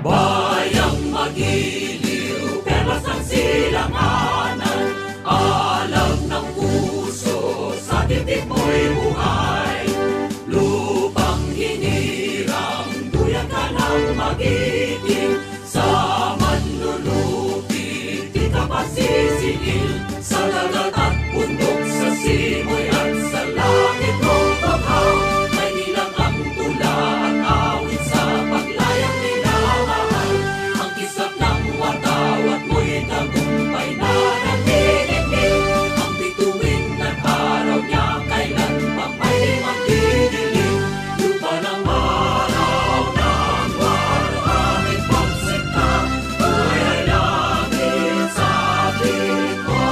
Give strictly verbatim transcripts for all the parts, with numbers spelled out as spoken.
Bayang magiliw, perlas ang silanganan, alam ng puso, sa titik mo'y buhay. Lupang hinirang, duyan ka ng magiting, sa manlulupi, di ka pasisingil, sa dagat at bundok, sa simoy at sa langit mong bughaw. May nilang ang tula at awit sa paglayang minamahal. Ang kisap ng watawat mo'y tagumpay na nanginginig. Ang bituin at araw niya kailan pang may magdidilim. Lupa ng araw ng waluhangin pagsinta, buhay ay langit sa piling mo.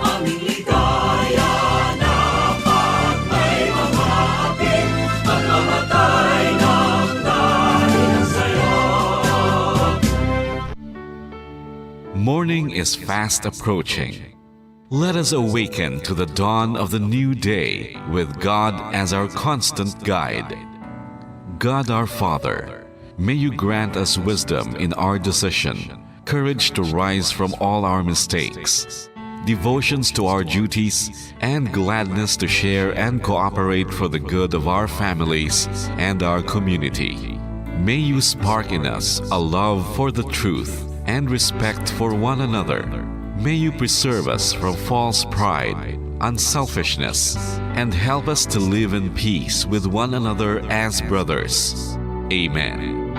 Aming ligaya na pag may mga hapit, pagkamatay ng dahil sa'yo. Morning is fast approaching. Let us awaken to the dawn of the new day with God as our constant guide. God our Father, may you grant us wisdom in our decision, courage to rise from all our mistakes, devotions to our duties, and gladness to share and cooperate for the good of our families and our community. May you spark in us a love for the truth and respect for one another. May you preserve us from false pride, unselfishness, and help us to live in peace with one another as brothers. Amen.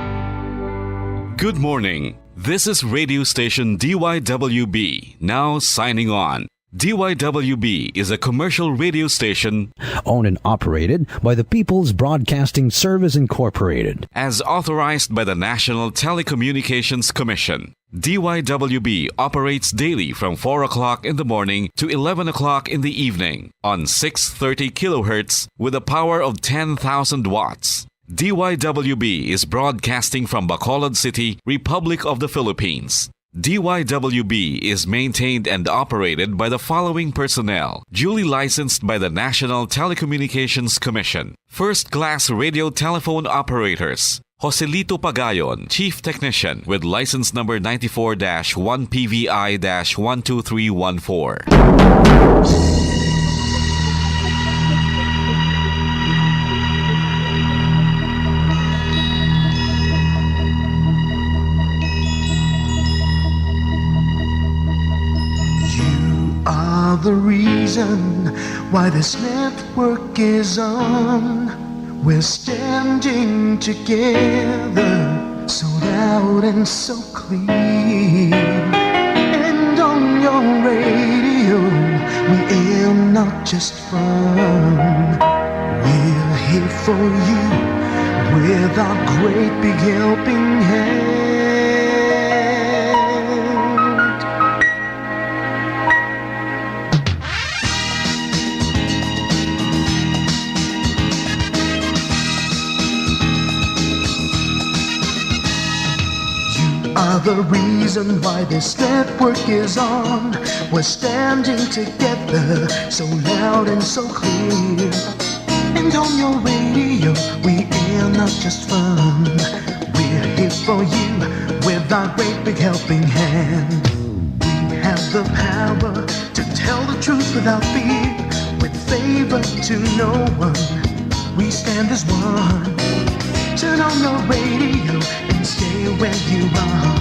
Good morning. This is radio station D Y W B, now signing on. D Y W B is a commercial radio station owned and operated by the People's Broadcasting Service Incorporated. As authorized by the National Telecommunications Commission. D Y W B operates daily from four o'clock in the morning to eleven o'clock in the evening on six thirty kilohertz with a power of ten thousand watts. D Y W B is broadcasting from Bacolod City, Republic of the Philippines. D Y W B is maintained and operated by the following personnel, duly licensed by the National Telecommunications Commission. First-class radio telephone operators, Joselito Pagayon, Chief Technician, with license number ninety-four dash one P V I dash one two three one four. You are the reason why this network is on. We're standing together, so loud and so clear. And on your radio, we air not just fun. We're here for you with our great big helping hand. You are the reason why this network is on. We're standing together, so loud and so clear. And on your radio, we air not just fun. We're here for you with our great big helping hand. We have the power to tell the truth without fear, with favor to no one. We stand as one. Turn on your radio and stay where you are.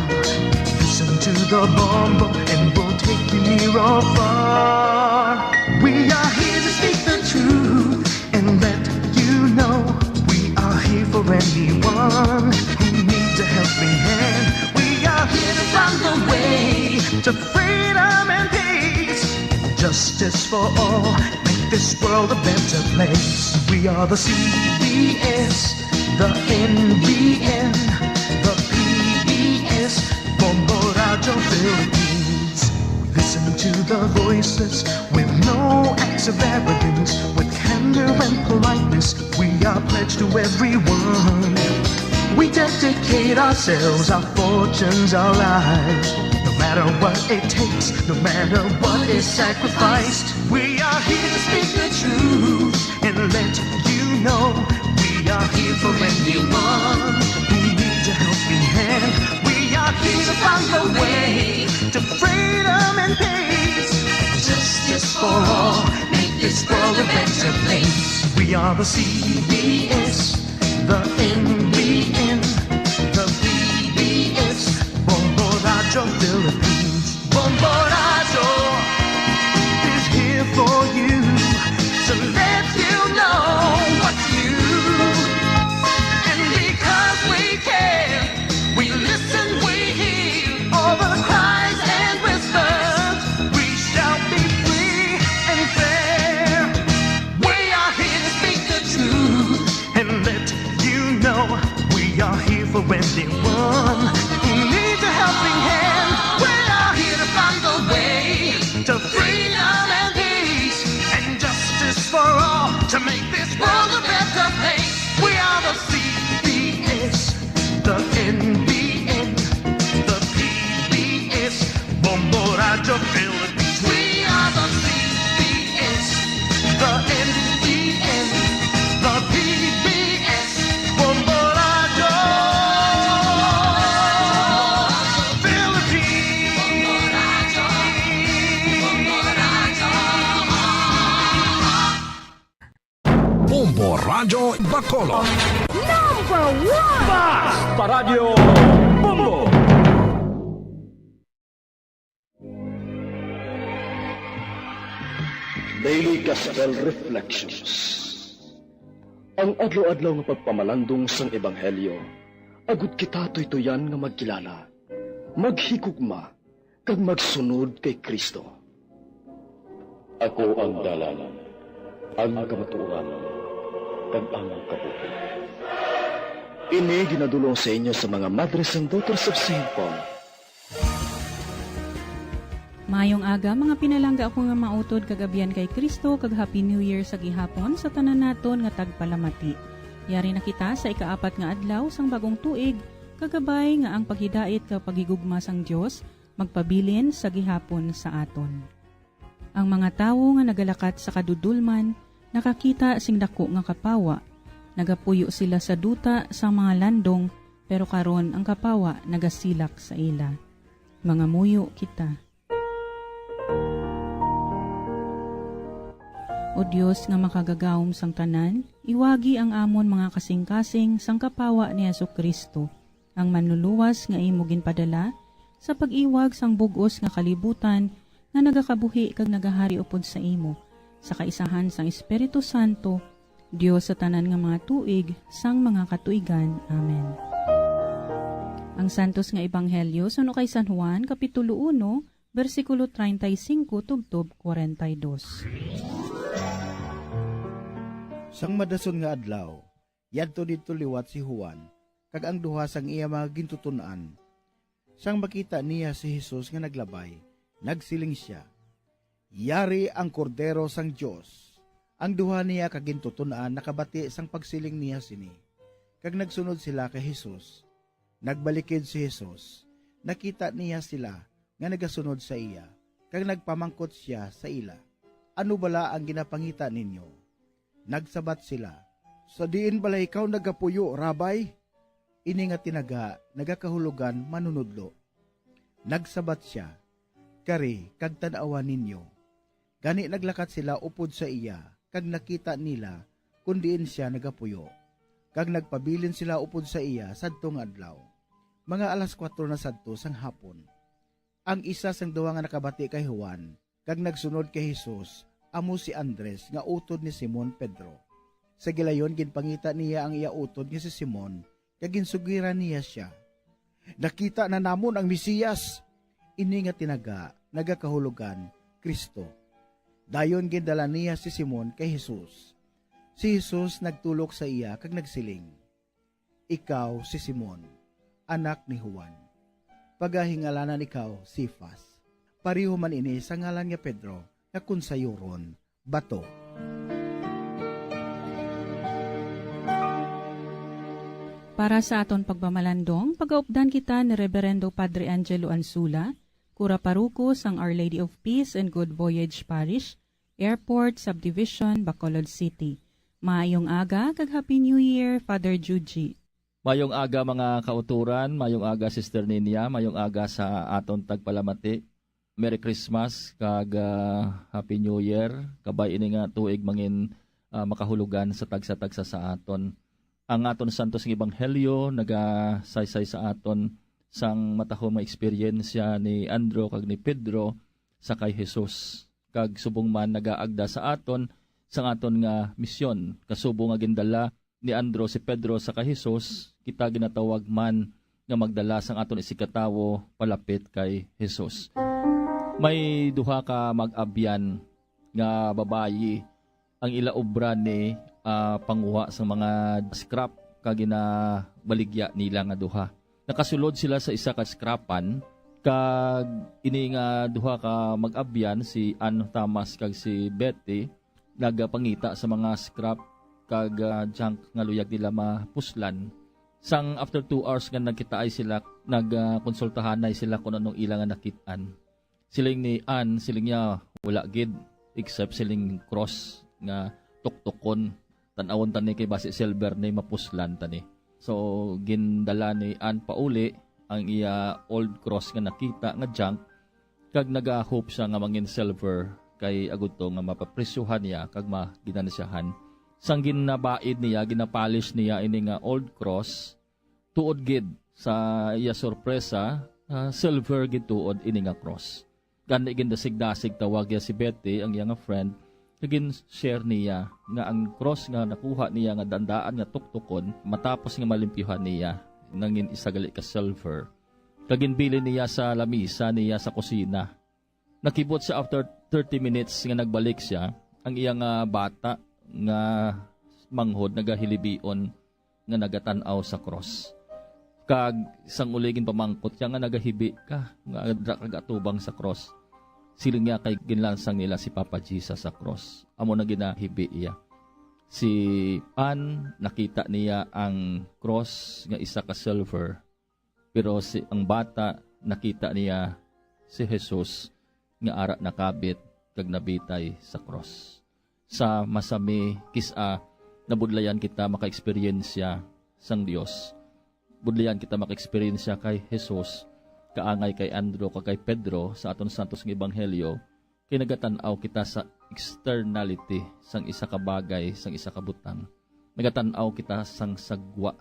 Listen to the bombo and we'll take you near or far. We are here to speak the truth and let you know we are here for anyone who needs a helping hand. We are here to find the way to freedom and peace. Justice for all, make this world a better place. We are the C B S, the N B N, the P B S, Bombo Radio Philippines. Listen to the voices with no acts of arrogance, with candor and politeness. We are pledged to everyone. We dedicate ourselves, our fortunes, our lives. No matter what it takes, no matter what is sacrificed, we are here to speak the truth and let you know we are here for anyone who needs a Find a way to freedom and peace. Justice for all. Make this world a better place. We are the C B S, the N B N, the P B S, Bombo Radyo Philippines. Bombo Radyo is here for you to let you know what's new. And because we care, we listen, we hear all the cries and whispers. We shall be free and fair. We are here to speak the truth and let you know we are here for anyone who needs a helping hand. We are here to find a way to freedom and peace and justice for all to make this world a better place. We are the C B S, the N B N, the P B S, Bombo Radyo Philippines. We are the C B S, the N B N, the P B S, Bombo Radyo Philippines. Bombo Radyo Bacolod. Number one! Basta Radyo Bombo! Daily Gospel Reflections. Ang adlaw-adlaw nga pagpamalandong sang Ebanghelyo, agud kita tuytuyan nga magkilala, maghigugma, kag magsunod kay Cristo. Ako ang dalan, ang kamatuoran, kag ang kabuhi. Ini ginadul-ong sa inyo sa mga Madres and Daughters of Saint Paul. Maayong aga, mga pinalangga ako nga mautod kag abyan kay Cristo, kag Happy New Year sa gihapon sa tanan naton nga tagpalamati. Yari na kita sa ikaapat nga adlaw sang bag-ong tuig, kagabay nga ang paghidait kag paghigugma sang Dios magpabilin sa gihapon sa aton. Ang mga tawo nga nagalakat sa kadudolman nakakita sing daku nga kapawa. Nagapuyo sila sa duta sang mga landong, pero karon ang kapawa nagasilak sa ila. Mangamuyo kita. O Dios nga makagagahom sang tanan, iwagi ang amon mga kasingkasing sang kapawa ni Jesu-Cristo, ang Manluluwas nga imo ginpadala sa pag-iwag sang bug-os nga kalibutan nga nagakabuhi kag nagahari upod sa imo, sa kaisahan sang Espiritu Santo, Dios sa tanan nga mga tuig sang mga katuigan. Amen. Ang Santos nga Ebanghelyo suno kay San Juan, Kapitulo uno, bersikulo treinta y cinco tubtob cuarenta y dos. Sang madason nga adlaw, yadto didto liwat si Juan kag ang duha sang iya mga gintuton-an. Sang makita niya si Jesus nga naglabay, nagsiling sia, "Yari ang Kordero sang Dios." Ang duha niya ka gintuton-an nakabati sang pagsiling niya sini, kag nagsunod sila kay Jesus. Nagbalikid si Jesus, nakita niya sila nga nagasunod sa iya, kag nagpamangkot sia sa ila, "Ano bala ang ginapangita ninyo?" Nagsabat sila, "Sa diin bala ikaw nagapuyo, Rabay?" Ini nga tinaga nagakahulogan, "Manunodlo." Nagsabat sia, "Kari kag tan-awa ninyo." Gani naglakat sila upod sa iya, kag nakita nila kon diin sia nagapuyo, kag nagpabilin sila upod sa iya sadto nga adlaw. Mga alas kuwatro na sadto sang hapon. Ang isa sang duha nga nakabati kay Juan kag nagsunod kay Jesus amo si Andres nga utod ni Simon Pedro. Sa gilayon ginpangita niya ang iya utod nga si Simon, kag ginsugiran niya sia, "Nakita na namon ang Mesias!" Ini nga tinaga nagakahulogan, Cristo. Dayon gindala niya si Simon kay Jesus. Si Jesus nagtulok sa iya kag nagsiling, "Ikaw si Simon, anak ni Juan. Pagahingalanan ikaw Cefas." Pareho man ini sa ngalan nga Pedro, nga kon sayuron, bato. Para sa aton pagpamalandong, pagaupdan kita ni Reberendo Padre Angelo Ansula, Kura Paruko sang Our Lady of Peace and Good Voyage Parish, Airport Subdivision, Bacolod City. Maayong aga kag Happy New Year, Father Juji. Mayong aga, mga kauturan. Mayong aga, Sister Ninia. Mayong aga sa aton tagpalamati. Merry Christmas kag, ah, Happy New Year. Kabay ini nga tuig mangin, ah, makahulugan sa tagsa-tagsa sa aton. Ang aton santos nga ebanghelyo nagasaysay sa aton sang matahom nga eksperyensya ni Andro kag ni Pedro sa kay Jesus, kag subong man nagaagda sa aton sang aton nga misyon. Kasubo nga gindala ni Andro si Pedro sa kay Jesus, kita ginatawag man nga magdala sang aton isigkatawo palapit kay Jesus. May duha ka mag-abyan nga babayi, ang ila obra ni, ah, panguha sang mga scrap kag ginabaligya nila nga duha. Nakasulod sila sa isa ka scrapan, kag ini nga duha ka mag-abyan, si Ann Thomas kag si Betty, nagapangita sa mga scrap kag, ah, junk nga luyag nila mapuslan. Sang after two hours nga nagkitaay sila, nag, ah, konsultahanay sila kung anong ila nga nakit-an. Siling ni Ann, siling niya, "Wala gid, except siling cross nga tuktukon. Tan-awon ta ni kay basi silver ni, mapuslan ta ni." So, gindala ni Ann pauli ang iya old cross nga nakita nga junk, kag nagahope siya nga mangin silver kay agud to nga mapapresyohan niya kag maginansyahan. Sang ginabaid niya, ginapolish niya ini nga old cross, tuod gid sa iya sorpresa, ah, silver gid tuod ini nga cross. Gani gindasig-dasig tawag niya si Betty, ang iya nga friend, kag gin-share niya nga ang cross nga nakuha niya nga dandaan nga tuktukon, matapos nga malimpyuhan niya, nangin isa gali ka silver. Kag ginbilin niya sa lamisa niya sa kusina. Nakibot siya after thirty minutes nga nagbalik siya, ang iya nga bata nga manghod nagahilibion nga nagatan-aw sa cross. Kag sang uli ginpamangkot siya nga, "Nagahibi ka nga adra kag atubang sa cross?" Siling niya, "Kay ginlansang nila si Papa Jesus sa cross. Amo na ginahibi iya." Si Ann, nakita niya ang cross nga isa ka silver, pero si, ang bata, nakita niya si Jesus nga ara nakabit kag nabitay sa cross. Sa masami, kis-a nabudlayan kita makaeksperyensya sang Dios. Budlayan kita makaeksperyensya kay Jesus, kaangay kay Andro kag kay Pedro sa aton santos nga ebanghelyo, kay nagatan-aw kita sa externality sang isa ka bagay, sang isa ka butang. Nagatan-aw kita sang sagwa,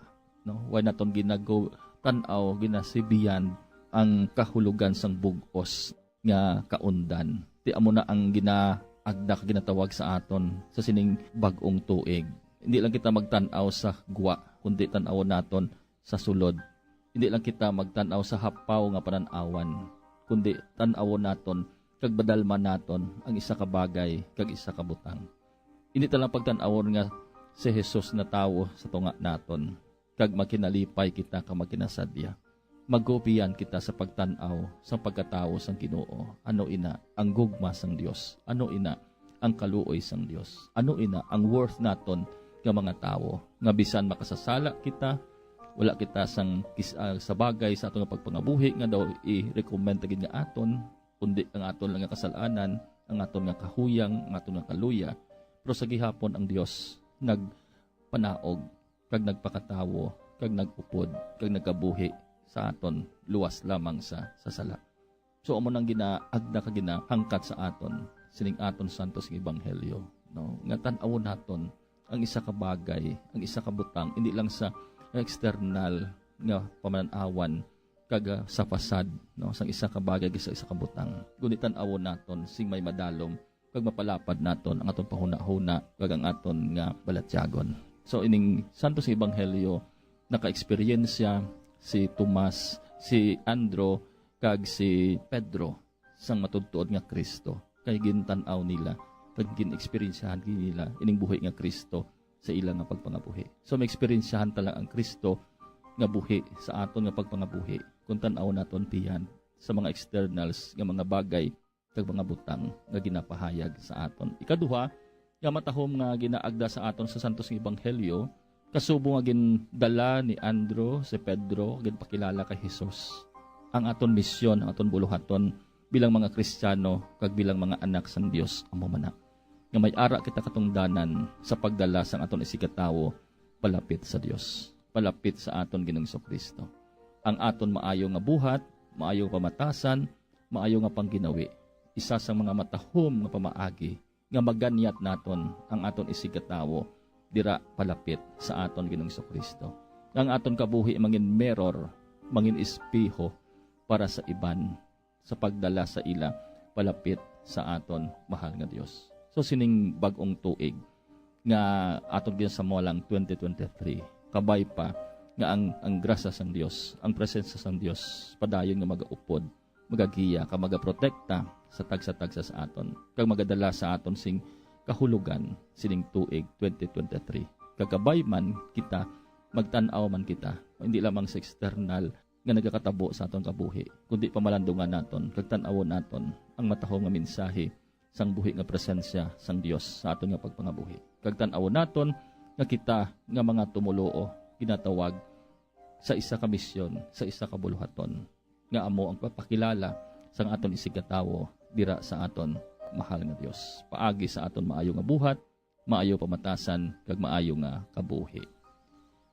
no? Wala naton ginago-, tan-aw, ginasibiyan ang kahulogan sang bug-os nga kaundan. Ti amo na ang ginaagda kag ginatawag sa aton sa sining bag-ong tuig. Hindi lang kita magtan-aw sa gwa, kundi tan-awon naton sa sulod. Hindi lang kita magtan-aw sa hapaw nga panan-awan, kundi tan-awon naton kag madalman naton ang isa ka bagay kag isa ka butang. Hindi ta lang pagtan-awon nga si Jesus natawo sa tunga naton, kag magkinalipay kita kag magkinasadya. Magupihan kita sa pagtan-aw sa pagkatawo sang Ginoo. Ano ina ang gugma sang Dios? Ano ina ang kaluoy sang Dios? Ano ina ang worth naton nga mga tawo, nga bisan makasasala kita, wala kita sang kis-, ah, sa bagay sa aton nga pagpangabuhi nga daw i-recommend ta gid nga aton, kundi ang aton lang nga kasal-anan, ang aton nga kahuyang, ang aton nga kaluya. Pero sa gihapon ang Dios nagpanaog, kag nagpakatawo, kag nag-upod, kag nagkabuhi sa aton luwas lamang sa, sa sala. So, amo nang ginaagda kag ginahangkat sa aton sining aton santos nga ebanghelyo, no? Nga tan-awon naton ang isa ka bagay, ang isa ka butang, hindi lang sa external nga pamanan-awan kag, ah, sa fasad, no, sang isa ka bagay kag sa isa ka butang, kundi tan-awon naton sing may madalom kag mapalapad naton ang aton pahunahuna kag ang aton nga balatyagon. So, ining santos nga ebanghelyo, naka-eksperyensya si Tomas, si Andro, kag si Pedro sang matuodtuod nga Cristo, kay gintan-aw nila kag gin-eksperyensyahan gid nila ining buhi nga Cristo sa ila nga pagpangabuhi. So, maeksperiensyahan ta lang ang Cristo nga buhi sa aton nga pagpangabuhi kung tan-awon naton beyond sa mga externals nga mga bagay kag mga butang nga ginapahayag sa aton. Ikaduha, nga matahom nga ginaagda sa aton sa santos nga ebanghelyo, kasubo nga gindala ni Andro si Pedro, ginpakilala kay Jesus ang aton misyon, ang aton buluhaton bilang mga Kristiyano kag bilang mga anak sang Dios, amo man na nga may ara kita katungdanan sa pagdala sang aton isigkatawo palapit sa Dios. palapit sa aton Ginoong Jesu-Cristo. Ang aton maayo nga buhat, maayo nga pamatasan, maayo nga pangginawi, isa sa mga matahom nga pamaagi nga maganyat naton ang aton isigkatawo dira palapit sa aton Ginoong Jesu-Cristo. Ang aton kabuhi mangin mirror, mangin espeho para sa iban, sa pagdala sa ila palapit sa aton mahal nga Dios. So, sining bag-ong tuig nga aton ginasamualang twenty twenty-three, kabay pa nga ang, ang grasya sang Dios, ang presensya sang Dios, padayon nga magaupod, magagiya, kag magaprotekta sa tagsa-tagsa sa aton, kag magadala sa aton sing kahulogan sining tuig twenty twenty-three. Kag kabay man kita, magtan-aw man kita, hindi lamang sa external nga nagakatabo sa aton kabuhi, kundi pamalandungan naton kag tan-awon naton ang matahom nga mensahe sang buhi nga presensya sang Dios sa aton nga pagpangabuhi. Kag tan-awon naton nga kita nga mga tumoluo ginatawag sa isa ka misyon, sa isa ka buluhaton, nga amo ang pagpakilala sang aton isigkatawo dira sa aton mahal nga Dios, paagi sa aton maayo nga buhat, maayo pamatasan, kag maayo nga kabuhi.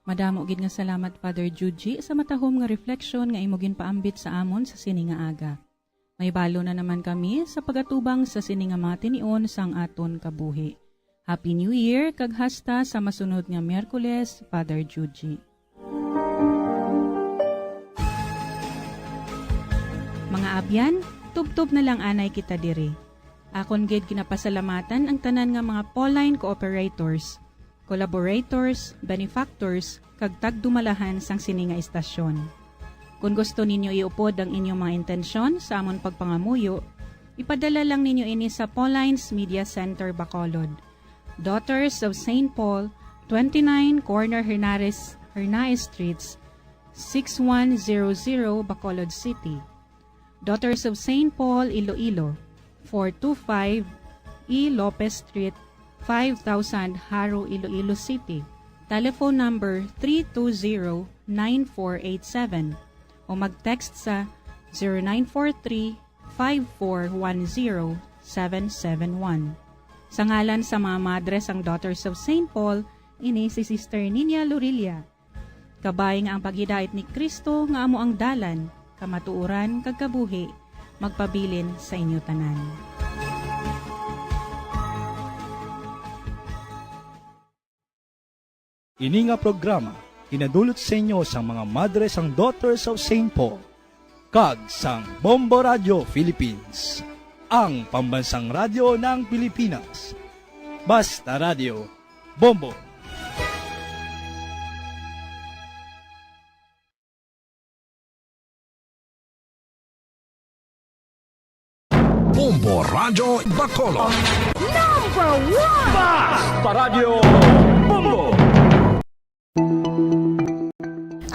Madamo gid nga salamat, Father Juji, sa matahom nga reflection nga imo ginpaambit sa amon sa sini nga aga. May balo na naman kami sa pagatubang sa sini nga mga tinion sang aton kabuhi. Happy New Year, kag hasta sa masunod nga Miyerkules, Father Juji. Mga abyan, tubtob na lang anay kita diri. Akon gid ginapasalamatan ang tanan nga mga Pauline cooperators, collaborators, benefactors, kag tagdumalahan sang sini nga istasyon. Kon gusto ninyo iupod ang inyong mga intensyon sa amon pagpangamuyo, ipadala lang ninyo ini sa Pauline's Media Center, Bacolod, Daughters of Saint Paul, twenty-nine Corner Hernares, Hernaez Streets, six one zero zero, Bacolod City. Daughters of Saint Paul, Iloilo, four two five E Lopez Street, five thousand, Jaro, Iloilo City. Telephone number three two zero, nine four eight seven o mag-text sa zero nine four three, five four one zero, seven seven one. Sa ngalan sa mga madre sang Daughters of Saint Paul, ini si Sister Nina Lorilla. Kabay nga ang paghidait ni Cristo nga amo ang dalan, kamatuoran, kag kabuhi, magpabilin sa inyo tanan. Ini nga programa ginadulot sa inyo sang mga madre sang Daughters of Saint Paul kag sang Bombo Radio Philippines, ang pambansang radyo ng Pilipinas. Basta Radio, Bombo. Bombo Radyo Bacolod. Number one! Basta Radyo Bombo!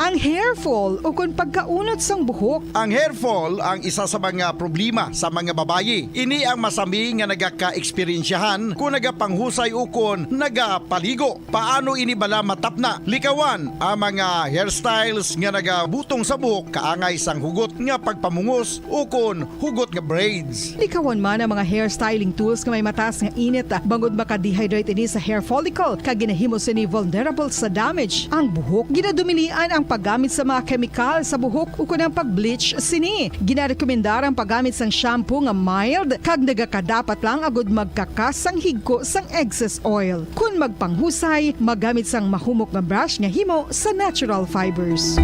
Ang hair fall ukon pagkaunot sang buhok. Ang hair fall ang isa sa mga problema sa mga babayi. Ini ang masami nga nagaka-eksperyensyahan kon nagapanghusay ukon nagapaligo. Paano ini bala matapna? Likawan ang mga hairstyles nga nagabutong sa buhok kaangay sang hugot nga pagpamungos ukon hugot nga braids. Likawan man ang mga hairstyling tools nga may mataas nga init, bangod maka-dehydrate ini sa hair follicle kag ginahimo sini vulnerable sa damage ang buhok. Ginadumilian ang paggamit sa mga kemikal sa buhok ukon ang pag-bleach sini. Ginarekomendar ang paggamit sang shampoo nga mild kag nagakadapat lang agud magkakas sang higko sang excess oil. Kon magpanghusay, maggamit sang mahumok nga brush nga himo sa natural fibers.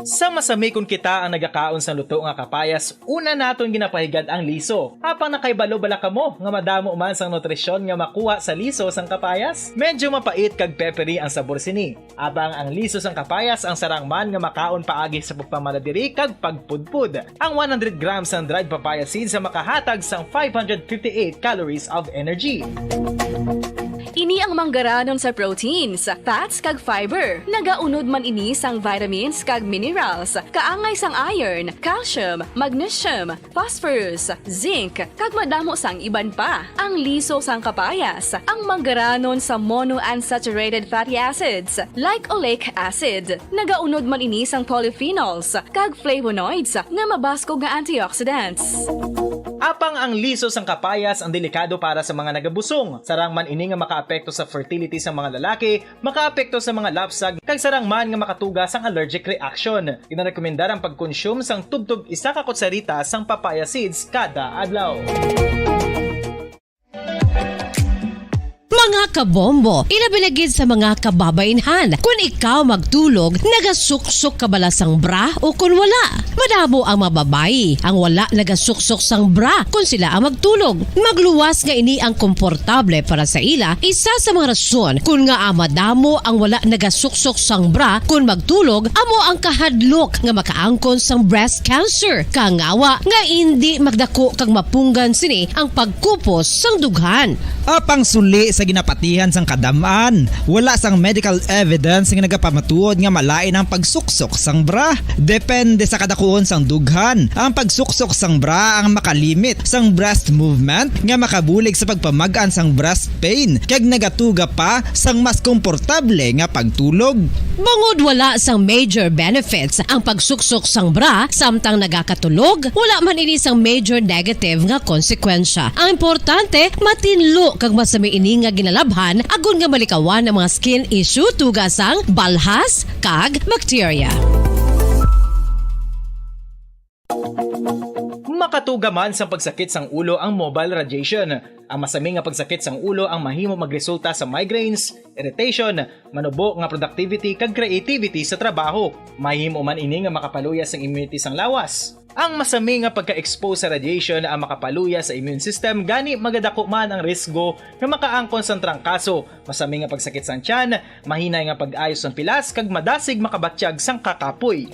Sa masami kon kita ang nagakaon sang luto nga kapayas, una naton ginapahigad ang liso. Apang nakahibalo bala kamo nga madamo man sang nutrisyon nga makuha sa liso sang kapayas? Medyo mapait kag peppery ang sabor sini. Apang ang liso sang kapayas ang sarang man nga makaon paagi sa pagpamala diri kag pagpudpod. Ang one hundred grams sang dried papaya seeds ang makahatag sang five hundred fifty-eight calories of energy. Ini ang manggaranon sa proteins, fats, kag fiber. Nagaunod man ini sang vitamins kag minerals, kaangay sang iron, calcium, magnesium, phosphorus, zinc, kag madamo sang iban pa. Ang liso sang kapayas, ang manggaranon sa monounsaturated fatty acids, like oleic acid. Nagaunod man ini sang polyphenols kag flavonoids nga mabaskog nga antioxidants. Apang ang liso sang kapayas ang delikado para sa mga nagabusong. Sarang man ini nga makaapekto sa fertility sang mga lalaki, makaapekto sa mga lapsag, kag sarang man nga makatuga sang allergic reaction. Ginarekomendar ang pagkonsume sang tubtob isa ka kutsarita sang papaya seeds kada adlaw. Mga kabombo, ilabi na gid sa mga kababainhan. Kun ikaw magtulog, nagasuksok ka bala sang bra o kun wala? Madamo ang mga babayi ang wala nagasuksok sang bra kun sila ang magtulog. Magluwas nga ini ang komportable para sa ila, isa sa mga rason kun ngaa madamo ang wala nagasuksok sang bra kun magtulog amo ang kahadlok nga makaangkon sang breast cancer. Kangawa nga indi magdako kag mapunggan sini ang pagkupos sang dughan. Apang suli sa ginapatihan sang kadam-an, wala sang medical evidence nga nagapamatuod nga malain ang pagsuksok sang bra. Depende sa kadakuon sang dughan, ang pagsuksok sang bra ang makalimit sang breast movement nga makabulig sa pagpamag-an sang breast pain kag nagatuga pa sang mas komportable nga pagtulog. Bangod wala sang major benefits ang pagsuksok sang bra samtang nagakatulog, wala man ini sang major negative nga konsekwensya. Ang importante, matinlo kag masami ini nga ginalabhan agod nga malikawan ang mga skin issue tuga sang balhas kag bacteria. Makatuga man sang pagsakit sang ulo ang mobile radiation. Ang masami nga pagsakit sang ulo ang mahimo magresulta sa migraines, irritation, manubo nga productivity kag creativity sa trabaho. Mahimo man ini nga makapaluya sang immunity sang lawas. Ang masami nga pagka-expose sa radiation ang makapaluya sa immune system, gani magadako man ang risgo nga makaangkon sang trangkaso, masami nga pagsakit sang tiyan, mahinay nga pag-ayo sang pilas, kag madasig makabatyag sang kakapoy.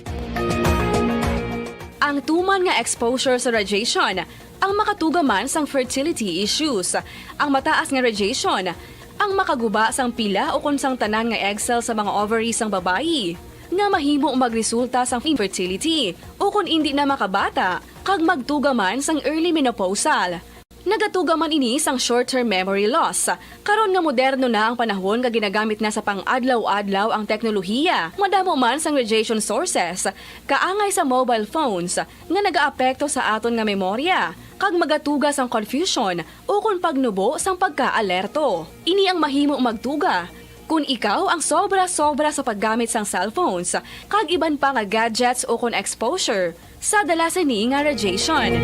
Ang tuman nga exposure sa radiation ang makatuga man sang fertility issues. Ang mataas nga radiation ang makaguba sang pila ukon sang tanan nga egg cell sa mga ovary sang babayi, nga mahimo magresulta sang infertility ukon indi na makabata kag magtuga man sang early menopausal. Nagatuga man ini sang short-term memory loss. Karon nga moderno na ang panahon nga ginagamit na sa pang-adlaw-adlaw ang teknolohiya, madamo man sang radiation sources, kaangay sa mobile phones, nga nagaapekto sa aton nga memorya, kag magatuga sang confusion ukon pagnubo sang pagka-alerto. Ini ang mahimo magtuga kon ikaw ang sobra-sobra sa paggamit sang cellphones kag iban pa nga gadgets ukon exposure sa dala sini nga radiation.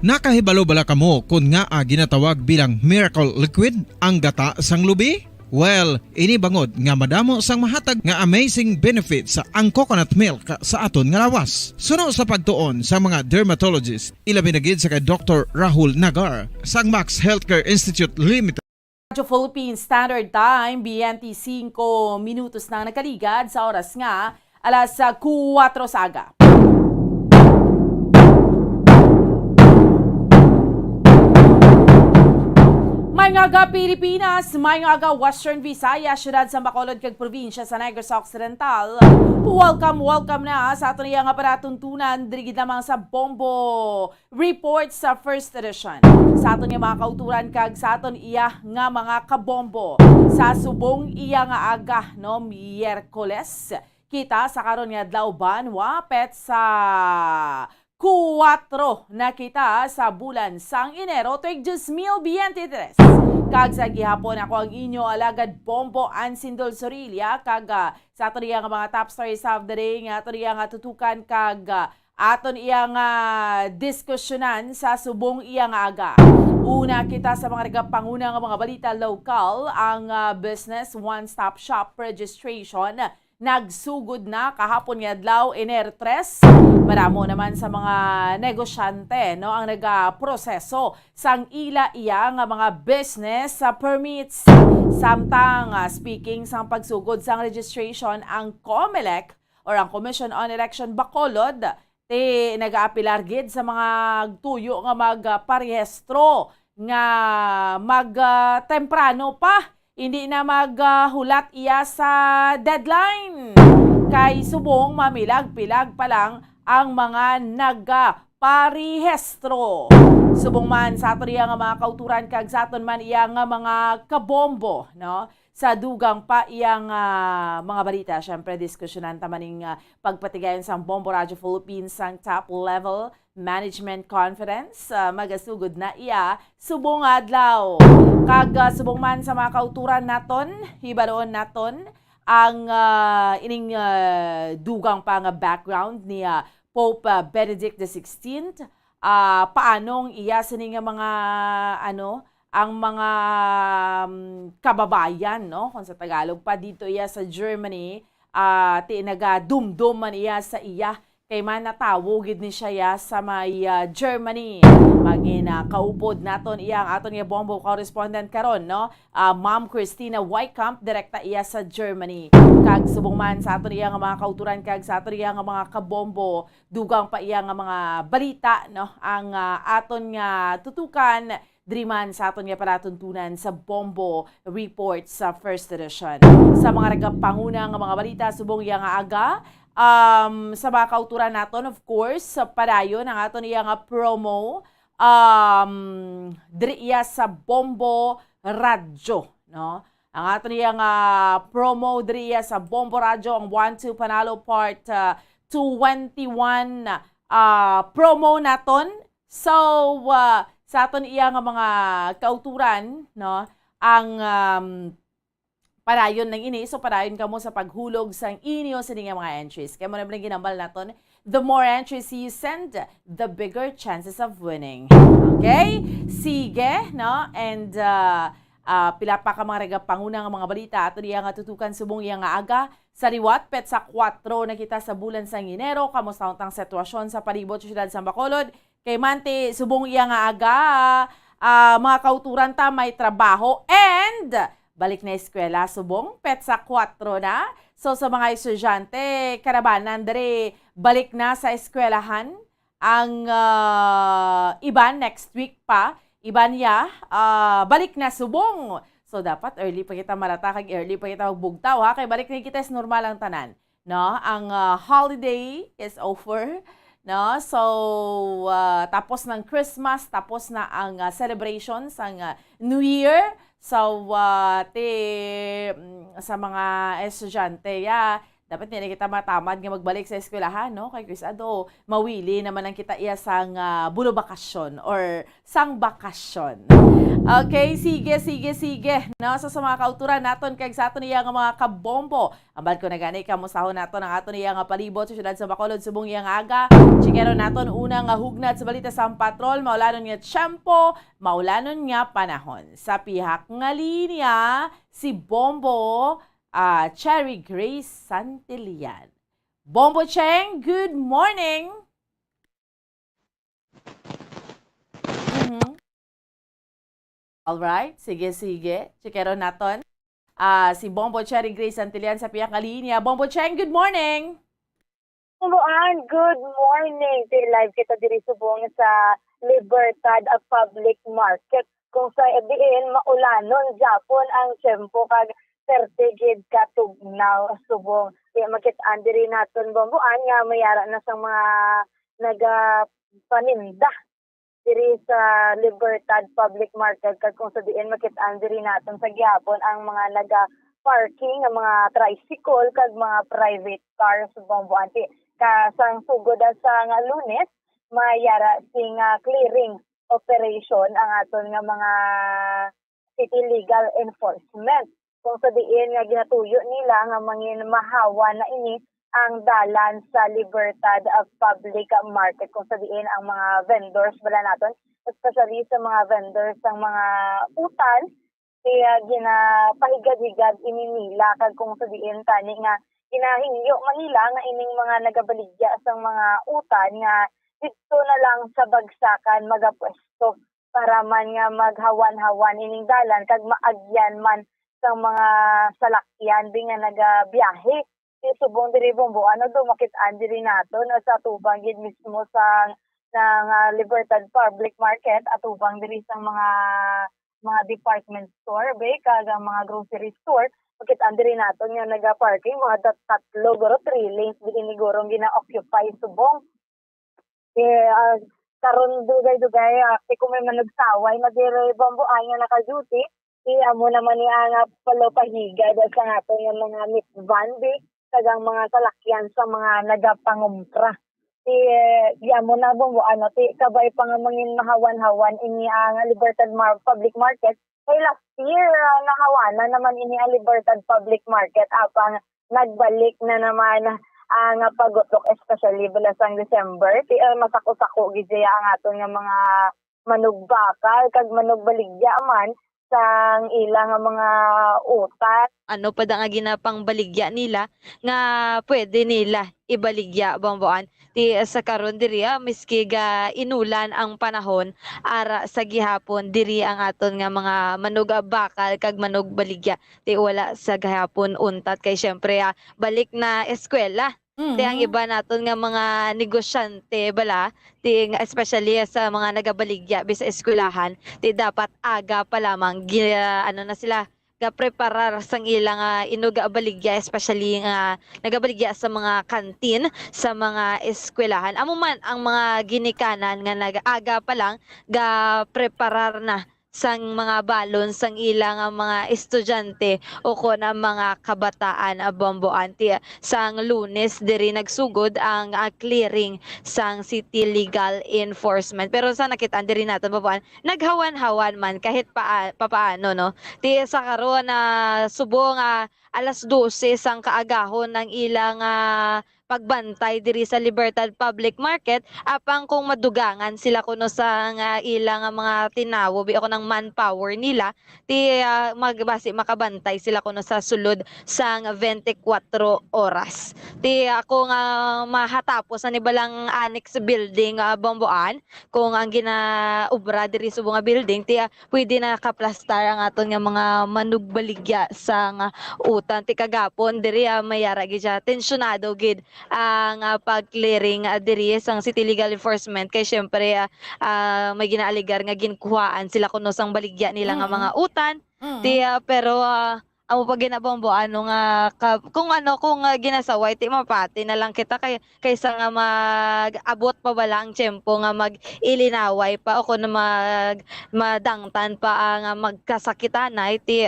Nakahibalo bala kamo kon ngaa ginatawag bilang miracle liquid ang gata sang lubi? Well, ini bangod nga madamo sang mahatag nga amazing benefits ang coconut milk sa aton nga lawas. Suno sa pagtuon sa mga dermatologist, ilabi na gid sa kay Doktor Rahul Nagar sang Max Healthcare Institute Limited. Radyo Philippine Standard Time, twenty-five minutos na ang nakaligad sa oras nga alas, ah, kuwatro sa aga. Maayong aga, Pilipinas! Maayong aga, Western Visayas, siyudad sa Bacolod kag probinsya sa Negros Occidental. Welcome, welcome na sa aton iya nga palatuntunan, diri gid lamang sa Bombo Report sa first edition. Sa aton nga mga kauturan kag sa aton iya nga mga kabombo, sa subong iya nga aga, no, Miyerkules, kita sa karon nga adlaw, banwa, petsa kuwatro na kita sa bulan sang Enero, tuig dos mil biyente tres. Kag sa gihapon, ako ang inyo alagad Bombo Ansindol Sorilla, kag, ah, sa aton iya nga mga top stories of the day, nga aton iya nga tutukan kag, ah, aton iya nga diskusyonan sa subong iya nga aga. Una kita sa mga nagapanguna nga mga balita lokal, ang, ah, Business One Stop Shop registration nagsugod na kahapon nga adlaw, Enero tres. Madamo naman sa mga negosyante, no, ang nagaproseso sang ila iya nga mga business, ah, permits. Samtang, ah, speaking sang pagsugod sang registration, ang COMELEC or ang Commission on Election Bacolod, ti nagaapilar gid sa mga tuyo nga magparehistro nga mag, ah, temprano pa, hindi na maghulat iya sa deadline. Kay subong mamilag-pilag pa lang ang mga nagaparehistro. Subong man sa aton iya nga mga kauturan kag sa aton man iya nga mga kabombo, no? sa dugang pa iyang, ah, mga balita. Siyempre, diskusyonan ta man ning, ah, pagpatigayon sang Bombo Radyo Philippines sang top level management conference, ah, magasugod na iya subong adlaw. Kag, ah, subong man sa mga kauturan naton, hibaroon naton ang, ah, ining, ah, dugang pa nga background ni, ah, Pope, ah, Benedict the sixteenth. Ah, paanong iya sini nga mga, ano, ang mga, um, kababayan, no? Kung sa Tagalog pa, dito iya sa Germany, ah, ti nagadumdom man iya sa iya. Kay man natawo gid ni siya ya sa may, ah, Germany. Magin, ah, kaupod naton iya ang aton nga Bombo correspondent karon, no? Ah, Ma'am Christina Wycamp, direkta iya sa Germany. Kag subong man sa aton iya nga mga kauturan kag sa aton iya nga mga kabombo, dugang pa iya nga mga balita, no? Ang, ah, aton nga tutukan diri man sa aton nga palatuntunan sa Bombo Report sa First Edition. Sa mga nagapanguna nga mga balita subong iya nga aga, um, sa mga kauturan naton, of course, sa padayon ang aton iya nga promo, um, diri iya sa Bombo Radyo, no? Ang aton iya nga promo diri iya sa Bombo Radyo, ang One Two Panalo Part, ah, twenty-one, ah, promo naton. So, ah, sa aton iya nga mga kauturan, no, ang, um, padayon lang ini. So, padayon kamo sa paghulog sang inyo sini nga mga entries. Kay mo na lang ginambal naton, the more entries you send, the bigger chances of winning. Okay? Sige, no? And, ah, ah, pila pa ka mga nagapanguna nga mga balita ato diya nga tutukan subong iya nga aga. Sa liwat, petsa kuwatro na kita sa bulan sang Enero. Kamusta ang sitwasyon sa palibot sa siyudad sa Bacolod? Kay manti, subong iya nga aga, ah, mga kauturan ta may trabaho and balik na eskwela. Subong, petsa kuwatro na. So, sa mga estudyante, karabanan diri, balik na sa eskwelahan. Ang, ah, iban next week pa, iban ya, ah, balik na subong. So, dapat early pa kita malata kag early pa kita magbugtaw, ha? Kay balik na kita sa normal ang tanan, no? Ang, ah, holiday is over, no? So, ah, tapos ng Christmas, tapos na ang, ah, celebration sang, ah, New Year. So, ah, ti, mm, sa mga estudyante, ya, dapat nila kita matamad nga magbalik sa eskwelahan, no? Kay Chris Ado, mawili naman ang kita iya sang, ah, bulo bakasyon or sang bakasyon. Okay, sige, sige, sige. No? So, sa mga kauturan naton, kag sa aton iya nga mga kabombo, ambal ko na gani, kamusahon naton ang aton iya nga palibot sa siyudad sa Bacolod, subong iya nga aga. Chikero naton una nga hugnad sa balita sang patrol, maulanon nga tiyempo, maulanon nga panahon. Sa pihak nga linya, si Bombo, ah, Cherry Grace Santillan. Bombo Cheng, good morning! Mhm. Alright, sige, sige. Chikero naton. Ah, si Bombo Cherry Grace Santillan sa pihak nga linya. Bombo Cheng, good morning! Buan, good morning. Ti live kita diri subong sa Libertad, ah, Public Market. Kung sa diin, maulanon gyapon ang tiyempo kag perte gid ka tugnaw subong. Kaya makit-an diri naton, Bombo, nga may ara na sang mga nagapaninda diri sa Libertad Public Market, kag kung sa diin makit-an diri naton sa gihapon ang mga naga-parking nga mga tricycle kag mga private cars, Bombo, anti ka sang sugod sa nga Lunes, mayara sing, ah, clearing operation ang aton nga mga city legal enforcement. Kung sa diin nga ginatuyo nila nga mangin mahawa na ini ang dalan sa Libertad, ah, Public Market, kung sa diin ang mga vendors bala naton, especially sa mga vendors sang mga utan, kaya ginapahigad-higad ini nila, kag kung sa diin tani nga ginahingyo man nila nga ining mga nagabaligya sang mga utan nga didto na lang sa bagsakan magapwesto para man nga maghawan-hawan ining dalan kag maagyan man sang mga salakyan bi nga nagabiyahe. Ti subong diri, Bombo, ano, do makit-an diri naton, no, sa atubang gid mismo sang, sang, ah, Libertad Public Market, atubang diri sang mga, mga department store, be, kag ang mga grocery store, makit-an diri naton nga naga-parking, mga tat-, tatlo, guro, three lanes, di ini guro gina-occupy subong. Eh, ah, karon dugay-dugay, ah, kay kung may manugsaway na diri, Bombo, ay nga naka-duty, Amo naman ni ang, ah, palupahigad sa aton nga mga meat van, bi, kag ang mga salakyan sa mga nagapangumpra. Ti, eh, di amo na, Bombo, ano, ti, kabay pa nga mangin mahawan-hawan ini ang Libertad Mar-, Public Market. Kay last year, ah, nahawanan naman ini ang Libertad Public Market, apang nagbalik na naman ang pagutok, especially bala sang December. Ti, ah, masako-sako gid siya ang aton nga mga manugbakal kag manugbaligya man sang ila nga mga utan. Ano pa da nga ginapangbaligya nila nga pwede nila ibaligya, Bomboan? Ti sa karon diri, ah, miski ga inulan ang panahon, ara sa gihapon diri ang aton nga mga manugbakal kag manugbaligya. Ti wala sa gihapon untat kay siyempre, ah, balik na eskwela. Ti ang Mhm. iba naton nga mga negosyante bala, ti nga especially sa mga nagabaligya bi sa eskwelahan, ti dapat aga pa lamang gi-, ano na sila, gapreparar sang ila nga inugabaligya, especially nga nagabaligya sa mga kantin sa mga eskwelahan. Amo man ang mga ginikanan nga nag-, aga pa lang gapreparar na sang mga balon sang ila nga mga estudyante o kon ang mga kabataan, ah, Bomboan. Ti sang Lunes diri nagsugod ang, ah, clearing sang City Legal Enforcement. Pero sa nakit-an diri naton, Bomboan, naghawan-hawan man kahit pa, papaano, no? Ti sa karon na subong, ah, alas dose sang kaagahon ang ilang, ah, pagbantay diri sa Libertad Public Market, apang kung madugangan sila kuno sa nga ila nga mga tinawo, bi ako ng manpower nila, ti, ah, magbasi makabantay sila kuno sa sulod sang twenty-four oras. Ti ako nga mahatapos na ni balang annex building, ah, Bomboan, kung ang ginaobra diri subong nga building, ti, ah, pwede na kaplastar ang aton nga mga manugbaligya sa nga utan. Ti kagapon diri, ah, may ara gid siya, tensyonado gid ang, ah, pag-clearing, ah, diri sang City Legal Enforcement kay siyempre, ah, ah, may ginaaligar nga ginkuhaan sila kuno sang baligya nila nga Mm. mga utan. Mm. Ti, ah, pero, ah, amo pa ginabombo ano nga ka-, kung ano, kung, ah, ginasaway, ti mapati na lang kita kay kaysa nga mag-abot pa bala ang tiyempo nga mag-ilinaway pa o kon mag-, madangtan pa ang, ah, magkasakitanay, ti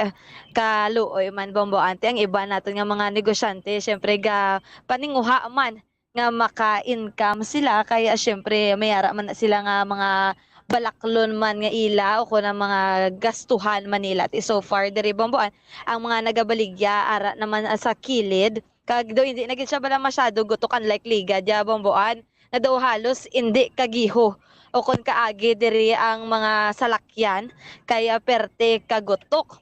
kaluoy man, Bomboan. Ti ang iba naton nga mga negosyante, siyempre, ga-, paninguha man nga maka-income sila, kaya siyempre may ara man na sila nga mga balaklon man nga ila o kon ang mga gastuhan man nila. Ti so far diri, Bomboan, ang mga nagabaligya ara naman, ah, sa kilid, kag daw hindi na gid siya bala masyado gutok, unlike Liga, dya, Bomboan, nga daw halos hindi kagiho o kon kaagi diri ang mga salakyan, kay, ah, perte kagutok.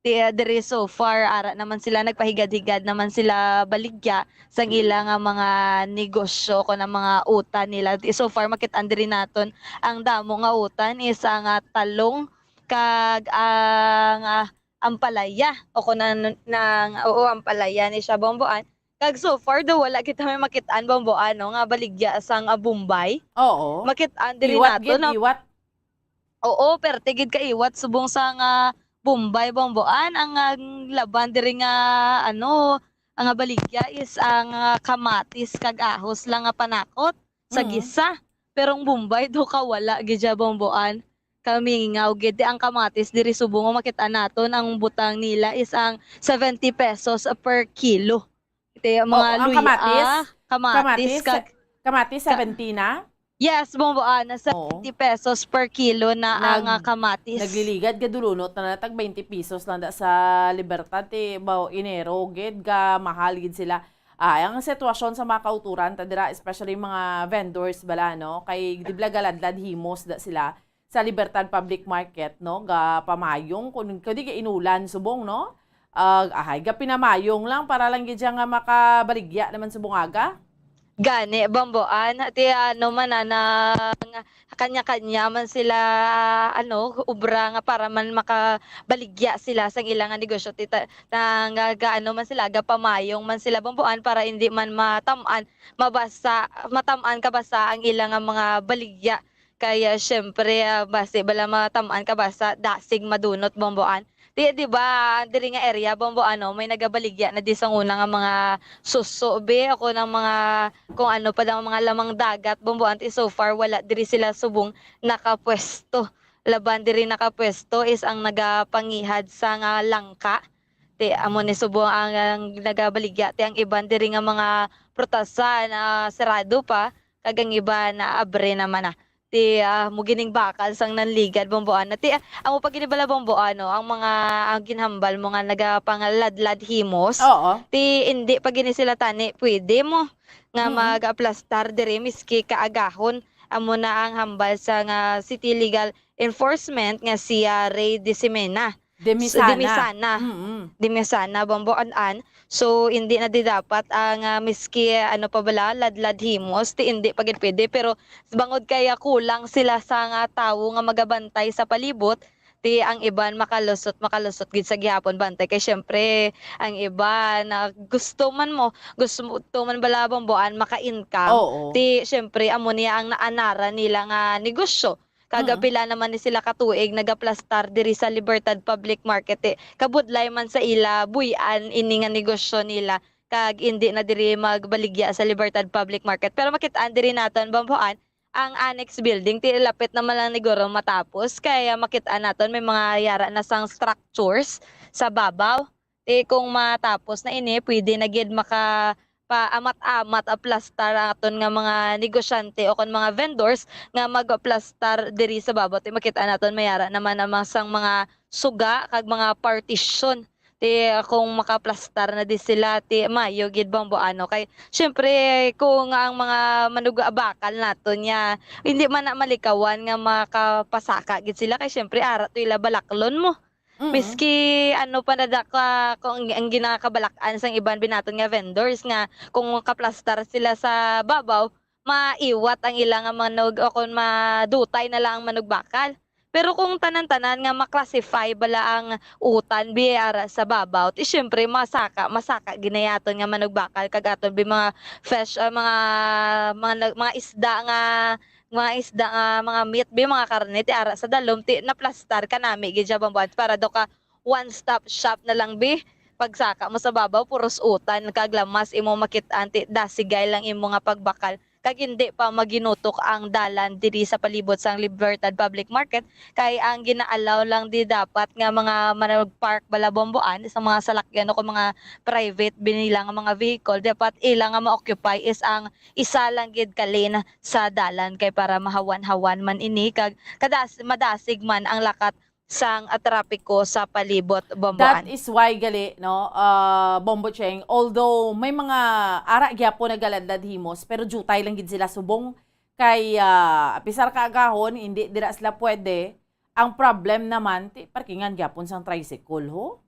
Ti, ah, diri so far, ara naman sila, nagpahigad-higad naman sila baligya sang ila nga mga negosyo kon ang mga utan nila. Ti so far, makit-an diri naton ang damo nga utan is ang, ah, talong kag ang, ah, ampalaya o kon ang, nang, oo, ampalaya ni siya, Bomboan. Kag so far daw wala kita may makit-an, Bomboan, no, nga baligya sang, ah, Bombay. Oo. Makit-an diri Iwat nato gid, na iwat. Oo, perte gid ka iwat subong sa nga Bombay, Bomboan. Ang, ang laban diri nga, ano, ang baligya is ang, ah, kamatis kag ahos lang nga panakot sa Mm. gisa. Pero ang Bombay daw ka wala gid siya, Bomboan. Kamingaw gid. Ti ang kamatis diri subong nga makit-an naton, ang butang nila is ang seventy pesos per kilo. Iti ang Oh, mga ang luya, kamatis? Kamatis, kamatis, kag-, kamatis, ka-, seventy na? Yes, Bomboan, na Oo. seventy pesos per kilo na ang, Nag-, ah, kamatis. Nagliligad, gadulunot na na tag twenty pesos lang da sa Libertad, ti, baw, Enero, gid, ga mahal gid sila. Ah, ang sitwasyon sa mga kauturan, ta dira, especially mga vendors bala, no? Kay, di bala, galadlad himos da sila sa Libertad Public Market, no, ga pamayong kun kadi ga inulan subong, no? Ah, ahay, ga pinamayong lang para lang gid siya nga makabaligya naman sa bungaga. Gani, Bomboan, ti ano man, ah, na, nga kanya-kanya man sila, ano, obra nga para man makabaligya sila sang ila nga negosyo. Ti ta-, ta-, nga, ga, ano man sila, ga pamayong man sila, Bomboan, para hindi man matam-an, mabasa, matam-an kabasa ang ila nga mga baligya. Kaya, siyempre, ah, basi bala matam-an ka ba sa dasig madunot, Bomboan? Di, di ba, diri nga area, Bomboan, no, may nagabaligya na di sa una nga mga suso, be, ako ng mga, kung ano pa daw, mga lamang dagat, Bomboan, ti so far, wala diri sila subong nakapwesto. laban diri nakapwesto is ang nagapangihad sa nga langka. Ti amo ni subong ang, ang nagabaligya, ti ang iban diri nga mga prutasan, ah, sarado pa, kag ang iban naabre naman na. Ti, ah, mo gining bakal sang nanligad, Bombo Ano. Ti, ah, amo pa gini bala, Bombo Ano, ang mga, ang ginhambal mo nga nagapangaladlad himos. Oo. Ti, indi pa gini sila tani pwede mo nga Mm. mag-aplastar diri miski kaagahon. Amo na ang hambal sa nga City Legal Enforcement nga si, ah, Ray Disimena. Demisana. Demisana. Mm-mm. Demisana, Bombo An-an. So, hindi na di dapat ang, ah, miski ano pa bala, ladlad himos, ti hindi pa gid pwede. Pero bangod kay, ah, kulang sila sa nga tawo nga magabantay sa palibot, ti ang iban makalusot, makalusot gid sa gihapon bantay. Kay syempre, ang iban, ah, gusto man mo, gusto man bala, Bombo An, maka-income. Oo. Ti syempre, amo niya ang naanara nila nga negosyo. Kag Mm. pila naman ni sila ka tuig nagaplastar diri sa Libertad Public Market, eh, kabudlay man sa ila buy-an ini nga negosyo nila, kag indi na diri magbaligya sa Libertad Public Market. Pero makit-an diri naton, Bombo An, ang annex building, ti lapit naman lang ni guro matapos, kay, ah, makit-an naton may mga yara na sang structures sa babaw. Ti kung matapos na ini, pwede na gid makapaamat-amat, aplastar ang aton nga mga negosyante o kon mga vendors nga mag-aplastar diri sa babaw. Ti makita naton may ara naman ang mga sang mga suga kag mga partition. Ti kung makaplastar na di sila, ti maayo gid, Bombo Ano. Kay syempre, kung ang mga manugabakal naton nga hindi man na malikawan nga makapasaka gid sila, kay syempre ara to ila balaklon mo. Mm. Miski ano pa na da ka, kung ang ginakabalak-an sang iban binaton nga vendors nga kung makaplastar sila sa babaw, maiwat ang ila nga manog o kon madutay na lang ang manugbakal. Pero kung tanan-tanan nga ma-classify bala ang utan bi ara sa babaw, ti syempre masaka, masaka ginayaton nga manugbakal kag aton bi mga fish, ah, mga, mga nag-, mga isda nga mga isda nga mga meat, bi, mga karne, ti ara sa dalom, ti naplastar kanami gid siya, Bombo An, para daw ka one-stop shop na lang, bi. Pagsaka mo sa babaw, puros utan kag lamas imo makit-an, ti dasigay lang imo nga pagbakal, kag hindi pa maginutok ang dalan diri sa palibot sang Libertad Public Market, kay ang gina-allow lang di dapat nga mga manag-park bala, Bombo An, sa mga salakyan o kung mga private bi nila nga mga vehicle, dapat ila nga ma-occupy is ang isa lang gid ka lane sa dalan, kay para mahawan-hawan man ini kag kadas-, madasig man ang lakat sang, ah, trapiko sa palibot, Bombo An. That is why gali, no, ah, Bombo Cheng, although may mga ara gyapon nagaladlad himos, pero diutay lang gid sila subong kay, ah, apisar ka agahon, hindi dira sila pwede. Ang problem naman, ti parkingan gyapon sang tricycle, ho?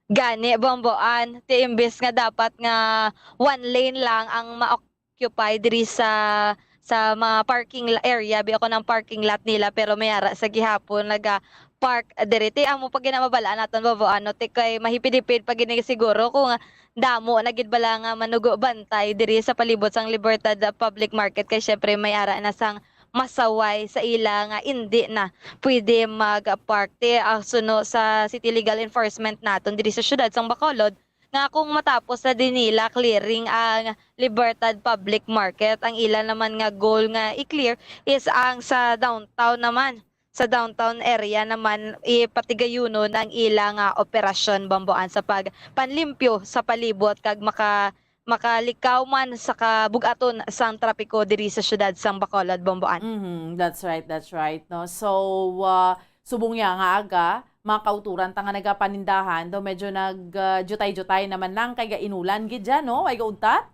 Gani, Bombo An, ti imbes nga dapat nga one lane lang ang ma-occupy diri sa, sa mga parking la-, area, bi, o kon ang parking lot nila, pero may ara sa gihapon naga-park diri. Ti amo pa gid ang mabalaan naton, Bombo An, no? Ti kay mahipid-hipid pa gid ni siguro kung damo na gid bala nga manugo bantay diri sa palibot sang Libertad Public Market, kay syempre may ara na sang masaway sa ila nga indi na pwede mag-park. Ti, ah, suno sa City Legal Enforcement naton diri sa siyudad sang Bacolod, nga kung matapos na din nila clearing ang Libertad Public Market, ang ila naman nga goal nga i-clear is ang sa downtown naman. Sa downtown area naman, ipatigayunon ang ila nga operasyon, Bombo An, sa pagpanlimpyo sa palibot kag maka-, makalikaw man sa kabug-aton sang trapiko diri sa siyudad sang Bacolod, Bombo An. Mhm, that's right, that's right, no. So, ah, subong niya nga aga, mga kauturan ta nga nagapanindahan, daw medyo nag, ah, jutay-jutay naman lang kay gainulan gid dyan, no? Ay gauntat?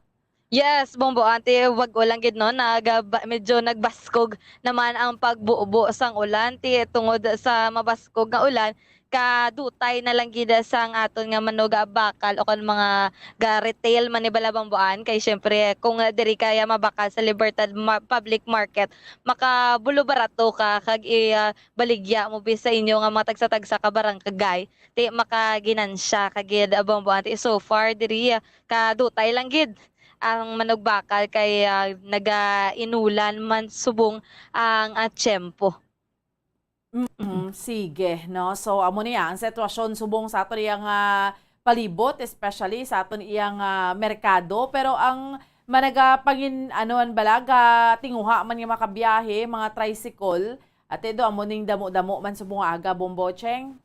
Yes, Bombo An, ti wag-o lang gid, no, nag-, ba-, medyo nagbaskog naman ang pagbubo sang ulan, ti tungod sa mabaskog nga ulan, kadutay na lang gid sang aton nga manugabakal o kon mga ga-retail man ni bala, Bombo An, kay syempre kung diri kaya mabakal sa Libertad Ma-, Public Market, makabulubarato ka kag i-, ah, baligya mo bi sa inyo nga mga tagsa-tagsa ka barangay, ti makaginansya ka gid, ah, Bombo An. Ti so far diri, ah, kadutay lang gid ang manugbakal kay, ah, nagainulan man subong ang, ah, tiyempo. Mm, sige, no? So, amo niya ang sitwasyon subong sa aton iya nga palibot, especially sa aton iya nga merkado. Pero ang managapangin-, ano man bala, ga tinguha man nga makabiyahe, mga tricycle, Ate Do, amo ning damo-damo man subong nga aga, Bombo Cheng.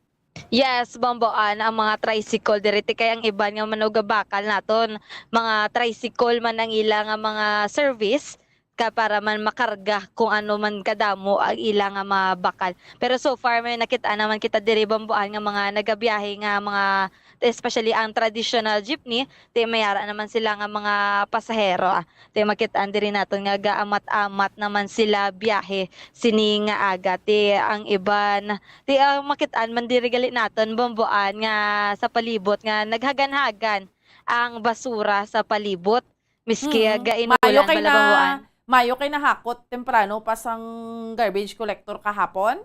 Yes, Bomboan, ang mga tricycle diri ti kay ang iban nga manugabakal naton, mga tricycle man ang ila nga mga service ka para man makarga kung ano man kadamo ang ila nga mga bakal. Pero so far may nakit-an naman kita diri, Bomboan, nga mga nagabiyahe nga mga, especially ang traditional jeepney, ti may ara naman sila nga mga pasahero, ah. Ti makit-an diri naton nga gaamat-amat naman sila biyahe sini nga aga. Ti ang iban, ti ang makit-an man diri gali naton, Bomboan, nga sa palibot nga naghagan-hagan ang basura sa palibot. Miski Mm. gainulan Mayo kay bala, na Bomboan. Mayo kay nahakot temprano pa sang garbage collector kahapon.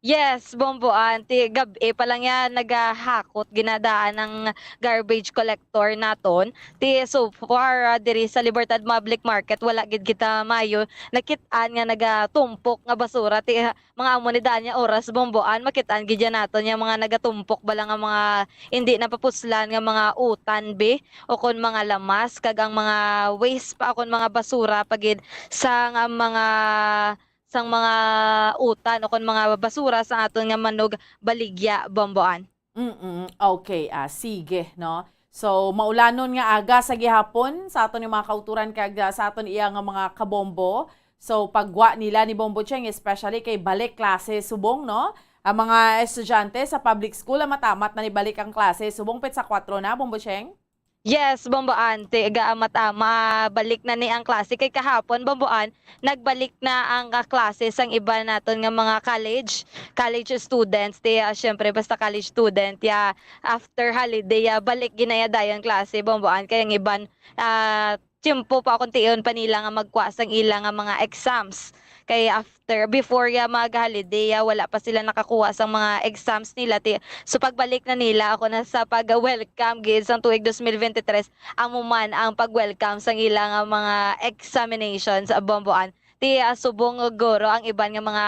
Yes, Bomboan. Ti gab-i pa lang ya nagahakot ginadaan ang garbage collector naton. Ti so far, ah, diri sa Libertad Public Market, wala gid kita mayo nakit-an nga nagatumpok nga basura. Ti, ah, mga amo ni daan nga oras, Bomboan, makit-an gid ya naton yang mga nagatumpok bala nga mga hindi napapuslan nga mga utan, be, o kon mga lamas, kag ang mga waste pa, o kon mga basura pa gid sa nga mga sang mga utan o kon mga basura sang aton nga manugbaligya, Bomboan. Mm, okay, ah, sige, no? So, maulanon nga aga sa gihapon sa aton nga mga kautoran kag, ah, sa aton iya nga mga kabombo. So, paggwa nila ni Bombo Cheng, especially kay balik klase subong, no? Ang mga estudyante sa public school, ah, matamat na ni balik ang klase subong petsa kuwatro na, Bombo Cheng? Yes, Bomboan, ti gaamat-ama, balik na ni ang klase. Kay kahapon, Bomboan, nagbalik na ang, ah, klase sang iban naton nga mga college, college students. Ti, ah, syempre, basta college student, ya, after holiday, ya, balik ginaya dayon klase, Bomboan. Kay ang iban, ah, tiyempo pa kon tion pa nila nga magkwa sang ila nga mga exams. Kay after, before ya mag-holiday, ya, wala pa sila nakakuha sang mga exams nila. Ti, so pagbalik na nila, ako na sa pag-welcome gid sang tuig dos mil bente tres, amo man ang pag-welcome sang ila nga mga examinations, Bomboan. Ti, ah, subong guro ang iban nga mga,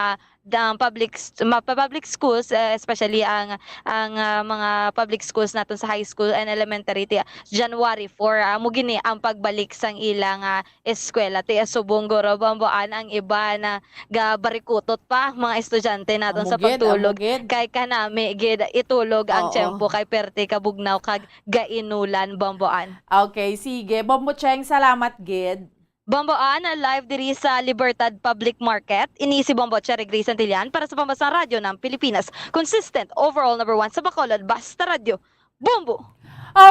um, public s-, ma-, pa-, public schools, eh, especially ang, ang, ah, mga public schools naton sa high school and elementary, ti, ah, January four, amo gini ang pagbalik sang ila nga eskwela. Ti, ah, subong guro, Bomboan, ang iban nga gabarikutot pa mga estudyante naton Amo sa gid, amo pagtulog. gid. Kay kanami gid itulog ang Oo. tiyempo kay perte kabugnaw kag gainulan, Bomboan. Okay, sige. Bombo Cheng, salamat gid. Bomboan, live diri sa Libertad Public Market. Ini si Bombo Cherry Grace Santillan para sa Pambansang Radyo ng Pilipinas. Consistent, overall number one sa Bacolod, basta radyo. Bombo!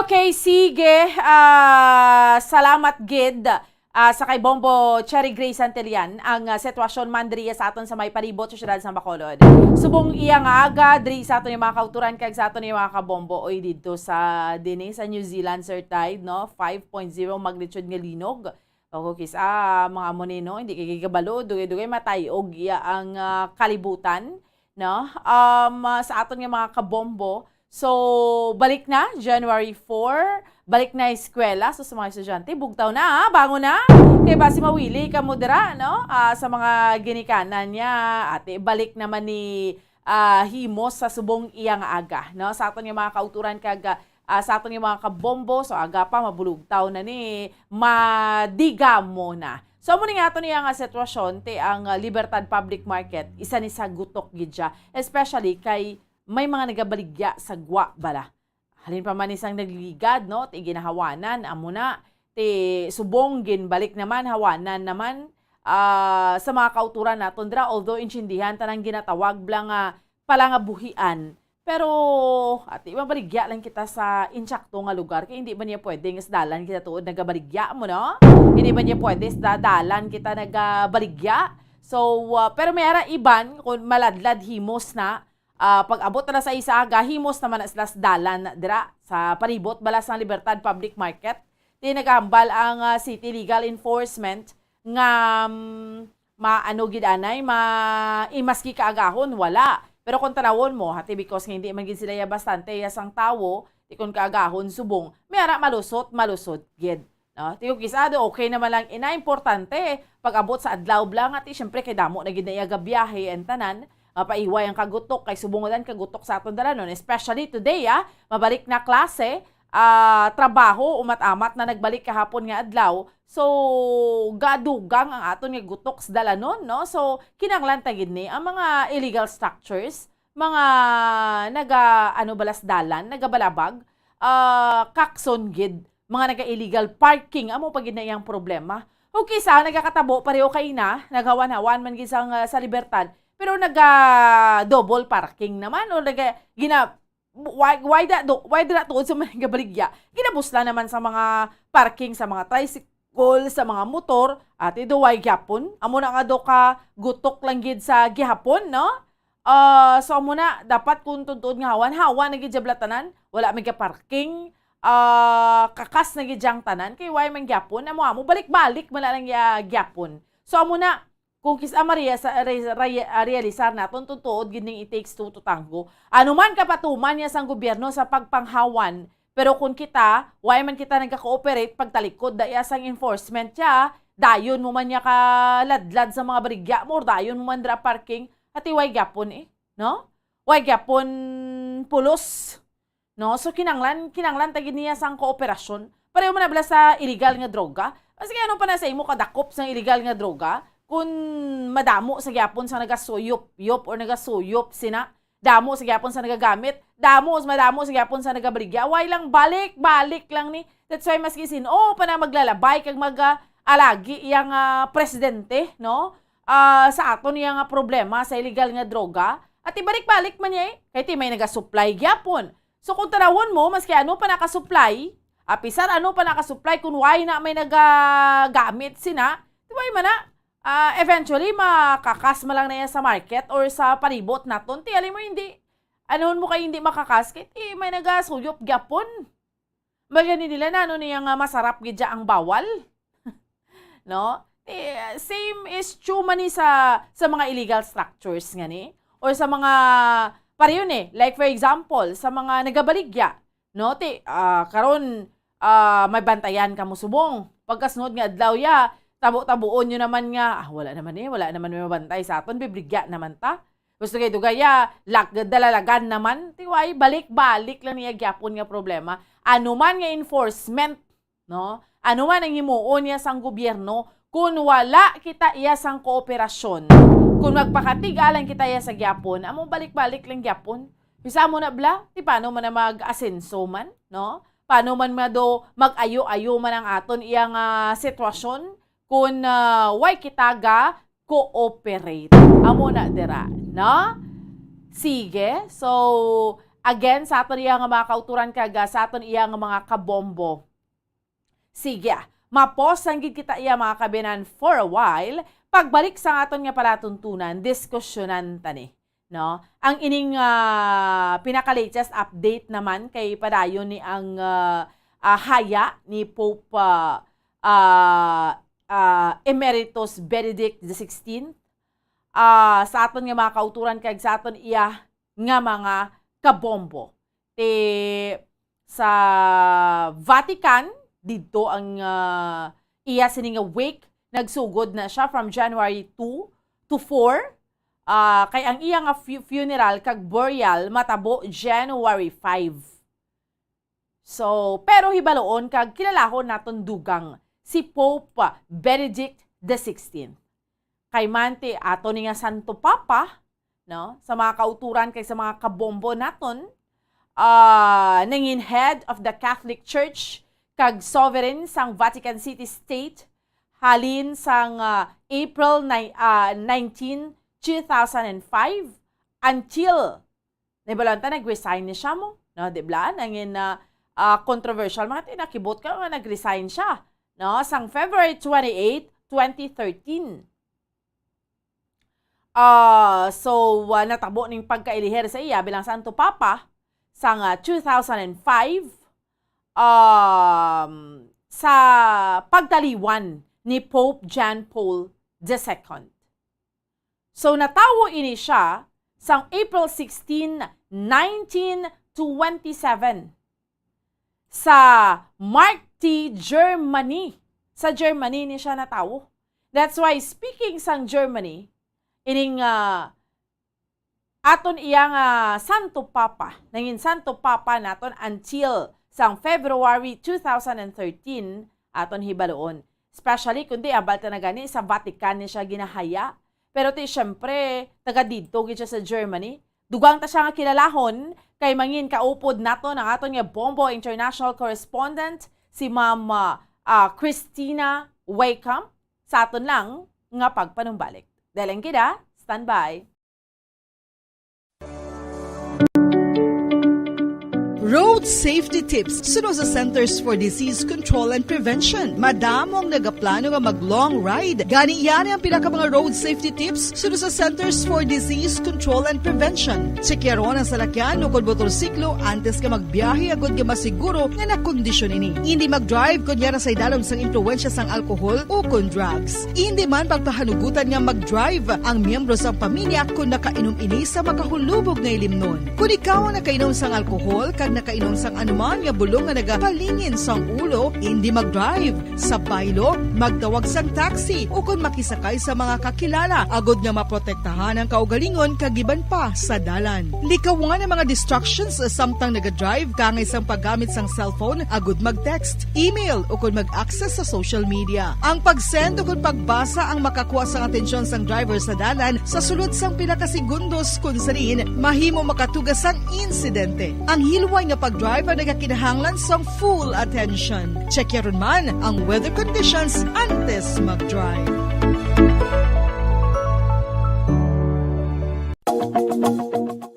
Okay, sige. Ah, salamat gid, ah, sa kay Bombo Cherry Grace Santillan ang, ah, sitwasyon man diri sa aton sa may palibot sa siyudad sa Bacolod. Subong iya nga aga diri sa aton yung mga kauturan kag sa aton yung mga kabombo, oy, didto sa dinhi sa New Zealand, Sir Tide, no? Five point zero magnitude nga linog. O kis-a, mga amo ni, no? Hindi kay kabalo, dugay-dugay matay og iya ang, ah, kalibutan, no? Um, ah, sa aton nga mga kabombo. So, balik na, January four, balik na eskwela. So, sa mga estudyante, bugtaw na, ha? Bangon na. Kay basi mawili ka mo dira, no? Ah, sa mga ginikanan niya, ate, balik naman ni, ah, himos sa subong iya nga aga, no? Sa aton nga mga kauturan kag, ah, sa aton nga mga kabombo, so aga pa, mabulugtaw na ni, madigamo na. So, amo ni nga aton iya nga sitwasyon, ti ang, ah, Libertad Public Market, isa ni sa gutok gid siya, especially kay may mga nagabaligya sa gwa bala. Halin pa man isang nagligad, no? Ti ginahawanan, amo na. Ti subong ginbalik naman, hawanan naman, ah, sa mga kauturan naton dira. Although, intindihan tanang ginatawag bala nga palangabuhian. Pero, ati, mabaligya lang kita sa insakto nga lugar. Kay hindi ba niya pwede nga sa dalan kita tuod nagabaligya mo, no? Hindi ba niya pwede sa dalan kita nagabaligya? So, ah, pero may ara iban, kung maladlad himos na, ah, pag-abot na sa isa aga, himos naman na sila sa dalan dira sa palibot bala sa Libertad Public Market. Ti nagahambal ang, ah, City Legal Enforcement nga, mm, maano gid anay, ma-, i-, maski kaagahon, wala. Pero kung tanawon mo, hati, because nga hindi man gid sila ya bastante ya sang tawo, ti kung kaagahon subong, may ara malusot, malusot gid. No? Ti kung kis-a do, okay naman lang, ina, importante, pag-abot sa adlaw bala nga, ti, syempre, kay damo na gid na iya gabiyahe, ang tanan, mapaiway ang kagutok, kay subong lang kagutok sa aton dalanon, especially today, ah, mabalik na klase, ah, trabaho, umat-amat na nagbalik kahapon nga adlaw. So, gadugang ang aton nga gutok sa dalanon, no? So, kinahanglan ta gid ni ang mga illegal structures, mga naga, ano, balas dalan, nagabalabag, ah, kakson gid, mga naga-illegal parking, amo pa gid na iyang problema. Okay, sa nagakatabo pareho kay na, naghawan-hawan man gid sang, ah, sa Libertad, pero naga-double parking naman, o naga, gina, why, why da, do, why da tuod sa mga nagabaligya? Ginabusla naman sa mga parking, sa mga tricycle, sa mga motor, ati do, why gyapon? Amo na nga do ka gutok lang gid sa gihapon, no? Ah, so amo na, dapat kung tuod-tuod nga hawan, hawan na gid dya bala tanan, wala may parking, ah, kakas na gid dyang tanan, kay why man gyapon? Amo, amo, balik-balik man na lang ya gyapon. So amo na, kung kis-a maria sa, re-, re-, ah, realisar naton, tuod-tuod gid ning it takes two to tango. Ano man kapatuman niya sang gobyerno sa pagpanghawan, pero kung kita, why man kita nagka-cooperate, pagtalikod da iya sang enforcement siya, dayon mo man niya kaladlad sa mga baligya mo, or dayon mo man dira parking, ati why gyapon eh, no? Why gyapon pulos? No? So, kinanglan, kinanglan ta gid niya sang kooperasyon. Pareho man na bala sa illegal nga droga. Maski ano pa na sa imo kadakop sang illegal nga droga, kun madamo sa gyapon sa nagasuyop-yop or nagasuyop sina, damo sa gyapon sa nagagamit, damo, madamo sa gyapon sa nagabaligya, why lang balik-balik lang ni. That's why maski sin-o pa na maglalabay kag mag, ah, alagi iya nga presidente, no? Ah, sa aton iya nga problema sa illegal nga droga, ati balik-balik man niya eh. Kay ti may nagasupply gyapon. So, kung tanawon mo, maski ano pa nakasupply, apisar ano pa nakasupply, kung why na may nagagamit sina, di why man na, ah, eventually, makakas man lang na yan sa market or sa palibot naton. Ti, alam mo, hindi, anuhon mo kay hindi makakas, kay ti may nagasuyop gyapon. Magani nila na, ano niya nga masarap gid dya ang bawal? No? Eh, same is true man ni sa, sa mga illegal structures nga ni, or sa mga, pareho ni, like for example, sa mga nagabaligya, no? Ti, ah, karon, ah, may bantayan kamo subong. Pagkasunod nga adlaw ya, tabo-tabuon nyo naman nga, "Ah, wala naman eh, wala naman may mabantay sa aton, bibligya naman ta." Gusto kay dugaya, lag-, dalalagan naman, ti why, balik-balik lang niya gyapon nga problema. Ano man nga enforcement, no? Ano man ang himuon niya sang gobyerno, kung wala kita iya sang kooperasyon, kung magpakatigalan kita iya sa gyapon, amo balik-balik lang gyapon. Bisa mo na bla, ti paano man na mag-asenso man, no? Paano man mado mag-ayo-ayo man ang aton iya nga sitwasyon kung, ah, way kita ga cooperate. Amo na dira, no? Sige. So, again, sa aton iya nga mga kauturan kag, ah, sa aton iya nga mga kabombo. Sige, ma-pause lang gid kita iya, mga kabinan, for a while. Pagbalik sa aton nga palatuntunan, diskusyonan ta ni, no? Ang ining, ah, pinaka-latest update naman kay padayon ni ang, ah, ah, haya ni Pope, ah, ah, ah, Emeritus Benedict the sixteenth, ah, sa aton nga mga kauturan kag sa aton iya nga mga kabombo. Ti sa Vatican, didto ang, ah, iya sini nga wake, nagsugod na siya from January two to four, ah, kay ang iya nga fu-, funeral kag burial matabo January five. So, pero hibaluon kag kilalahon naton dugang si Pope Benedict the sixteenth. Kay man ti ato ni nga Santo Papa, no, sa mga kauturan kag sa mga kabombo naton, ah, nangin head of the Catholic Church kag sovereign sang Vatican City State halin sang, ah, April ni-, ah, nineteen, two thousand and five until Nahibaluan ta, nag-resign ni siya mo, no? Di bala? Nangin na, ah, controversial, mga ti, nakibot ka nga nag-resign siya, no? Sang February twenty-eight, twenty thirteen. Ah, so, ah, natabo ning pagkailihir sa iya bilang Santo Papa sang, ah, two thousand and five, um, sa pagtaliwan ni Pope John Paul the Second. So, natawo ini siya sang April sixteen, nineteen twenty-seven, sa Markty, Germany. Sa Germany ni siya natawo. That's why, speaking sang Germany, ining, ah, aton iya nga Santo Papa, nangin Santo Papa naton until sang February two thousand and thirteen, aton hibaluon. Especially kundi hambal ta na gani sa Vatican ni siya ginahaya. Pero ti, syempre, taga didto gid siya sa Germany. Dugang ta siya nga kilalahon kay mangin kaupod naton ang aton nga Bombo International Correspondent, si Ma'am, ah, ah, Christina Waycamp sa aton lang nga pagpanumbalik. Daling kita, standby. Road safety tips suno sa Centers for Disease Control and Prevention. Madamo ang nagaplano nga mag-long ride. Gani, yari ang pila ka mga road safety tips suno sa Centers for Disease Control and Prevention. Tsekyaron ang salakyan o kon motorsiklo antes ka magbiyahe agud nga masiguro nga nakondisyon ini. Indi mag-drive kon yara sa idalom sang impluwensya sang alkohol o kon drugs. Indi man pagpahanugutan nga mag-drive ang miyembro sang pamilya kon nakainom ini sa makahulubog nga ilimnon. Kon ikaw ang nakainom sang alkohol kag nakainom sang anuman nga bulong nga nagapalingin sang ulo, indi mag-drive. Sa baylo, magtawag sang taxi ukon makisakay sa mga kakilala agod nga maprotektahan ang kaugalingon kag iban pa sa dalan. Likawan ang mga distractions samtang naga-drive, kaangay sang paggamit sang cellphone agod mag-text, email, ukon mag-access sa social media. Ang pag-send ukon pagbasa ang makakuha sang atensyon sang driver sa dalan sa sulod sang pila ka segundos, kun sa diin mahimo makatuga sang insidente. Ang hilway nga pag-drive ang nagakinahanglan sang full attention. Check yaron man ang weather conditions antes mag-drive.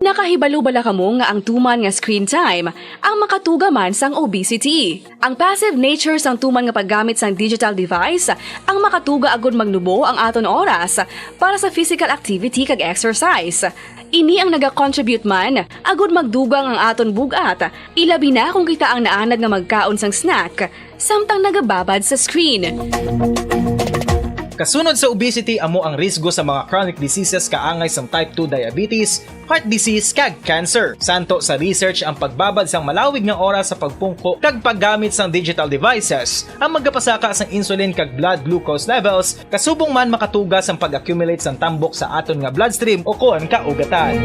Nakahibalo bala kamo nga ang tuman nga screen time ang makatuga man sang obesity? Ang passive nature sang tuman nga paggamit sang digital device ang makatuga agud magnubo ang aton oras para sa physical activity kag exercise. Ini ang naga-contribute man agud magdugang ang aton bug-at, ilabi na kung kita ang naanad nga magkaon sang snack samtang nagababad sa screen. Kasunod sa obesity, amo ang risgo sa mga chronic diseases kaangay sang type two diabetes, heart disease, kag cancer. Santo sa research, ang pagbabad sang malawig nga oras sa pagpungko kag paggamit sang digital devices ang magapasaka sang insulin kag blood glucose levels, kasubong man makatuga sang pag-accumulate sang tambok sa aton nga bloodstream o kon kaugatan.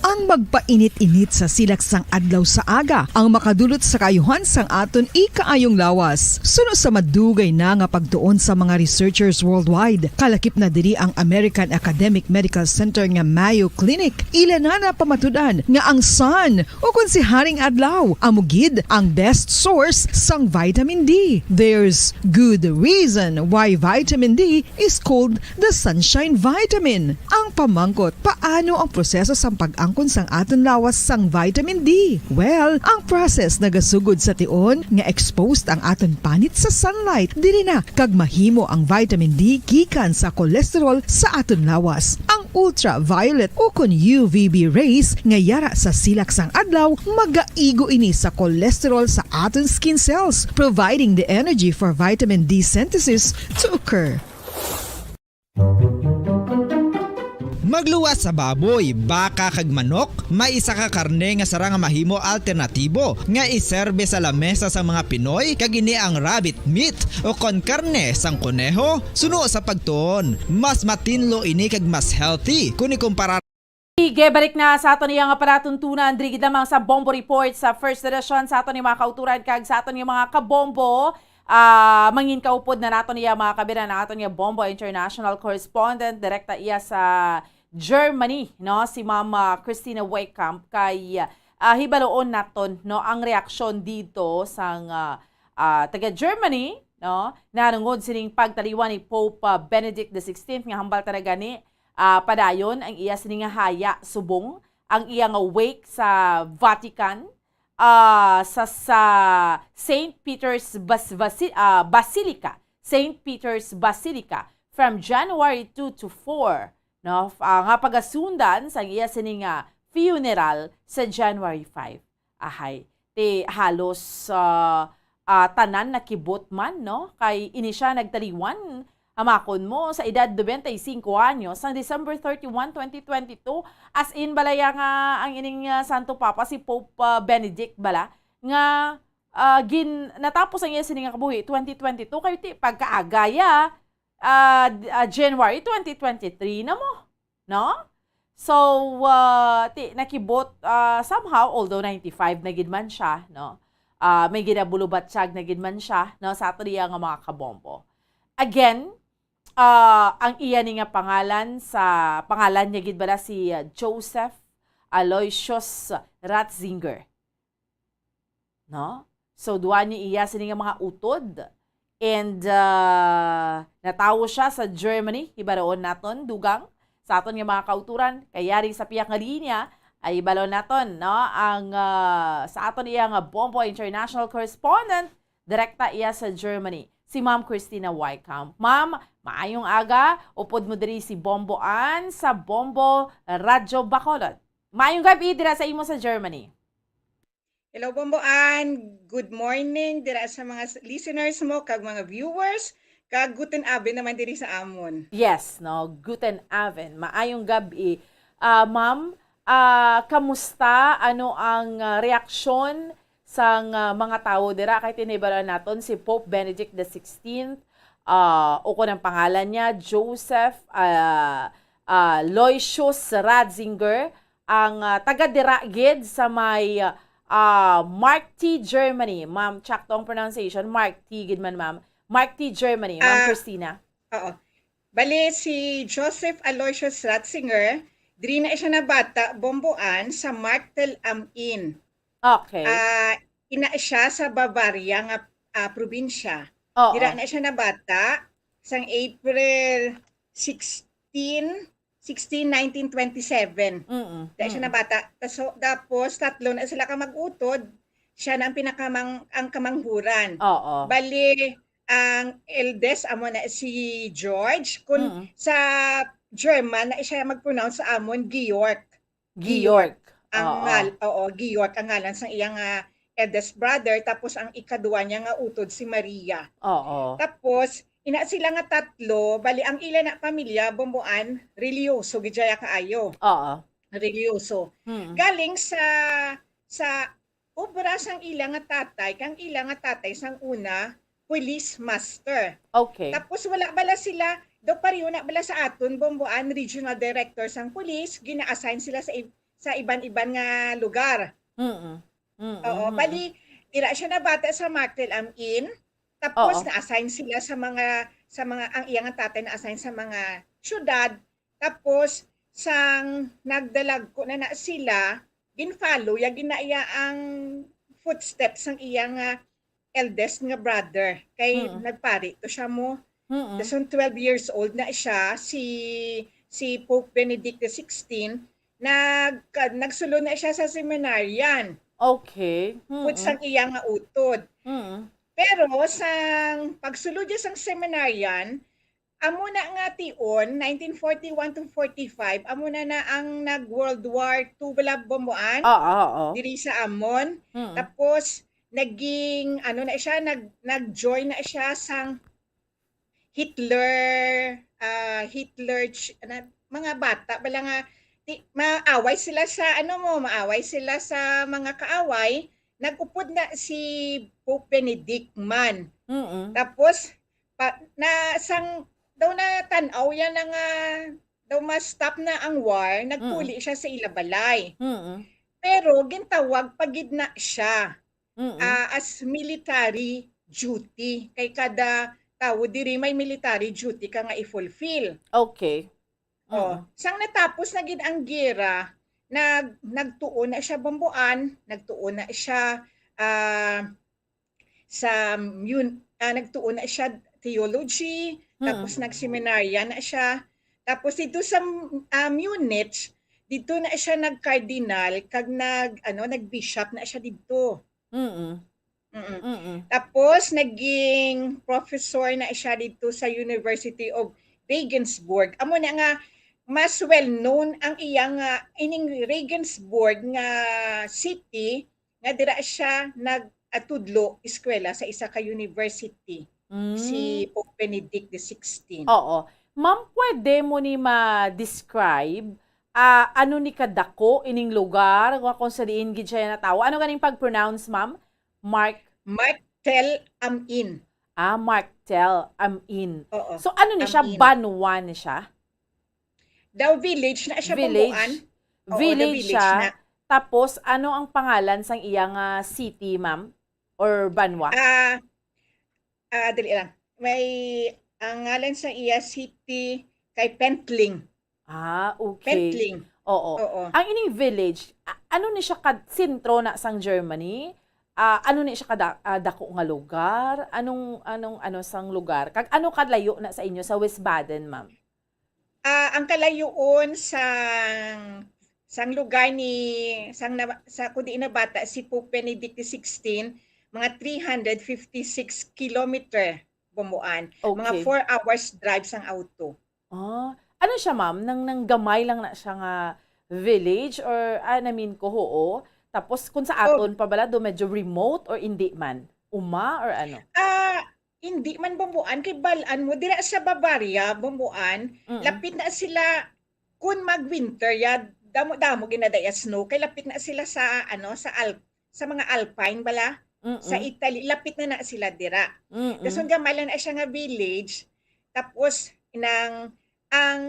Ang magpainit-init sa silak sang adlaw sa aga ang makadulot sa kaayuhan sang aton ikaayong lawas. Suno sa madugay na nga pagtuon sa mga researchers worldwide, kalakip na diri ang American Academic Medical Center nga Mayo Clinic. Ila na napamatud-an nga ang sun, o kon si Haring Adlaw, amo gid ang best source sang vitamin D. There's good reason why vitamin D is called the sunshine vitamin. Ang pamangkot, paano ang proseso sang pag-angkon sang aton lawas sang vitamin D? Well, ang process nagasugod sa tion nga exposed ang aton panit sa sunlight. Diri na kag mahimo ang vitamin D gikan sa cholesterol sa aton lawas. Ang ultraviolet o kon U V B rays nga yara sa silak sang adlaw magaigo ini sa cholesterol sa aton skin cells, providing the energy for vitamin D synthesis to occur. Magluwas sa baboy, baka, kag manok, may isa ka karne nga sarang nga mahimo alternatibo nga iserbe sa lamesa sang mga Pinoy, kag ini ang rabbit meat o kon karne sang koneho. Suno sa pagtuon, mas matinlo ini kag mas healthy kon ikumpara. Sige, balik na sa aton iya nga palatuntunan, diri gid lamang sa Bombo Report sa First Edition, sa aton nga mga kauturan kag sa aton nga mga kabombo. Ah, mangin kaupod na naton iya, mga kabiran, ang aton nga Bombo International Correspondent, direkta iya sa Germany, no, si Ma'am, ah, Christina Waycamp, kay, ah, hibaloon naton, no, ang reaksyon dito sang, ah, ah, taga Germany, no, nanungod sining pagtaliwan ni Pope, ah, Benedict the sixteenth, nga hambal talaga ni, ah, padayon ang iya sini nga haya subong ang iya nga wake sa Vatican, ah, sa, sa Saint Peter's Bas-, Basi-, ah, Basilica, Saint Peter's Basilica, from January two to four, no? F-, ah, nga pagasundan sang iya sini nga funeral sa January five. Ahay, ti halos, ah, ah, tanan nakibot man, no? Kay ini siya nagtaliwan, hamakon mo, sa edad nobenta y cinco anyos, sang December thirty-one, twenty twenty-two. As in, balaya nga ang ining, ah, Santo Papa, si Pope, ah, Benedict bala, nga, ah, gin-, natapos ang iya sini nga kabuhi, twenty twenty-two, kay ti pagkaagaya, ah, d-, ah, January twenty twenty-three na mo, no? So, ah, ti-, nakibot, ah, somehow, although ninety-five na gid man siya, no? Ah, may ginabulubatyag na gid man siya, no, sa aton iya nga mga kabombo. Again, ah, ang iya ni nga pangalan sa, pangalan niya gid bala si, ah, Joseph Aloysius Ratzinger. No? So, duha ni iya sini nga mga utod. And, ah, natawo siya sa Germany, hibaroon naton, dugang, sa aton nga mga kauturan, kay yari sa pihak nga linya, ay hibaroon naton, no? Ang, ah, sa aton iya nga Bombo International Correspondent, direkta iya sa Germany, si Ma'am Christina Wycamp. Ma'am, maayong aga, upod mo diri si Bombo Ann sa Bombo Radyo Bacolod. Maayong gabi dira sa imo sa Germany. Hello, Bombo Ann. Good morning dira sa mga s-, listeners mo, kag mga viewers, kag guten Abend naman diri sa amon. Yes, no? Guten Abend. Maayong gabi. Ah, ma'am, ah, kamusta? Ano ang, ah, reaksyon sang, ah, mga tawo dira? Kay tinibaran naton si Pope Benedict the sixteenth, ah, ukon ang pangalan niya, Joseph, ah, ah, Loisius Ratzinger, ang, ah, taga dira gid sa may, ah, Markty, Germany. Ma'am, tsakto ang pronunciation, Markty gid man, ma'am. Markty, Germany, Ma'am Ah, Christina. Oo. Bali, si Joseph Aloysius Ratzinger, diri na siya nabata, Bombo Ann, sa Marktel am Inn. Okay. Ah, ina siya sa Bavaria nga, ah, probinsya. Oo. Dira na siya nabata sang April sixteen, sixteen, nineteen twenty-seven. Mm-mm. Dira siya Mm-mm. nabata. Taso-, tapos, tatlo na sila ka mag-utod. Siya na ang pinakamang-, ang kamanghuran. Oo. Bali, ang eldest amo na si George. Kun Mm. sa German, na siya mag-pronounce sa amon, Georg. Georg. Ang Oo. ngal-, oo, Georg ang ngalan sang iyang, ah, eldest brother, tapos ang ikaduwa niya nga utod si Maria. Oo. Tapos, ina sila nga tatlo, bali ang ila na pamilya, Bombo Ann, reliyoso gid siya kaayo. Oo. Reliyoso. Mm. Galing sa, sa obra sang ila nga tatay, kang ila nga tatay sang una, police master. Okay. Tapos wala bala sila, daw pareho na bala sa aton, Bombo Ann, regional director sang police, gina-assign sila sa ib-, sa iban-iban nga lugar. Mm-mm. Mm-mm, Oo, mm-mm. bali, dira siya nabata sa Marktel am Inn. Tapos Oo. na-assign sila sa mga, sa mga, ang iyang tatay na-assign sa mga syudad. Tapos, sang nagdalagko na na sila, gin-follow ya gid na iya ang footsteps sang iya nga eldest nga brother. Kay Mm. nagpari to siya mo. Mm. Dason twelve years old na siya, si, si Pope Benedict the sixteen, nag-, nagsulod na siya sa seminarian. Okay. Pud Mm. sang iya nga utod. Mm. Pero sang pagsulod niya sang seminarian, amo na nga tion, nineteen forty-one to forty-five, amo na na ang nag-World War Two bala, Bombo Ann, Oo, oo. diri sa amon. Mm. Tapos, naging, ano na siya, nag-, nag-join na siya sang Hitler, ah, Hitler ch-, na, mga bata bala nga, ti-, maaway sila sa, ano mo, maaway sila sa mga kaaway. Nag-upod na si Pope Benedict man. Mm. Tapos, pa, na sang, daw na tan-aw yan na nga, daw ma-stop na ang war, nagpuli Mm. siya sa ila balay. Mm. Pero gintawag pa gid na siya, Mm. ah, as military duty. Kay kada tawo diri may military duty ka nga i-fulfill. Okay. Oh, Mm. sang natapos na gid ang giyera, nag-, nagtuon na siya, Bombo Ann, nagtuon na siya, ah, sa Mun-, ah, nagtuon na siya theology, tapos Mm. nagseminarya na siya. Tapos dito sa, ah, Munich, dito na siya nag-cardinal, kag nag-, ano, nag-bishop na siya dito. Mm. Mm-mm. Mm-mm. Tapos naging professor na siya dito sa University of Regensburg. Amo na nga mas well known ang iyang, ah, ining Regensburg nga city nga dira siya nag-, ah, tudlo eskwela sa isa ka university, Mm. si Pope Benedict the sixteenth. Oo. Ma'am, pwede mo ni ma-describe, ah, ano ni kadako ining lugar, nga kung sa diin gid siya natawo? Ano ganing pag-pronounce, ma'am? Mark? Marktel am Inn. Ah, Marktel am Inn. Oo, So, ano ni am siya? Inn. Banwa ni siya? Daw village na siya, Village. Bambuan. Oo, the Village village siya. na. Tapos, ano ang pangalan sang iya nga city, ma'am? Or banwa? Ah, ah, dali lang. May, ang ngalan sa iya city kay Pentling. Ah, okay. Pentling. Oo. Oo. Ang ining village, a-, ano ni siya ka, sentro na sang Germany? Ah, ano ni siya ka da-, ah, dako nga lugar? Anong, anong, ano sang lugar? Kag ano kalayo na sa inyo sa Wiesbaden, ma'am? Ah, ang kalayoon sang, sang lugar ni, sang na, sa, kundi nabata si Pope Benedict the sixteen, mga three hundred fifty-six kilometer, Bambuan. Mga Okay. four hours drive sang auto. Ah, ano siya, ma'am? Nang, nang gamay lang na siya nga village or, ah, I mean ko, oo. Tapos kung sa Oh. aton pa bala, do medyo remote or hindi man? Uma or ano? Ah, hindi man, Bambuan, kay bal-an mo, dira sa Bavaria, Bambuan, Mm. lapit na sila, kun mag-winter ya, damo-damo ginadaya snow, kay lapit na sila sa, ano, sa Al-, sa mga Alpine bala, sa Mm-mm. Italy, lapit na na sila dira. Mm-mm. Dason gamay lang na siya nga village, tapos nang, ang,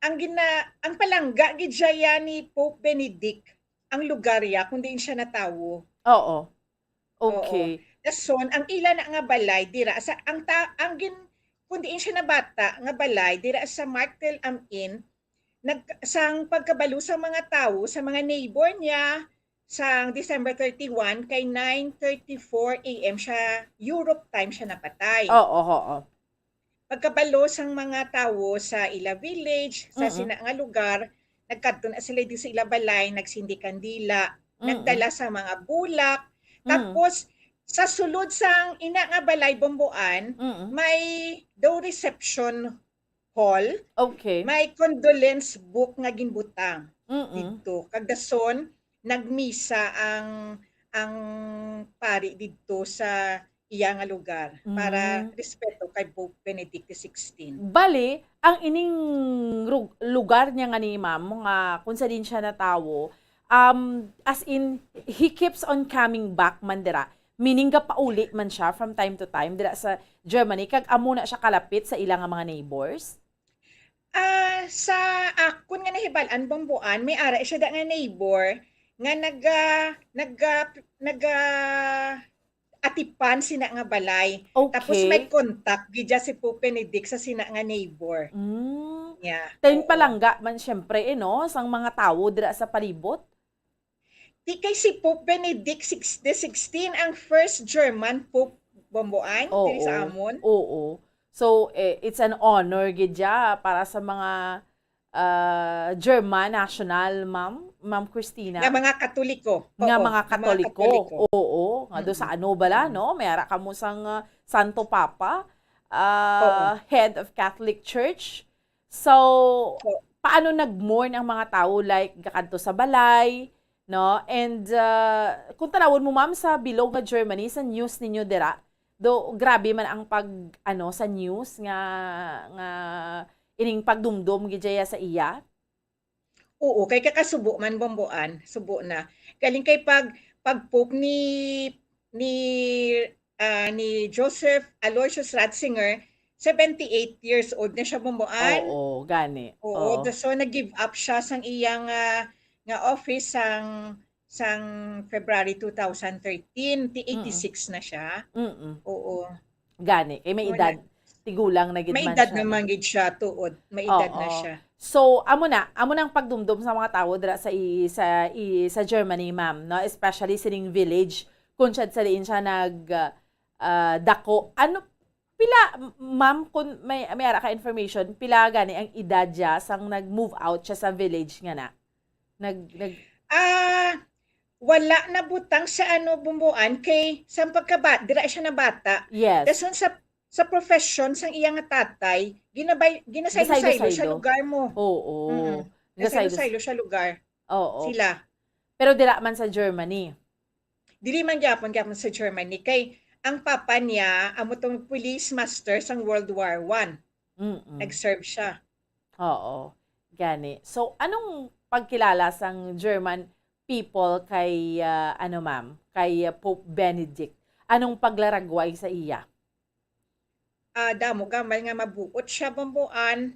ang gina-, ang palangga gid siya ya ni Pope Benedict, ang lugar ya, kung diin siya natawo. Oo. Oo. Okay. Dason, ang ila na nga balay, dira sa, ang ta-, ang gin-, kung diin siya nabata nga balay, dira sa Marktl am Inn, nag-, sang pagkabalo sa mga tawo, sa mga neighbor niya, sang December thirty-one, kay nine thirty-four A M siya, Europe time siya napatay. Oo, oo. Pagkabalo sang mga tawo sa ila village, sa Mm-mm. sina nga lugar, nagkadto na sila di sa ila balay, nagsindi kandila, Mm-mm. nagdala sa mga bulak. Mm. Tapos, sa sulod sang ina nga balay, Bambuan, Mm-mm. may daw reception hall, Okay. may condolence book nga ginbutang Mm-mm. didto. Kag dason, nagmisa ang, ang pari didto sa iya nga lugar para Mm. respeto kay Pope Benedict the sixteenth. Bali, ang ining rug-, lugar niya nga ni ma'am, nga kung sa din siya natawo, um, as in, he keeps on coming back man dira. Meaning, gapauli man siya from time to time dira sa Germany, kag amo na siya kalapit sa ila nga mga neighbors? Ah, sa akon nga nahibal-an, Bambuan, may ara siya da nga neighbor nga naga-, naga-, naga-atipan sina nga balay. Tapos may Okay. contact gid siya si Pope Benedict sa sina nga neighbor. Mm. Yeah. Then Oo. palangga man, syempre, eh, no, sang mga tawo dira sa palibot. Di kay si Pope Benedict six, the sixteen ang first German Pope, Bambuan, diri sa Oo. amon. Oo. So, eh, it's an honor gid ya para sa mga, ah, German national, ma'am, Ma'am Christina? Nga mga Katoliko. Nga Oo, mga nga mga Katoliko. Katoliko. Oo, nga do sa Mm-mm. ano bala, Mm-mm. no? May ara kamo sang, ah, Santo Papa, ah, Oo. head of Catholic Church. So, So, paano nag-mourn ang mga tawo? Like, gakadto sa balay, no? And, ah, kung tanawon mo, ma'am, sa bilog nga Germany, sa news ninyo dira, do, grabe man ang pag, ano, sa news nga, nga ining pagdumdom gid dya sa iya? Oo, kay kakasubo man, Bambuan, subo na. Galing kay pag, pag Pope ni, ni, ah, ni Joseph Aloysius Ratzinger, seventy-eight years old na siya, Bambuan. Oo, gani. Oo, Oo. da-, so nag-give up siya sang iyang, ah, nga office sang, sang February two thousand thirteen, ti Mm-mm. eighty-six na siya. Mm-mm. Oo. Gani, kay may Mao edad, na. tigulang na gid May man edad siya, no? naman gid siya, tuod. May edad na Oo. siya. So, amo na, amo nang pagdumdom sa mga tawo dira sa i-, sa i-, sa Germany, ma'am, no? Especially sining village, kung siya sa diin siya nag, ah, ah, dako. Ano, pila, m-, ma'am, kung may, may ara ka information, pila gani ang edad siya sang nag-move out siya sa village nga na? Nag, nag- Ah, wala nabutang sa ano, Bambuan, kay sa pagkaba-, dira siya nabata. Yes. Dason sa, sa profession sang iya nga tatay, ginabay-, ginasaylo-saylo siya Gasaylo-saylo. lugar mo. Oo. Mm-mm. Gasaylo-saylo Gasaylo siya lugar. Oo. Sila. Pero dira man sa Germany. Dili man gyapon, gyapon sa Germany. Kay ang papa niya, amo tong police master sang World War One. Mm-mm. Nag-serve siya. Oo. Gani. So, anong pagkilala sang German people kay, ah, ano, ma'am, kay, ah, Pope Benedict? Anong paglaragway sa iya? Ah, damo gamay nga mabuot siya, Bambuan.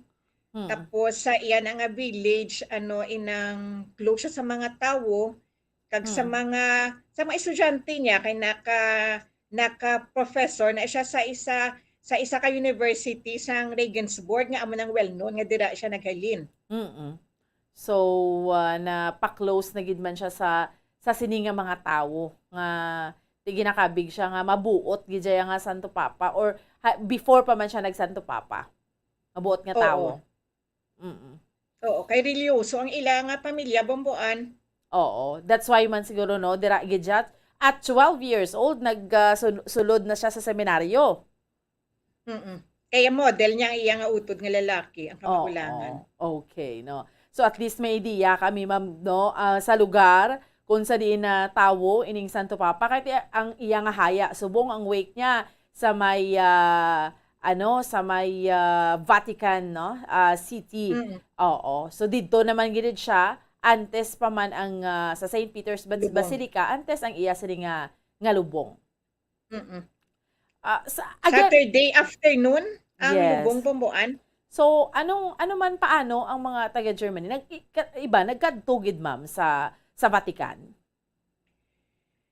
Hmm. Tapos sa iya na nga village, ano, inang close siya sa mga tawo, kag sa Hmm. mga, sa mga estudyante niya, kay naka, naka-professor na siya sa isa, sa isa ka university sang Regensburg, nga amo nang well-known nga dira siya naghalin. Mm. So, ah, napa-close na gid man siya sa, sa sini nga mga tawo nga ti ginakabig siya nga mabuot gid siya nga Santo Papa, or ha-, before pa man siya nag-Santo Papa. Mabuot nga Oo. Tawo. Mm. Oo, kay reliyoso ang ila nga pamilya, Bomboan. Oo, that's why man siguro, no, dira gid siya. At twelve years old, nag, ah, sul-, sulod na siya sa seminaryo. Mm-mm. Kaya model niya ang iya nga utod nga lalaki, ang Oo, kamagulangan. Okay, no. So at least may idea kami, ma'am, no, ah, sa lugar kung sa diin na tawo ining Santo Papa. Kay ti-, ang iya nga haya, subong ang wake niya sa may, ah, ano, sa may, ah, Vatican, no, ah, City. Mm. Oo. So didto naman gid siya, antes pa man ang, ah, sa Saint Peter's Bas-, Lubong. Basilica, antes ang iya sini nga, nga lubong. Mm-mm. Ah, sa, again, Saturday afternoon ang Yes. lubong, Bomboan. So, anong, ano man, paano ang mga taga-Germany? Nag-, i-, ka-, iba, nagkadto gid, ma'am, sa, sa Vatican?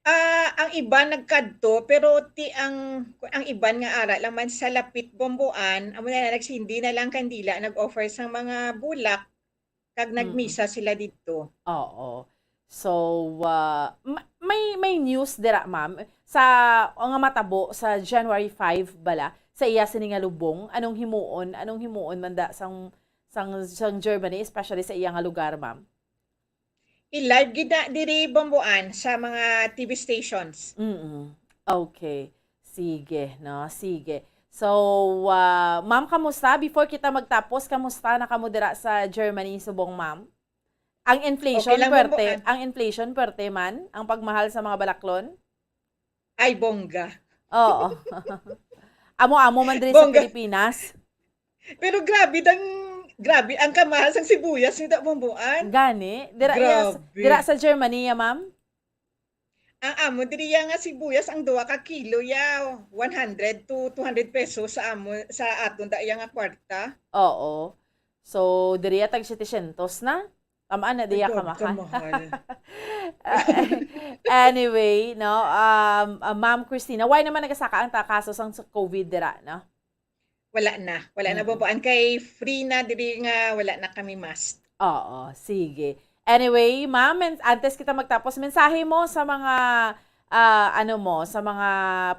Ah, ang iban nagkadto, pero ti ang, ang iban nga ara lang man sa lapit, Bomboan, amo na, nagsindi na lang kandila, nag-offer sang mga bulak, kag Mm. nagmisa sila didto. Oo. So, ah, ma-, may, may news dira, ma'am, sa, nga matabo sa January five bala, sa iya sini nga lubong. Anong himuon? Anong himuon man da sang, sang, sang Germany, especially sa iya nga lugar, ma'am? I-live gid na diri, Bomboan, sa mga T V stations. Mm. Okay. Sige, no? Sige. So, ah, ma'am, kamusta? Before kita magtapos, kamusta na kamo dira sa Germany, subong, ma'am? Ang inflation, Okay lang, puwerte, Bomboan. Ang inflation, puwerte man, ang pagmahal sa mga balaklon? Ay, bongga. Oo. Amo-amo man diri sa Bongga. Pilipinas. Pero grabe dang, grabe ang kamahal sang sibuyas nito, Bomboan. Gani, dira, iya sa, Grabe. Dira sa Germany, ya, ma'am? Ang amo diri ya nga sibuyas, ang duha ka kilo ya, one hundred to two hundred pesos sa amo, sa aton da iya nga kwarta. Oo. So, diri ya tag setecientos na. Tamaan na diya Ay, God, kamahal. Kamahal. Anyway, no, um, uh, Ma'am Christina, why naman nagasaka ang ta-, kaso sang sa COVID dira, no? Wala na. Wala na, Mm. Bomboan, kay free na diri nga wala na kami mask. Oo, sige. Anyway, ma'am, and antes kita magtapos, mensahe mo sa mga, ah, ano mo, sa mga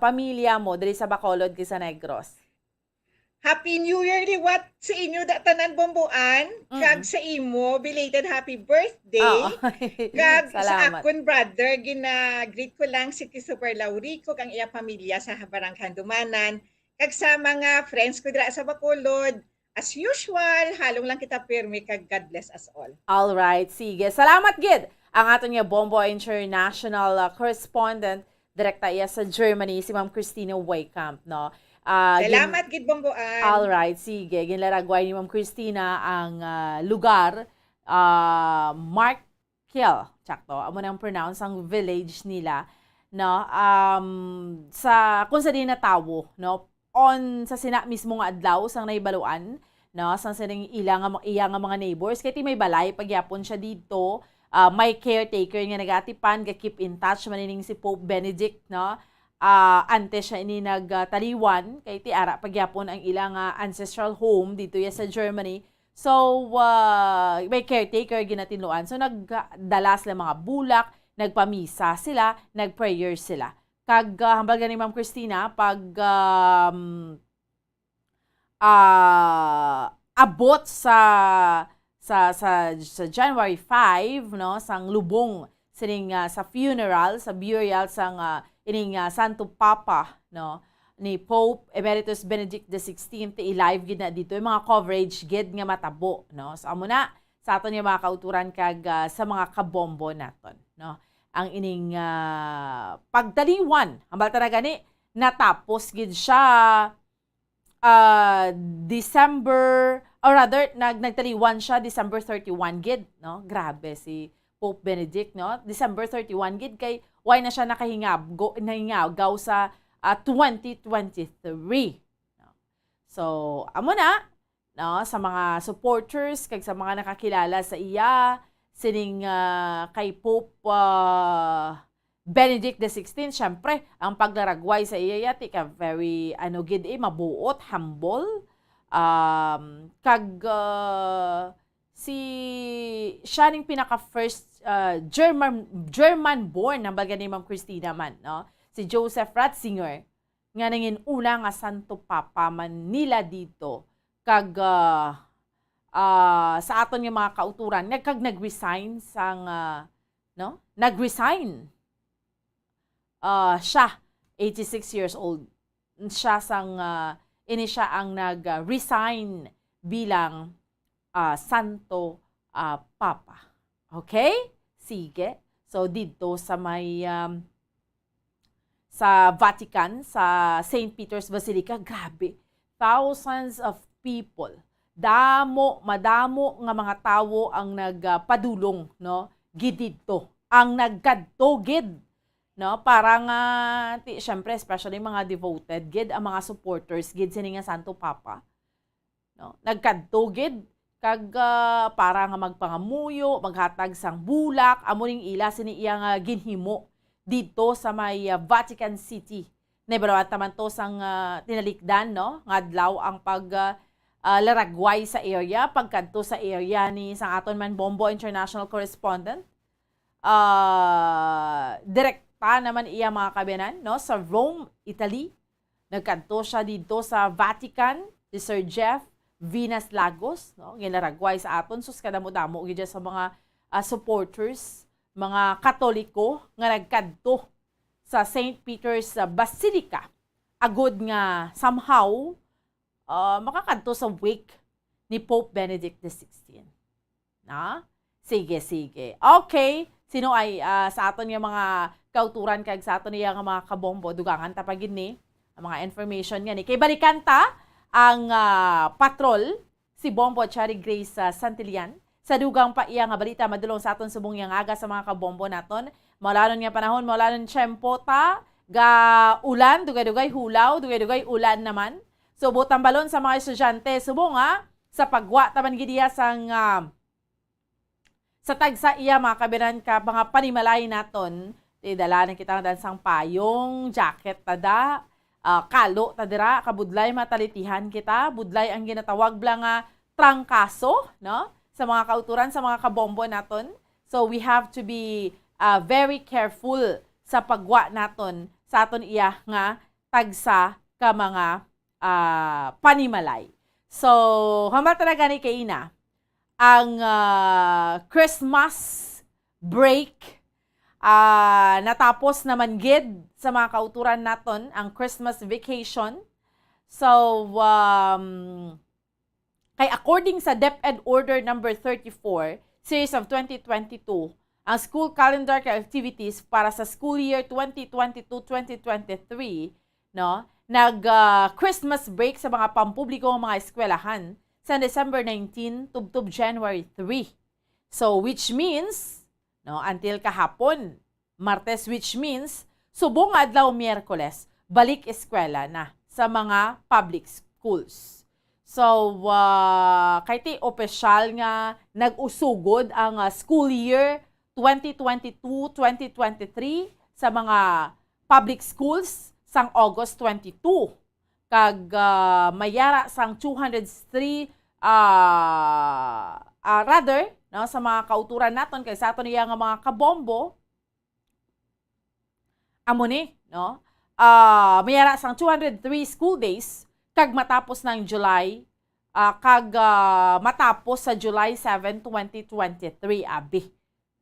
pamilya mo diri sa Bacolod kag sa Negros. Happy New Year liwat sa inyo da tanan, Bomboan, Mm. kag sa imo, belated happy birthday. Oo. Kag sa Salamat. Akon brother, gina-greet ko lang si Christopher Laurico kag iya pamilya sa Barangay Handumanan, kag sa mga friends ko dira sa Bacolod. As usual, halong lang kita pirmi, kag God bless us all. All right, sige. Salamat gid ang aton nga Bombo International, uh, correspondent, direkta iya sa Germany, si Ma'am Christina Weykamp, no? Ah, gin- Salamat gid, Bomboan. All right, sige. Ginlaragway ni Ma'am Christina ang, ah, lugar, ah, Mark Kill, tsakto. Amo nang pronounce ang village nila, no? Um, sa, kung sa di natawo, no? On sa sina mismo nga adlaw sang nahibaluan, no? Sang sining ila nga ma-, iya nga mga neighbors, kay ti may balay pagyapon siya dito. Ah, may caretaker nga nagaatipan, ga-keep in touch man ining si Pope Benedict, no? Ah, antes siya ini nagtaliwan, kay ti ara pagyapon ang ila nga ancestral home dito ya sa Germany. So, ah, may caretaker ginatinluan. So, nagdala sila mga bulak, nagpamisa sila, nagprayer sila. Kag, ah, hambal gani, Ma'am Christina, pag, um, ah, abot sa, sa, sa, sa January five, no, sang lubong sining, ah, sa funeral, sa burial sang, ah, ining, ah, Santo Papa, no, ni Pope Emeritus Benedict the sixteenth, i-live gid na dito yung mga coverage gid nga matabo, no. So, amo na sa aton nga mga kauturan kag, ah, sa mga kabombo naton, no, ang ining, ah, pagtaliwan. Hambal ta na gani, natapos gid siya, ah, December, or rather, nag-, nagtaliwan siya December thirty-one gid, no? Grabe si Pope Benedict, no? December thirty-one gid, kay why na siya nakahingabgo-, nahingagaw sa, ah, twenty twenty-three, no? So, amo na, no, sa mga supporters kag sa mga nakakilala sa iya, sining, ah, kay Pope, ah, Benedict the sixteenth. Syempre, ang paglaragway sa iya yati ka very, ano gid, eh, mabuot, humble. Um, kag, ah, si, siya ning pinaka first, ah, German, German born, ang baga ni Ma'am Christina man, no? Si Joseph Ratzinger, nga nangin-una nga Santo Papa man nila dito. Kag, ah, ah, sa aton nga mga kauturan, nag-, kag nag-resign sang, ah, no? Nag-resign. Ah, siya, eighty-six years old. Siya sang, ah, ini siya ang nag-resign bilang, ah, Santo, ah, Papa. Okay? Sige. So, didto sa may, um, sa Vatican, sa Saint Peter's Basilica, grabe. Thousands of people. Damo, madamo nga mga tawo ang nagpadulong, no? Gid didto. Ang nagkadto gid, no? Para nga, ti-, syempre, especially mga devoted gid, ang mga supporters gid sini nga Santo Papa, no? Nagkadto gid kag, ah, para nga magpangamuyo, maghatag sang bulak, amo ning ila sini iya nga ginhimo didto sa may, ah, Vatican City. Nahibaluan ta man to sang, ah, tinalikdan, no? Nga adlaw ang pag, ah, ah, laragway sa area, pagkadto sa area ni sang aton man Bombo international correspondent. Ah, direkta naman iya, mga kaabyanan, no, sa Rome, Italy. Nagkadto siya didto sa Vatican, si Sir Jeff Vinas Lagos, no, ginlaragway sa aton. Sus, kadamo-damo gid sa mga, ah, supporters, mga Katoliko nga nagkadto sa Saint Peter's, ah, Basilica, agud nga somehow, ah, makakadto sa wake ni Pope Benedict the sixteenth. Na? Sige, sige. Okay. Sino ay, ah, sa aton nga mga kauturan kag sa aton iya nga mga kabombo, dugangan ta pa gid ni ang mga information nga ni. Kay balikan ta ang, ah, patrol, si Bombo Cherry Grace, ah, Santillan. Sa dugang pa iya nga balita, madulong sa aton subong nga aga sa mga kabombo naton. Maulanon nga panahon, maulanon tiyempo ta, ga ulan, dugay-dugay hulaw, dugay-dugay ulan naman. So, buot hambalon sa mga estudyante, subong, ah, sa pagwa ta man gid iya sang, ah, sa tagsa iya, mga kaabyanan, ka mga panimalay naton, ti dala na kita nga dansang payong, jacket ta da, ah, kalo ta dira, kabudlay matalitihan kita, budlay ang ginatawag bala nga trangkaso, no? Sa mga kauturan, sa mga kabombo naton. So, we have to be, ah, very careful sa pagwa naton sa aton iya nga tagsa ka mga, ah, panimalay. So, hambal ta na gani kaina ang, ah, Christmas break, ah, natapos naman gid sa mga kauturan naton ang Christmas vacation. So, um, kay according sa DepEd Order Number thirty-four, Series of twenty twenty-two, ang school calendar kag activities para sa school year twenty twenty-two, twenty twenty-three, no, nag, ah, Christmas break sa mga pampubliko nga mga eskwelahan sa December nineteen tubtob January three. So, which means, no, until kahapon, Martes, which means, subong nga adlaw Miyerkules, balik eskwela na sa mga public schools. So, ah, kay ti opisyal nga nag-usugod ang, ah, school year twenty twenty-two, twenty twenty-three sa mga public schools sang August twenty-two. Kag, ah, may ara sang two hundred three, ah, ah, rather, no, sa mga kauturan naton kay sa aton iya nga mga kabombo, amo ni, no? Ah, may ara sang two hundred three school days kag matapos ng July, ah, kag, ah, matapos sa July seven, twenty twenty-three, abi.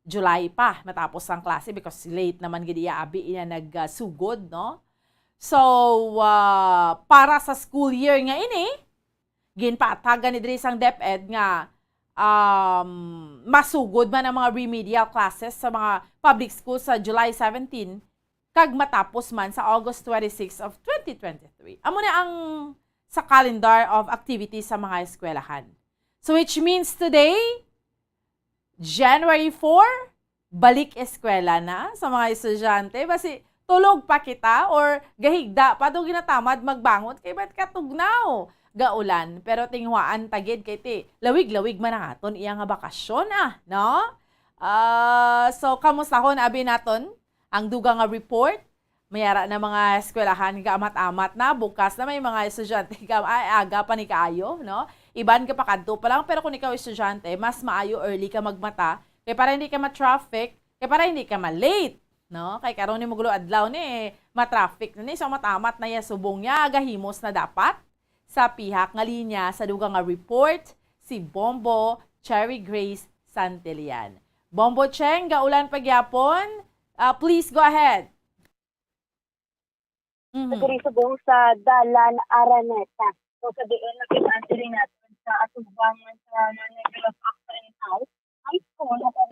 July pa matapos ang klase because late naman gid iya abi iya nagsugod, no? So, ah, para sa school year nga ini, ginpatagan ni diri sang DepEd nga, um, masugod man ang mga remedial classes sa mga public schools sa July seventeen kag matapos man sa August twenty-six of twenty twenty-three. Amo na ang sa calendar of activities sa mga eskwelahan. So, which means today, January four, balik eskwela na sa mga estudyante. Basi tulog pa kita or gahigda pa, daw ginatamad magbangon kay ba't katugnaw? gaulan, pero tinguhaan ta gid kay ti lawig-lawig man ang aton iya nga bakasyon, ah, no? Ah, so, kamustahon abi naton ang dugang nga report? May ara na mga eskwelahan nga amat-amat na, bukas na, may mga estudyante nga ay aga pa ni kaayo, no? Iban ka pakadto pa lang, pero kung ikaw estudyante, mas maayo early ka magmata, kay para hindi ka ma-traffic, kay para hindi ka ma-late, no? Kay karon ni mugulo adlaw ni, ma-traffic na ni, so amat-amat na ya subong niya, gahimos na dapat. Sa pihak nga linya sa dugang nga report, si Bombo Cherry Grace Santillan. Bombo Cheng, gaulan pa gyapon. Ah, please go ahead. Mhm. Diri subong sa Dalan Araneta. So, sa diin, nakita diri natin sa atubang sa mga nag-,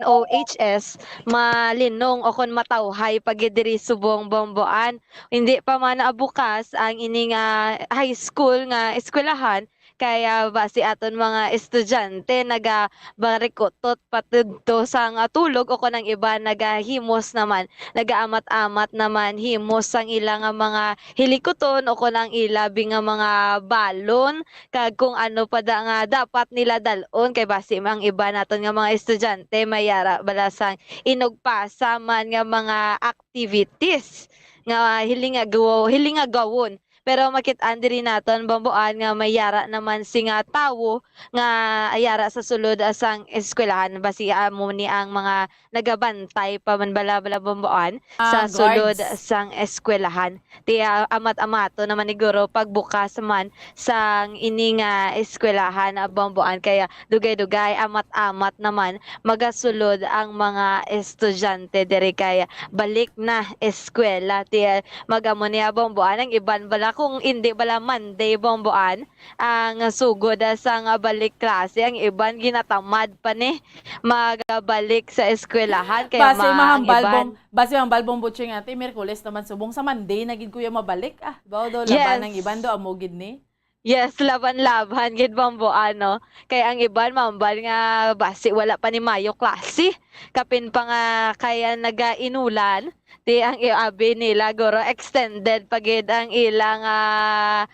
O H S, malinong o kon matawhay pa gid diri subong Bomboan. Hindi pa man nabukas ang ini nga high school nga eskwelahan, kaya basi aton mga estudyante nagabarikutot patudto sang, ah, tulog, o kon ang iban nagahimos naman, nagaamat-amat naman himos sang ila nga mga hilikuton o kon ang ila bi nga mga balon kag kung ano pa da nga dapat nila dal-on, kay basi ang iba naton nga mga estudyante may yara bala sang inugpasa man nga mga activities nga hiling nga gaw-, hiling nga gawon. Pero makit-an diri naton, Bomboan, nga may yara naman sing, ah, tawo nga yara sa sulod, ah, sang eskwelahan. Basi amo ni ang mga nagabantay pa man bala, bala, Bomboan, sa Ah, sulod guards. sang eskwelahan. Ti, ah, amat-amato naman ni guro pagbukas man sang ini nga eskwelahan, ah, Bomboan, kaya dugay-dugay, amat-amat naman magasulod ang mga estudyante diri kay balik na eskwela. Ti, ah, magamo niya, Bomboan, ang iban bala kung hindi bala Monday, Bomboan, ang sugod, ah, sang balik klase, ang iban ginatamad pa ni magabalik sa eskwelahan, kaya Basi ma-, ang mahambal iban bom-, basi mahambal Bombocheng ate, Miyerkules naman subong sa Monday na gid kuya mabalik. Ah, baw daw laban ang Yes. iban do amo gid ni. Yes, laban-laban gid, Bomboan, no? Kay ang iban mahambal nga basi wala pa ni mayo klase. Kapin pa nga kaya nagainulan, ti ang i-, abi nila, guro, extended pa gid ang ilang, ah,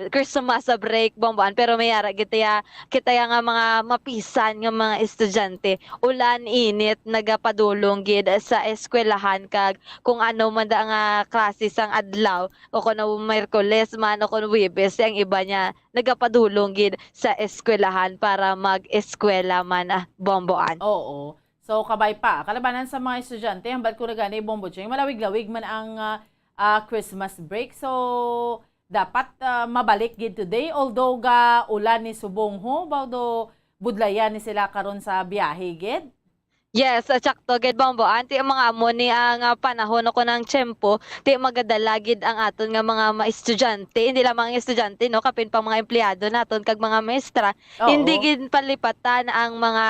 Christmas break, Bomboan, pero may ara kita ya, kita ya nga mga mapisan nga mga estudyante, ulan, init, nagapadulong gid sa eskwelahan kag kung ano man da nga klase sang adlaw, o kon Miyerkules man o kon Huwebes, ang iba niya nagapadulong gid sa eskwelahan para mag-eskwela man, ah, Bomboan. Oo. So, kabay pa, kalabanan sa mga estudyante, hambal ko na gani, Bombo Cheng, malawig-lawig man ang, ah, ah, Christmas break. So, dapat, ah, mabalik gid today. Although ga ulan ni subong ho, although budlayan ni sila karon sa biyahe gid. Yes, ah, tsakto gid, Bombo. Anti ang mga amo ni ang, ah, panahon o kon ang tiyempo, ti magadala gid ang aton nga mga, mga estudyante, hindi lamang ang estudyante, no, kapin pang mga empleyado naton kag mga maestra. Oo. Hindi gid palipatan ang mga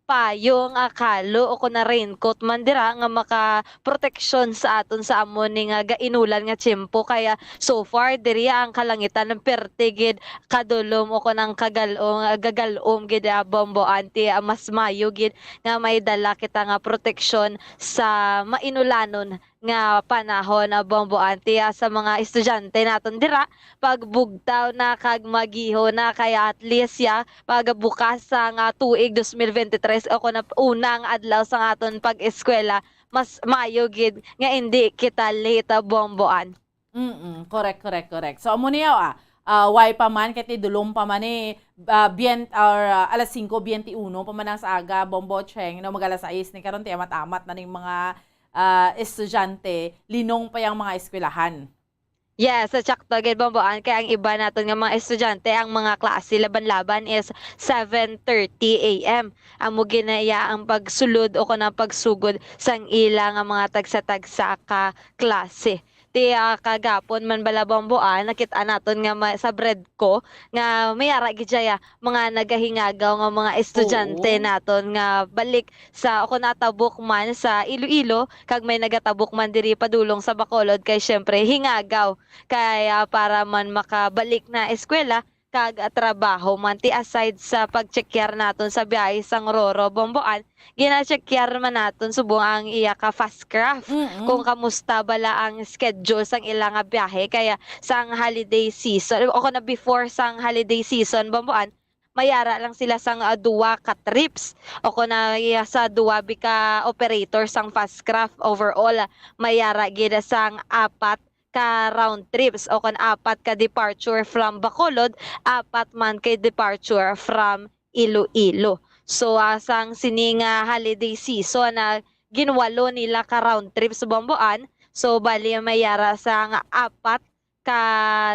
payong, ah, kalo o kon na raincoat man dira nga makaproteksyon sa aton sa amo ni nga gainulan nga tiyempo. Kaya so far diri ang kalangitan ang perte gid kadulom o kon ang kagal-om, ah, gagal-om gid, ah, Bombo Anti, ah, mas mayo gid nga may dala kita nga proteksyon sa mainulanon nga panahon, ah, Bombo Anti, ah, sa mga estudyante naton dira, pagbugtaw na kag magiho na, kaya at least, ya, pagbukas sa nga tuig dos mil bente tres o kon na unang adlaw sa aton pag-eskwela, mas mayo gid nga indi kita late, ah, Bombo An. Mm, correct, correct, correct. So, amo niya, ah, ah, way pa man, kay ti dulom pa man ni, ah, bien-, or, ah, alas singko bente uno pa man ang sa aga, Bombo Cheng, no, mag alas sais ni karon, ti amat-amat na ning mga, ah, estudyante, linong pa yang mga eskwelahan. Yes, sa tsakto gid, Bombo An, kay ang iba naton nga mga estudyante, ang mga klase laban-laban is seven thirty A M. Amo ginaya ang pagsulod o kon ang pagsugod sang ila nga mga tagsa-tagsa ka klase. Ti, ah, kagapon man bala, Bombo An, nakit-an naton nga ma-, sa Bredco nga may ara gid siya mga nagahingagaw nga mga estudyante Oo. naton nga balik sa, o kon natabok man sa Iloilo, kag may nagatabok man diri padulong sa Bacolod, kay siyempre hingagaw kay, ah, para man makabalik na eskwela, kag, ah, trabaho man. Ti aside sa pag-checkyar naton sa biyahe sang Roro, Bomboan, gina-checkyar man naton subong ang iya ka Fastcraft, Mm. kung kamusta bala ang schedule sang ila nga biyahe. Kaya sang holiday season, o kung na before sang holiday season, Bomboan, mayara lang sila sang, ah, duwa ka trips, o kung na iya sa duwa bi ka operator sang Fastcraft. Overall, ah, mayara gid sang apat ka round trips, o kon apat ka departure from Bacolod, apat man kay departure from Iloilo. So, ah, sang sini nga holiday season, ah, ginwalo nila ka round trips, Bomboan. So, bali, may yara sang apat ka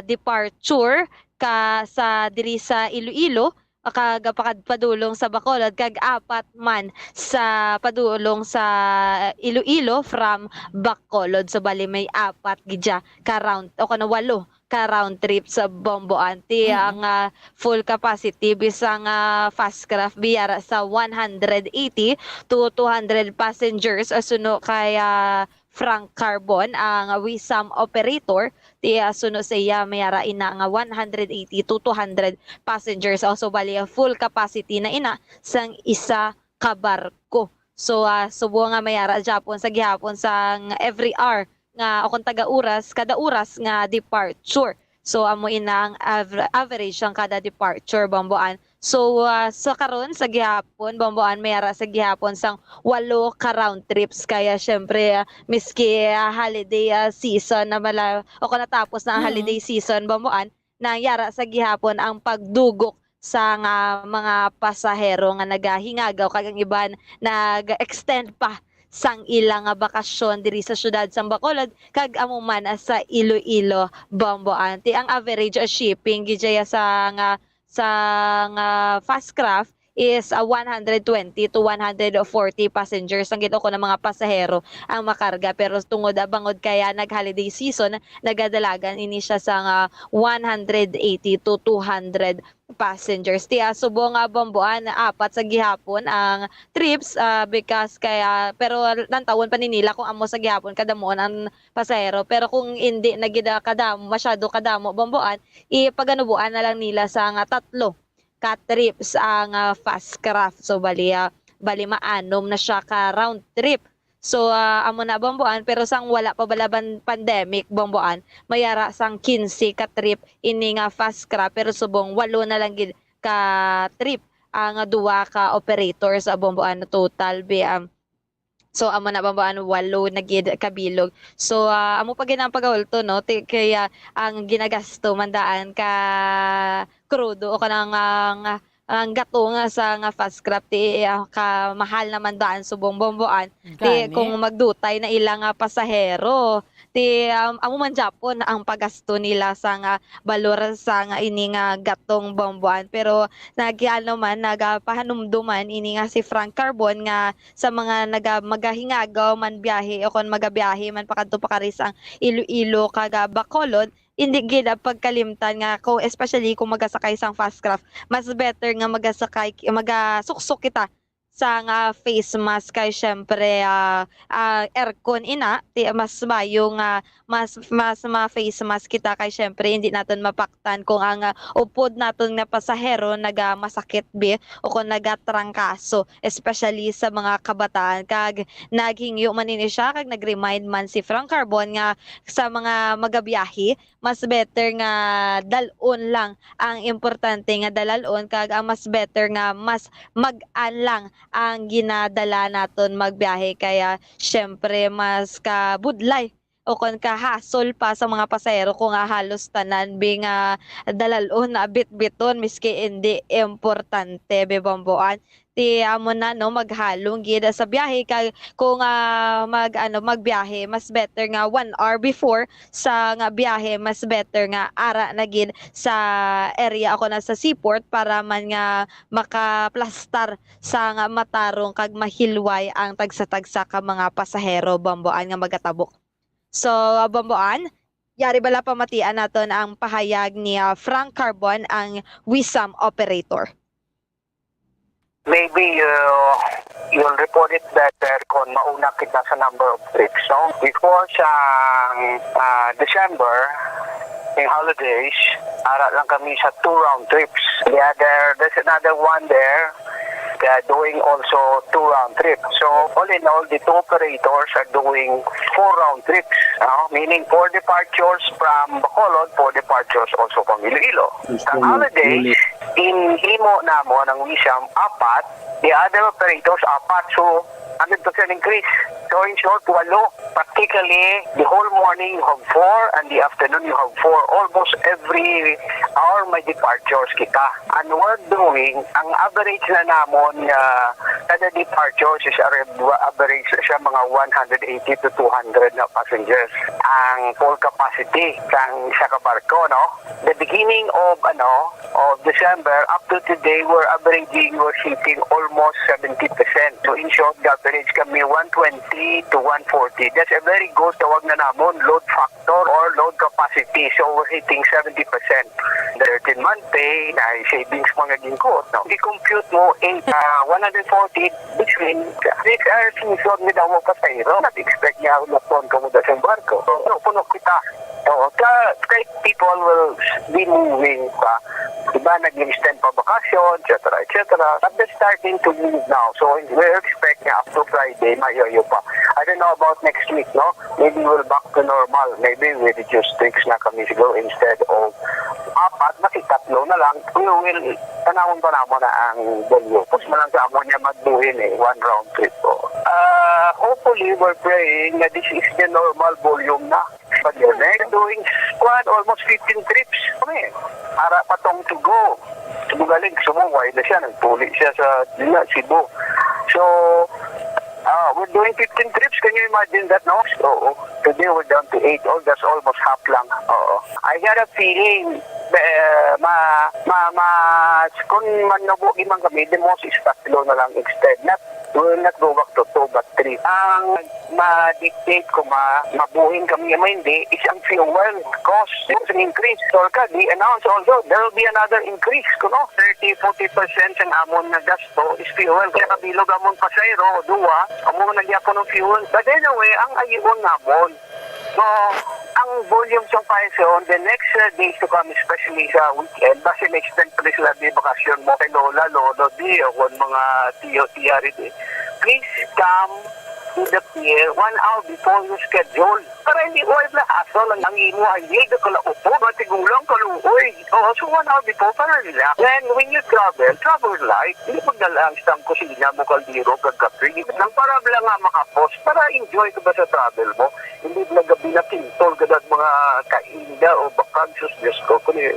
departure ka sa diri sa Iloilo, kag pakad-, padulong sa Bacolod, kag apat man sa padulong sa Iloilo from Bacolod. So, bali, may apat gid siya ka round, o kana walo ka round trip sa Bomboan. Ti Mm. ang, ah, full capacity bisang, ah, Fastcraft biyara sa one hundred eighty to two hundred passengers, ah, suno kay, ah, Frank Carbon, ang Wisam operator. Ti, ah, suno sa iya, mayara ina nga one hundred eighty to two hundred passengers. Also, bali, ah, full capacity na ina sang isa ka barko. So, ah, subo nga mayara gyapon sa gihapon sang every hour nga, o kung taga oras, kada oras nga departure. So, amo ina ang aver-, average ang kada departure, Bomboan. So, ah, sa karon, sa gihapon, Bomboan, mayara sa gihapon sang walo ka round trips. Kaya, syempre, ah, miski, ah, holiday, ah, season na mala-, o kung natapos na ang Mm. holiday season, Bomboan, nangyara sa gihapon ang pagdugok sa nga mga pasahero nga nagahingagaw, kag ang iban nag-extend pa sang ila nga bakasyon diri sa siyudad sang Bacolod, kag amo man sa Iloilo, Bomboan. Ti ang average, ah, shipping gid siya sa nga, sa nga Fastcraft is, ah, one hundred twenty to one hundred forty passengers ang gid, o kon ang mga pasahero ang makarga. Pero tungod, ah, bangod kaya nag-holiday season, nagadalagan ini siya sa nga one hundred eighty to two hundred passengers. Ti, ah, subong nga, Bomboan, apat sa gihapon ang trips, ah, because kaya, pero lantawon pa ni nila kung amo sa gihapon kadamuon ang pasahero. Pero kung indi na gid, ah, kadam-, masyado kadamo, Bomboan, ipaganuboan na lang nila sa nga tatlo ka trips ang, ah, Fastcraft. So, bali, ah, bali maanom na siya ka round trip. So, ah, amo na, Bomboan, pero sang wala pa bala ban-, pandemic, Bomboan, mayara sang quince ka trip ini nga Fastcraft, pero subong walo na lang gid ka trip ang duwa ka operators, ah, Bomboan, na total bi, um, so, amo na, Bomboan, walo na gid ka bilog. So, ah, amo pa gid ang pagahulto, no? Ti-, kaya ang ginagasto man daan ka krudo o kanang, ah, nga, ang gatong sa nga Fastcraft, ti, ah, ka mahal naman daan subong, Bomboan. Ti, Gani. Kung magdutay na ila nga pasahero, ti, um, amo man gyapon ang pagasto nila sa nga balor sa nga ini nga gatong, Bomboan. Pero nag-, ano man, nagapahanumduman ini nga si Frank Carbon nga sa mga naga-, magahingagaw man biyahe o kon magabiyahe man pakadto pakari sa Iloilo kag, ah, Bacolod, hindi gid ang pagkalimtan nga kung, especially kung magasakay sang Fastcraft, mas better nga magasakay, magasuksok kita sa nga face mask kay syempre, ah, ah, aircon ina, ti-, mas mayo nga mas, mas ma-face mask kita kay syempre hindi naton mapaktan kung ang, ah, upod naton nga pasahero nagamasakit bi o kung nagatrangkaso, especially sa mga kabataan. Kag naghingyo man ini siya kag nag-remind man si Frank Carbon nga sa mga magabiyahe, mas better nga dal-on lang ang importante nga dalalon, kag ang mas better nga mas mag-an lang ang ginadala naton magbiyahe. Kaya, syempre, mas kabudlay o kon kahasol pa sa mga pasahero kung nga halos tanan bi nga dalalon na bitbiton, miski indi importante, bi, Bomboan. Ti amo na, no, maghalong gid sa biyahe kag kung, ah, mag, ano, magbiyahe, mas better nga one hour before sa nga biyahe, mas better nga ara na gid sa area o kon sa seaport para man nga makaplastar sa nga matarong kag mahilway ang tagsa-tagsa ka mga pasahero, Bomboan, nga magatabok. So, ah, Bomboan, yari bala pamatian naton ang pahayag ni, ah, Frank Carbon, ang Wisam operator. Maybe you, you'll report it better kung mauna kita sa number of trips, no? Before sang, ah, December, During holidays, ara lang kami sa two round trips. The other, there's another one there, they are doing also two round trips. So, all in all, the two operators are doing four round trips. No? Meaning, four departures from Bacolod, four departures also from Iloilo. Ang holidays, ginhimo namon ang Wisham apat, the other operators apat. So, hundred percent increase. So, in short, walo. Practically, the whole morning you have four and the afternoon you have four. Almost every hour may departures kita. And we're doing, ang average na namon nga kada departures is average siya mga one hundred eighty to two hundred na passengers. Ang full capacity sang isa ka barko, no? The beginning of, ano, of December up to today, we're averaging, we're hitting almost seventy percent. So, in short, average kami one twenty to one forty. That's a very good, tawag na namon, load factor or load capacity. So, we're hitting seventy percent. Thirteen month pay, na savings mga gingkot, no? Di-compute mo, eight, ah, one hundred forty between. This are season, may daw mo pasahero. Not expect niya, umakon ka mo sa barko. So, puno kita. Oo, ka, kay people will be moving pa. Iba nag-extend pa bakasyon, et cetera, et cetera. But they're starting to move now. So, we expect nga up to Friday, mayoyo pa. I don't know about next week, no? Maybe we'll back to normal. Maybe we reduce trips na kami siguro instead of apat, masi tatlo na lang. We will, tanawon pa naman na ang volume. Tapos mo lang sa amo niya magbuhin eh, one round trip po. Uh, hopefully, we're praying na this is the normal volume na. But the next doing, kwan, almost fifteen trips kami. Ara pa tong to go. Subo galing, sumuway na siya, nagpuli siya sa, yun nga, Cebu. So, ah, we're doing fifteen trips. Can you imagine that, no? Oo. Today we're down to eight. Oh, that's almost half lang. Oo. I got a feeling, eh, ma, ma, ma, kung manubo man kami, the most is tatlo na lang instead. Not, we will not go back to two, but three. Ang ma-dictate ko ma-, mabuhin kami nga hindi is ang fuel cost. It's an increase. So, ka, they announce also, there will be another increase, kuno. Thirty, forty percent ang amon nga gasto is fuel. Kaya kabilog amon pasahero, duwa, amo na gyapon ang fuel. But anyway, ang ayion namon, so, ang volume sa pasahero on the next, uh, days to come, especially sa weekend, basi ma-extend pa sila di bakasyon mo kay lola, lolo, di, o kung mga tiyo, tiya, di. Please come to the pier one hour before your schedule. Para hindi oil na hassle ang, ang imo, ang yield ka la upo, matigulang kaluoy. Oo, so one hour before, para relax. Then, when you travel, travel light. Hindi magdala ang isang kusina mo, kaldero, kag kape. Nang para lang nga makapos, para enjoy ka ba sa travel mo? Hindi na gabi na pintol ka ng mga kainda o bakag, sus, Diyos ko, kundi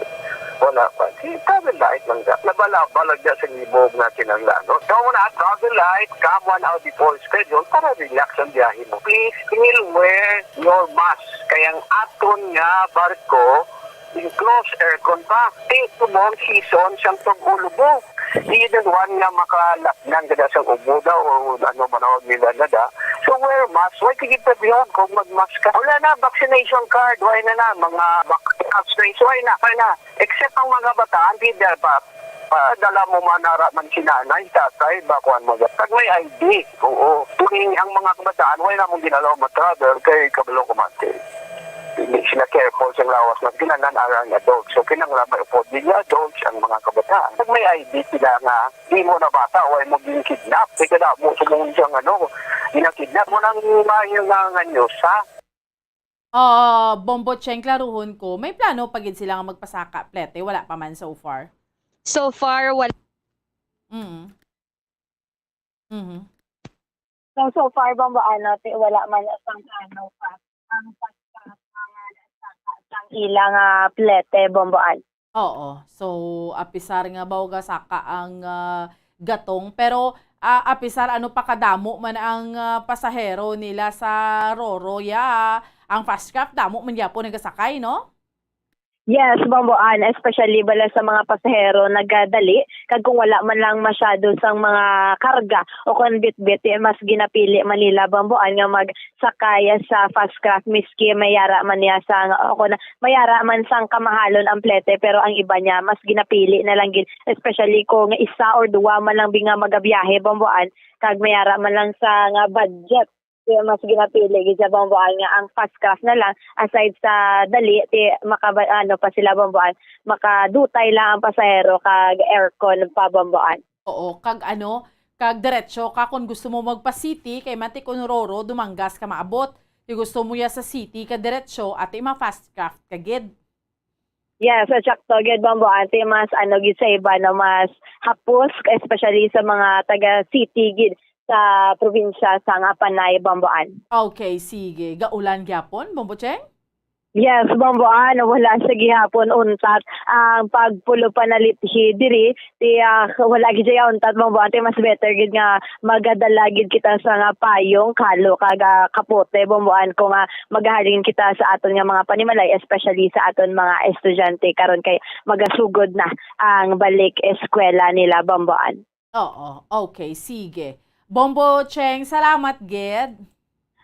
wala pa. Si travel light lang ka. Laba-laba lang ka sa libog na kinanglan. No? Ikaw mo na, travel light, come one hour before schedule para relax ang biyahe mo. Please, still wear your mask. Kay ang aton nga barko, enclosed aircon pa. Think to more season siyang pag-ulubo. Di yun one nga makalapnan ka na sa ubo daw o ano manawag nila na da. So wear mask. Why ka gipabihon kung mag-mask ka? Wala na, vaccination card. Why na na? Mga vaccine. Why na? Why na? Except ang mga bataan, di da pa. Padala mo man ara man si nanay, tatay, ba, kuwan mo. Pag may I D, oo. Tuwing ang mga kabataan, wala namang ginalaw mag-travel kay kabalo ko man, kay hindi sila careful sa lawas na kinahanglan ara ang adults. So, kinahanglan may afford nila adults ang mga kabataan. Pag may I D sila nga, di mo na bata, wala mo gin-kidnap. Kaya kada mo sumungod siyang ano, ginakidnap mo nang maayo nga nga news, ha? Ah, Bombo Cheng, klaruhon ko, may plano pa gid sila nga magpasaka plete? Wala pa man so far. So far, wala. Mm. Mhm. So, so far, Bombo, ano, ti-, wala man sang plano pa. Ang pagka-, ang, ang ilang, ah, plete, Bombo, ano. Oo. So, apisar nga baw gasaka ang, ah, gatong, pero, ah, apisar ano pa kadamo man ang, ah, pasahero nila sa Roro, ya, ang Fastcraft damo man gyapon nagasakay, no? Yes, Bombo Ann, especially bala sa mga pasahero nagadali, kag kung wala man lang masyado sang mga karga o kon bitbit, eh, mas ginapili man nila, Bombo Ann, nga magsakay sa Fastcraft, miski may ara man niya sang, o kon may ara man sang kamahalon ang plete, pero ang iba niya mas ginapili na lang gid, especially kung isa or duwa man lang bi nga magabiyahe, Bombo Ann, kag may ara man lang sang budget. Kaya mas ginapili gid sa Bomboan nga ang fast craft na lang, aside sa dali, ti makaba-, ano pa sila, Bomboan, makadutay lang ang pasahero kag aircon pa, Bomboan. Oo, kag ano, kag diretso ka kon gusto mo magpa-city, kay manti kon Roro, Dumangas ka maabot. Kay gusto mo ya sa city ka diretso, ati ma-fast craft ka gid. Yes, at sakto gid, Bomboan, ti mas ano gid sa iba, no, mas hapos, especially sa mga taga city gid sa probinsya sang Panay, Bomboan. Okay, sige. Gaulan gyapon, Bombo Cheng? Yes, Bomboan, wala sa gihapon untat ang pagpulo panalithi diri. Ti, ah, wala gid siya untat, Bomboan, ti mas better gid nga magadala gid kita sa nga payong, kalo kag, ah, kapote, Bomboan, kung, ah, magahalin kita sa aton nga mga panimalay, especially sa aton mga estudyante karon kay magasugod na ang balik eskwela nila, Bomboan. Oo, okay, sige. Bombo Cheng, salamat gid.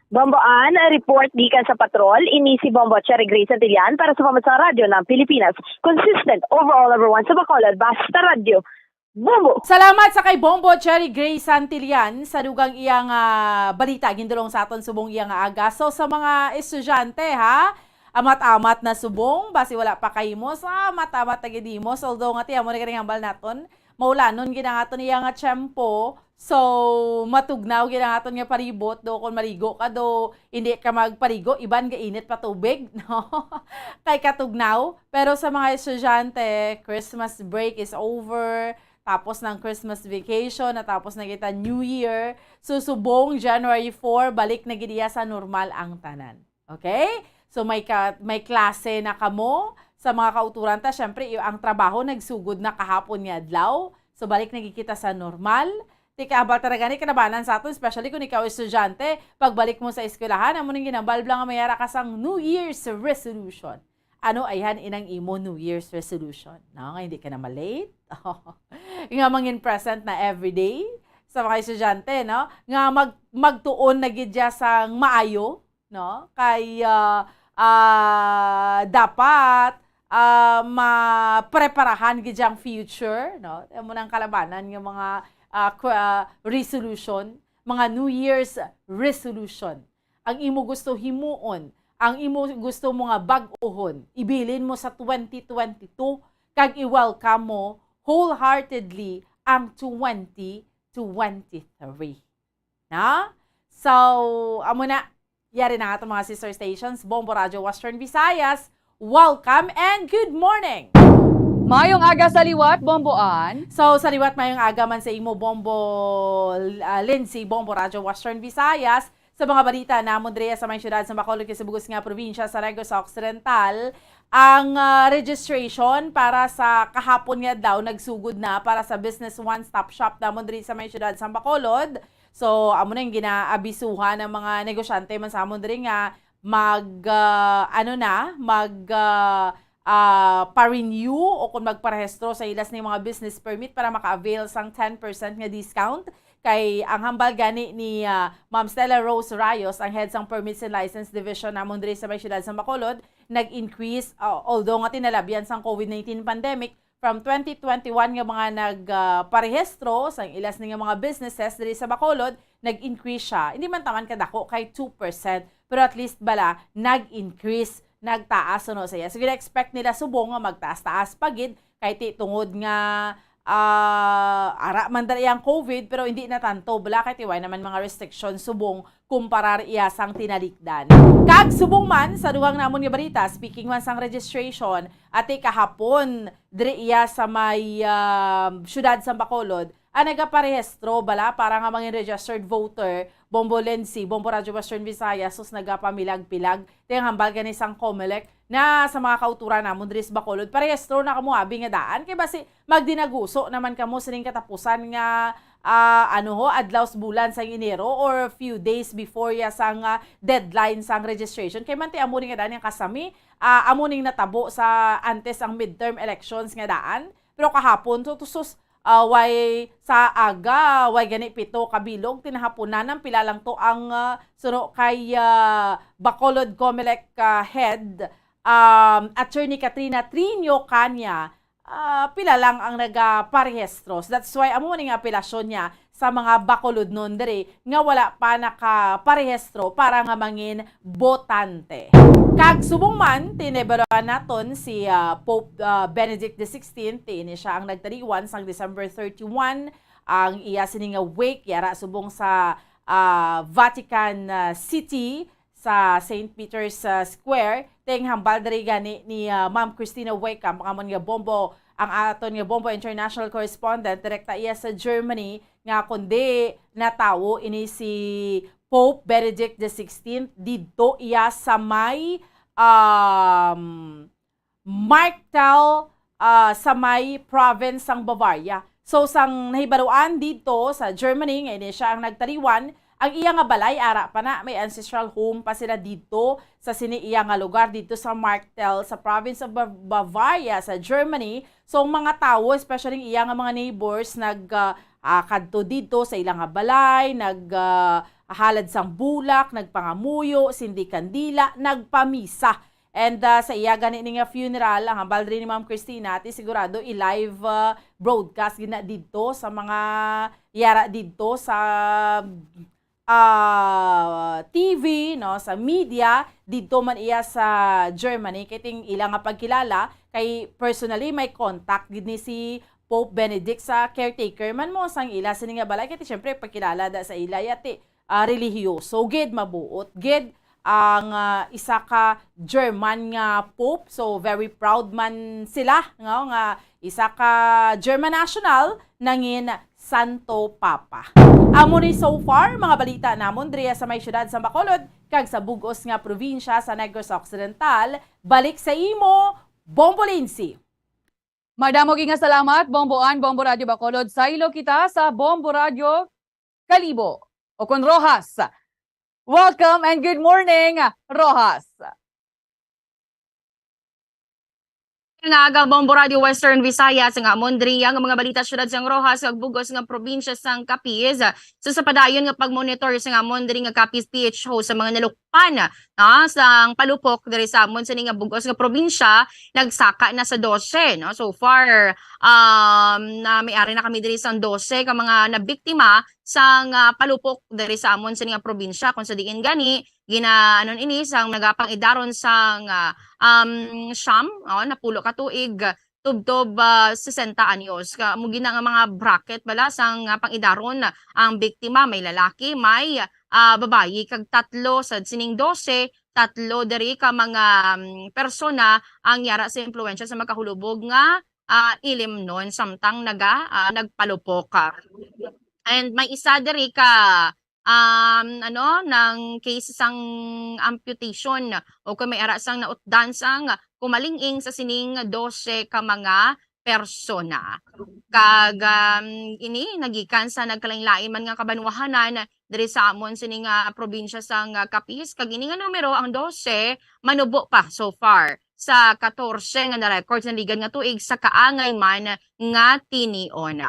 Bomboan, report gikan sa patrol, ini si Bombo Cherry Grace Santillan para sa Pambansang Radyo ng Pilipinas. Consistent, overall, number one sa Bacolod, basta radyo. Bombo! Salamat sa kay Bombo Cherry Grace Santillan sa dugang iyang, ah, balita gindulong sa aton subong iyang aga. So, sa mga estudyante, ha, amat-amat na subong, basi wala pa kahimos, amat-amat na gid himos. Although nga ti amo ni kining hambal naton, maulanon gid ang aton iya nga tiyempo. So, matugnaw gid ang aton nga palibot do kon maligo ka do, hindi ka magpaligo, iban gainit pa tubig, no? Kay katugnaw. Pero sa mga estudyante, Christmas break is over. Tapos ng Christmas vacation, natapos na kita New Year. So, subong January four, balik na gid iya sa normal ang tanan. Okay? So, may ka-, may klase na kamo sa mga kauturan ta. Syempre, i-, ang trabaho nagsugod na kahapon nga adlaw. So, balik na gid kita sa normal. Ti kahambal ta ra gani kalabanan sa aton, especially kung ikaw estudyante, pagbalik mo sa eskwelahan, amo ning ginhambal bala nga may ara ka sang New Year's resolution. Ano ayhan inang imo New Year's resolution? No, nga hindi ka na ma-late? Nga mangin present na everyday sa mga estudyante, no? Nga mag-, magtuon na gid siya sang maayo, no? Kay, ah, ah, dapat, ah, mapreparahan gid ang future, no? Amo nang kalabanan nga mga, ah, kw-, ah, resolution, mga New Year's resolution. Ang imo gusto himuon, ang imo gusto mo nga bag-ohon, ibilin mo sa twenty twenty-two kag i-welcome mo wholeheartedly ang twenty twenty-three. Na? So, amo na. Yari na nga itong mga sister stations, Bombo Radyo Western Visayas. Welcome and good morning! Mayong aga sa liwat, Bomboan. So, sa liwat, mayong aga man sa imo, Bombo, ah, Lindsay, Bombo Radyo Western Visayas. Sa mga balita namon diri sa may siyudad sa Bacolod kag sa bug-os nga probinsya sa Negros Occidental, ang, ah, registration para sa kahapon nga adlaw nagsugod na para sa Business One Stop Shop namon diri sa may siyudad sa Bacolod. So, amo na yung ginaabisuhan ng mga negosyante man sa amon diri nga mag, ah, ano na, mag, ah, ah, pa-renew o kung magparehistro sa ilas ni mga business permit para maka-avail sang ten percent nga discount. Kay ang hambal gani ni, ah, Ma'am Stella Rose Rayos, ang head sang Permits and License Division namon diri sa may siyudad sa Bacolod, nag-increase, ah, although nga tinalabyan sang COVID nineteen pandemic, from twenty twenty-one nga mga nag, ah, parehistro sang ilas ni nga mga businesses diri sa Bacolod, nag-increase siya. Hindi man taman kadako kay two percent, pero at least bala nag-increase, nagtaas, ano, sa iya. So, gina-expect nila subong nga magtaas-taas pa gid kay ti tungod nga, ah, ara man dali ang COVID, pero hindi na tanto bala kay ti way naman mga restrictions subong kumparar iya sang tinalikdan. Kag subong man sa dugang namon nga balita, speaking man sang registration, ati kahapon diri iya sa may, ah, siyudad sa Bacolod, ang nagaparehistro bala para nga mangin registered voter, Bombo Lindsay, Bombo Radyo Western Visayas, sus nagapamilag-pilag. Ti ang hambal gani sang Comelec na sa mga kauturan namon diri sa Bacolod, parehistro na kamo abi nga daan. Kay basi magdinaguso naman kamo sining katapusan nga, ah, ano ho, adlaw sa bulan sang Enero or few days before ya sang, ah, deadline sang registration. Kay man ti amo ni nga daan ang kasami, ah, amo ning natabo sa antes ang midterm elections nga daan. Pero kahapon, so, to, sus, ah, way sa aga, way gani pito ka bilog, tinahapunan ang pila lang to ang, ah, suno kay, ah, Bacolod Comelec, ah, head, um, Attorney Katrina Trinio Canya, ah, pila lang ang nagaparehistro. So, that's why amo ni nga apelasyon niya sa mga Bacolodnon diri nga wala pa nakaparehistro para nga mangin botante. Kag subong man, tinibaroan naton si, ah, Pope, ah, Benedict the sixteenth, ini siya ang nagtaliwan sang December thirty-one, ang iya sini nga wake yara subong sa, ah, Vatican, ah, City, sa Saint Peter's, ah, Square. Ting hambal diri gani ni, ah, Ma'am Christina Wake, ang pangamon nga Bombo, ang aton nga Bombo international correspondent, direkta iya sa Germany, nga kundi natawo ini si Pope Benedict the sixteenth didto iya sa may, um, Marktal, ah, sa may province sang Bavaria. So, sang nahibaruan didto sa Germany nga ini siya ang nagtaliwan, ang iya nga balay ara pa na, may ancestral home pa sila didto sa sini iya nga lugar didto sa Marktal sa province of Ba-, Bavaria sa Germany. So, ang mga tawo, especially ang iya nga mga neighbors, nag, ah, ah, kadto didto sa ila nga balay, nag, ah, halad sang bulak, nagpangamuyo, sindi kandila, nagpamisa. And, ah, sa iya gani ni nga funeral, ang hambal diri ni Ma'am Christina, ti sigurado i-live, ah, broadcast gid na didto sa mga yara didto sa, ah, T V, no, sa media, didto man iya sa Germany, kay ting ila nga pagkilala, kay personally may contact gid ni si Pope Benedict sa caretaker man mo sang ila sini nga balay, kay ti syempre pagkilala da sa ila yati, ah, relihiyoso gid, mabuot gid ang, ah, isa ka German nga pope. So, very proud man sila, no, nga isa ka German national nangin Santo Papa. Amo ni so far mga balita namon diri sa may siyudad sa Bacolod kag sa bug-os nga probinsya sa Negros Occidental. Balik sa imo, Bombo Lindsay. Madamo gid nga salamat, Bombo Ann, Bombo Radyo Bacolod. Saylo kita sa Bombo Radyo Kalibo, o kon Roxas. Welcome and good morning, Roxas. Nga aga, Bombo Radyo Western Visayas, nga amon diri ang mga balita siyudad sang Roxas, kag bug-os nga probinsya sang Capiz. So, sa padayon nga pag-monitor sang amon diri nga Capiz P H O sa mga nalukpan, no, sang palupok diri sa amon sini nga bug-os nga probinsya, nagsaka na sa dose, no? So far, um, na may ari na kami diri sang dose ka mga nabiktima sang, ah, palupok diri sa amon sini nga probinsya, kung sa diin gani, gina-, ano ini, sang nagapangidaron sang, ah, um, siyam, oh, napulo ka tuig, tubtob, ah, sesenta anyos. Ka-, amo gina nga mga bracket bala sang, ah, pangidaron ang biktima, may lalaki, may, ah, babayi, kag tatlo sa sining dose, tatlo diri ka mga, um, persona ang yara sa impluwensya sa makahulubog nga, ah, ilimnon samtang naga-, ah, nagpalupok. And may isa diri ka, um, ano, nang case sang amputation o kung may ara sang nautdan sang kumaling-ing sa sining dose ka mga persona. Kag, um, ini nagikan sa nagkalainlain man nga kabanwahanan diri sa amon sini nga probinsya sang Capiz, kag ini nga numero, ang dose, manubo pa so far sa katorse nga na-record sa naligan nga tuig sa kaangay man nga tinion.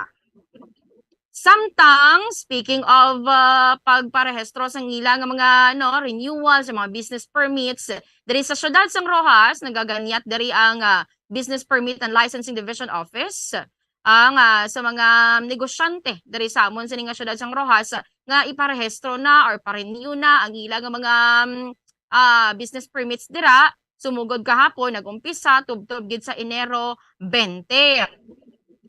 Samtang, speaking of, ah, pagparehistro sang ila nga mga, ano, renewal sa mga business permits, diri sa siyudad sang Roxas, nagaganyat diri ang, ah, Business Permit and Licensing Division Office, ang, ah, sa mga negosyante diri sa amon sini nga siyudad sang Roxas nga iparehistro na or pa-renew na ang ila nga mga, mm, ah, business permits dira. Sumugod kahapon, nag-umpisa tubtob gid sa Enero twenty.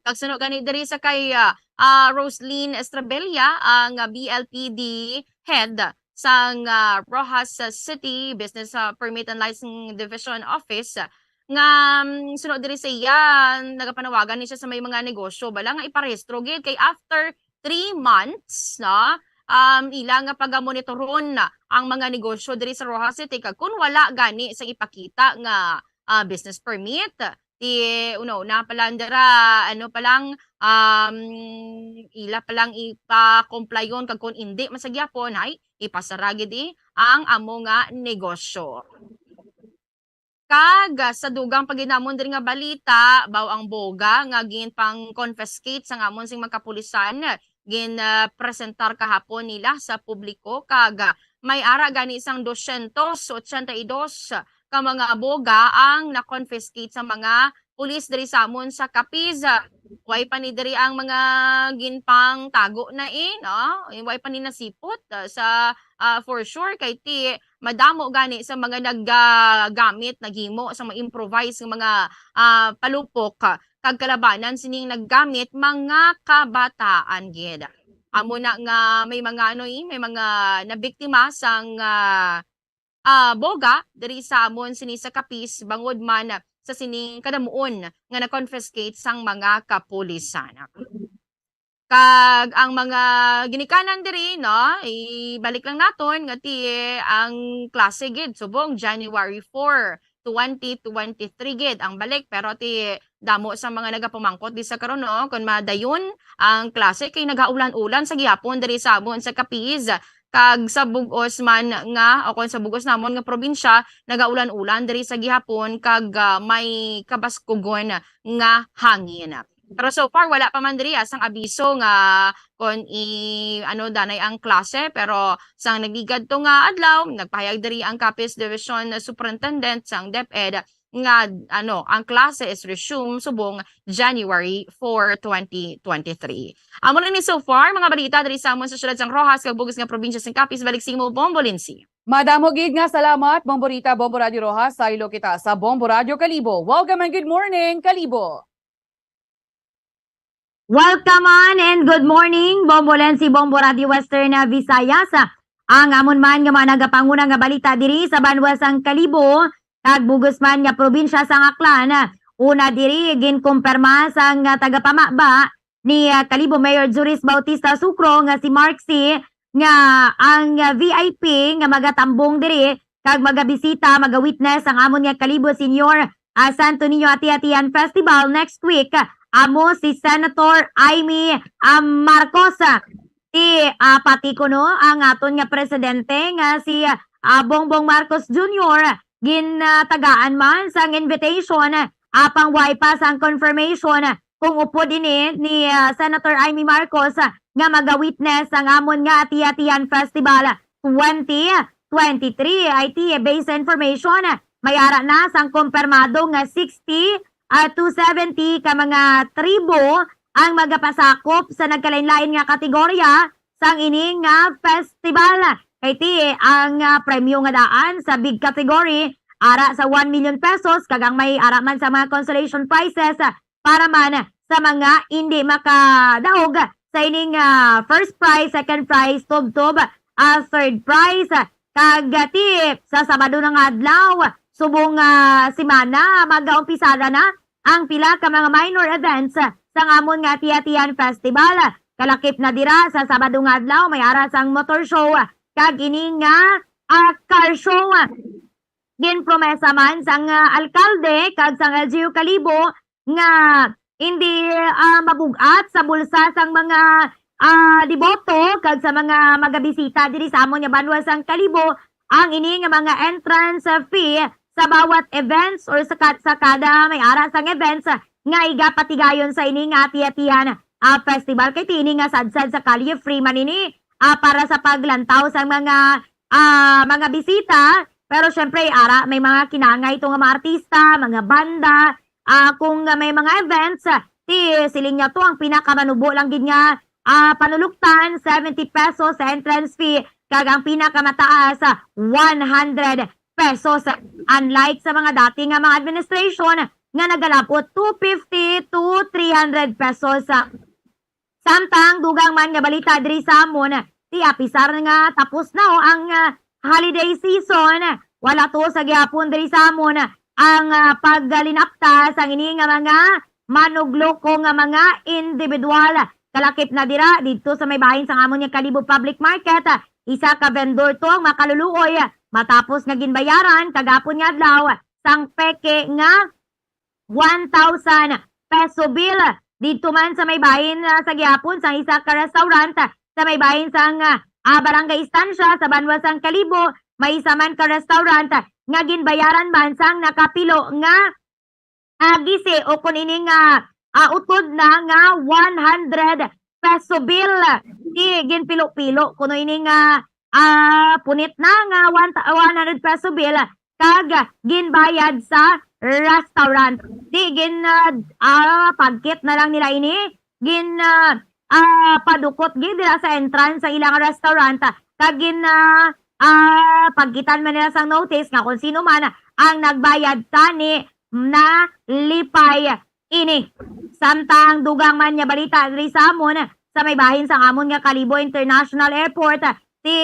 Pagsuno gani diri sa kay, ah, ah, Roseline Estrabella, ang, ah, B L P D head sang, ah, Roxas City Business, ah, Permit and Licensing Division Office, nga, mm, suno diri sa iya, nagapanawagan ni siya sa may mga negosyo bala nga iparehistro gid, kay after three months, no, um, ila nga pagamonitoron ang mga negosyo diri sa Roxas City, kag kun wala gani sang ipakita nga, ah, business permit, ti una-una pa lang dira, ano pa lang, um, ila pa lang ipa-complyon, kag kun indi man sa gyapon, ay, ipasara gid, eh, ang amo nga negosyo. Kag, ah, sa dugang pa gid namon diri nga balita, baw ang boga nga ginpang-confiscate sang amon sing mga kapulisan, gin, ah, presentar kahapon nila sa publiko, kag, ah, may ara gani sang dosyentos otsenta y dos ka mga boga ang na-confiscate sa mga pulis diri sa amon sa Capiz. Ah, way pa ni diri ang mga ginpangtago na, eh, no? Eh, way pa ni nasipot, ah, sa, ah, for sure, kay ti madamo gani sa mga naggamit, naghimo sa mga improvise nga mga, ah, palupok, ah, kag kalabanan sining naggamit mga kabataan gid. Amo na nga may mga, ano, eh, may mga nabiktima sang, ah, ah, boga diri sa amon sini sa Capiz, bangod man sa sining kadamuon nga na-confiscate sang mga kapulisan. Kag ang mga ginikanan diri, no, ibalik lang naton nga ti ang klase gid subong January four, twenty twenty-three gid ang balik, pero ti damo sa mga nagapamangkot di sa karon, no, kung madayon ang klase kay nagaulan-ulan sa gihapon diri sa amon sa Capiz, kag sa bug-os man nga, o kung sa bug-os namon nga probinsya, nagaulan-ulan diri sa gihapon kag, ah, may kabaskugon nga hangin. Pero so far, wala pa man diri, ah, sang abiso nga kon i-, ano, danay ang klase. Pero sang nagligad to nga adlaw, nagpahayag diri ang Capiz Division Superintendent sang DepEd nga, ano, ang klase is resume subong January four, twenty twenty-three. Amo na ni so far, mga balita diri sa amon sa siyudad sang Roxas kag bug-os nga probinsya sang Capiz. Balik sa imo, Bombo Lindsay. Madamo gid nga salamat, Bombo Rita, Bombo Radio Roxas. Saylo kita sa Bombo Radio Kalibo. Welcome and good morning, Kalibo. Welcome on and good morning, Bombo Lensi, Bombo Radio Western, ah, Visayas. Ang amon man nga mga nagapanguna nga balita diri sa banwa sang Kalibo, kag bug-os man nga probinsya sang Aklan. Una diri, ginkumpirma sang, ah, tagapamaba ni, ah, Kalibo Mayor Juris Bautista Sucro nga si Mark C, nga ang, ah, V I P nga magatambong diri kag magabisita, maga-witness ang amon nga Kalibo Senior, ah, Santo Niño Ati-Atian Festival next week, ah, amo si Senator Imee, ah, Marcos. Ti, ah, pati kuno ang aton nga presidente nga si, ah, Bongbong Marcos Junior, ginatagaan man sang invitation, ah, apang way pa sang confirmation kung upod ini ni, ah, Senator Imee Marcos, ah, nga maga-witness sang amon nga Ati-Atian Festival twenty twenty-three. Ay ti, based sa information, may ara na sang kumpirmado nga sixty, ah, to seventy ka mga tribo ang magapasakop sa nagkalain-lain nga kategorya sang ini nga festival. Kay ti, ang, ah, premyo nga daan sa big category ara sa one million pesos, kag ang may ara man sa mga consolation prizes, ah, para man sa mga indi makadaog sa ining, ah, first prize, second prize, tubtob, ah, third prize. Kag, ah, ti, sa Sabado na nga adlaw, subong, ah, semana, mag-umpisara na ang pila ka mga minor events sang amon nga Ati-Atian Festival. Kalakip na dira sa Sabado nga adlaw, may ara sang motor show kag ini nga, ah, car show. Ginpromesa man sang, ah, alkalde kag sang L G U Kalibo nga hindi, ah, mabug-at sa bulsa sang mga, ah, deboto kag sa mga magabisita diri sa amon nga banwa sang Kalibo ang ini nga mga entrance fee sa bawat events or sa ka-, sa kada may ara sang events nga igapatigayon sa ini nga Ati-Atian, ah, festival. Kay ti ini nga sadsad sa Kalye, free man ini, ah, para sa paglantaw sang mga, ah, mga bisita. Pero syempre, ara, may mga kinangay to nga mga artista, mga banda, ah, kung may mga events, ah, ti siling niya to ang pinakamanubo lang gid nga, ah, panuluktan, seventy pesos sa entrance fee, kag ang pinakamataas, ah, one hundred pesos. Unlike sa mga dati nga mga administration nga nagalabot two fifty to three hundred pesos. Samtang dugang man nga balita diri sa amon, ti apisar nga tapos na, o, ang, ah, holiday season, wala to sa gihapon diri sa amon ang, ah, paglinapta sang ini nga mga manugloko nga mga individual. Kalakip na dira didto sa may bahin sang amon nga Kalibo Public Market, isa ka vendor to ang makaluluoy matapos nga ginbayaran kagapon nga adlaw sang peke nga one thousand peso bill. Didto man sa may bahin, ah, sa gihapon sang isa ka restaurant, ah, sa may bahin sang, ah, ah, Barangay Estancia sa banwa sang Kalibo, may isa man ka restaurant, ah, nga ginbayaran man sang nakapilo nga, ah, gisi o kun ini nga, ah, utod na nga one hundred peso bill. Di ginpilo-pilo kuno ini nga, ah, punit na nga one, one hundred peso bill kag ginbayad sa Restaurant. Di gin, ah, ah, pagkit na lang nila ini, gin, ah, ah, padukot gid dira sa entrance sa ilang restaurant, ah, kag gin, ah, ah, pagkitan man nila sang notice nga kung sino man ang nagbayad tani nalipay ini. Samtang dugang man nga balita diri sa amon, sa may bahin sang amon nga Kalibo International Airport, ti,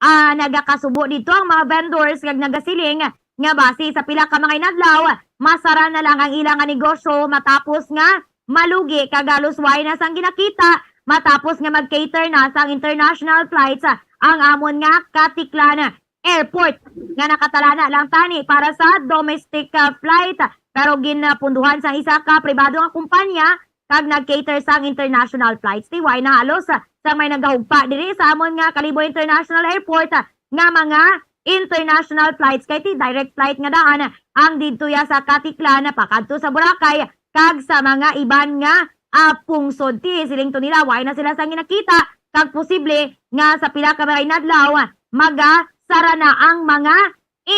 ah, nagakasubo didto ang mga vendors kag nagasiling nga basi sa pila ka mga inadlaw, masara na lang ang ila nga negosyo matapos nga malugi kag halos way na sang ginakita matapos nga mag-cater na sang international flights, ah, ang amon nga Caticlan Airport nga nakatalana lang tani para sa domestic, ah, flight, pero ginapunduhan sang isa ka pribado nga kumpanya kag nag-cater sang international flights. Ti way na halos, ah, sang may nagahugpa diri sa amon nga Kalibo International Airport, ah, nga mga international flights kay ti direct flight nga daan ang didto ya sa Caticlan pakadto sa Boracay kag sa mga iban nga, ah, pungsod. Ti siling to nila, way na sila sang ginakita kag posible nga sa pila ka mga inadlaw magasara na ang mga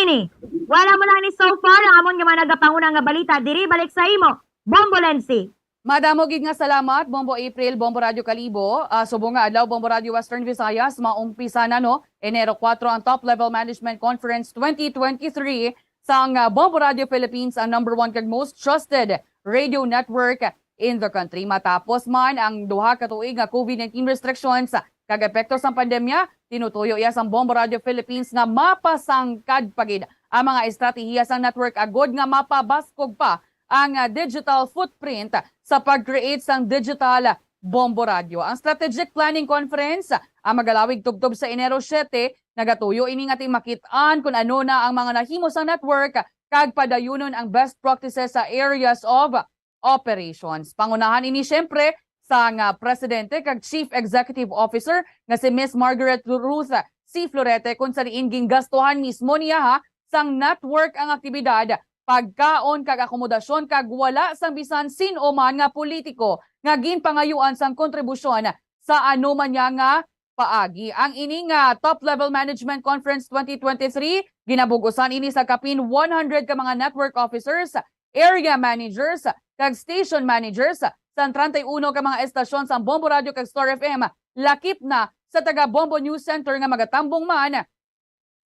ini. Wala mo lang ni so far ang amon nga mga nagapanguna nga balita diri. Balik sa imo, Bombo Lensi. Madamo gid nga salamat, Bombo April, Bombo Radio Kalibo. Ah, subong nga adlaw, Bombo Radio Western Visayas, maumpisa na, no, Enero kuwatro ang Top Level Management Conference twenty twenty-three sang, ah, Bombo Radio Philippines, ang number one kag most trusted radio network in the country. Matapos man ang duha ka tuig nga COVID nineteen restrictions kag epekto sang pandemya, tinutuyo iya sang Bombo Radio Philippines nga mapasangkad pa gid ang mga estratehiya sang network agod nga mapabaskog pa ang, ah, digital footprint sa pag-create sang digital Bombo Radio. Ang Strategic Planning Conference, ah, magalawig tubtob sa Enero siete, nagatuyo ini nga ti makit-an kun ano na ang mga nahimo sang network kag padayunon ang best practices sa areas of operations. Pangunahan ini, siyempre, sang, ah, Presidente kag Chief Executive Officer nga si Miss Margaret Ruth C. Florete, kung sa diin gingastuhan mismo niya, ha, sang network ang aktibidad, pagkaon kag akomodasyon, kag wala sang bisan sin-o man nga politiko nga ginpangayuan sang kontribusyon sa ano man niya nga paagi. Ang ini nga Top Level Management Conference twenty twenty-three, ginabug-usan ini sa kapin one hundred ka mga network officers, area managers, kag station managers sang treinta y uno ka mga estasyon sang Bombo Radio kag Star F M, lakip na sa taga Bombo News Center nga magatambong man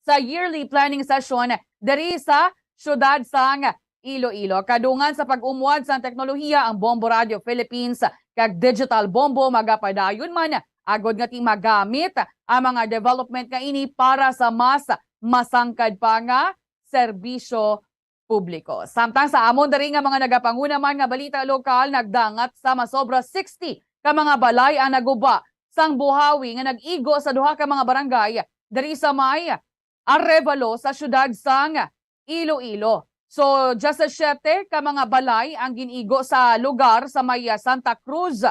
sa yearly planning session diri sa siyudad sang Iloilo. Kadungan sa pag-umwad sang teknolohiya, ang Bombo Radio Philippines kag Digital Bombo magapadayon man agod nga ti magamit ang mga development nga ini para sa mas masangkad pa nga serbisyo publiko. Samtang sa amon diri nga mga nagapanguna man nga balita lokal, nagdangat sa masobra sixty ka mga balay ang naguba sang buhawi nga nag-igo sa duha ka mga barangay diri sa may Arevalo sa siyudad sang Iloilo. So, diyasisiete ka mga balay ang gin-igo sa lugar sa may, ah, Santa Cruz,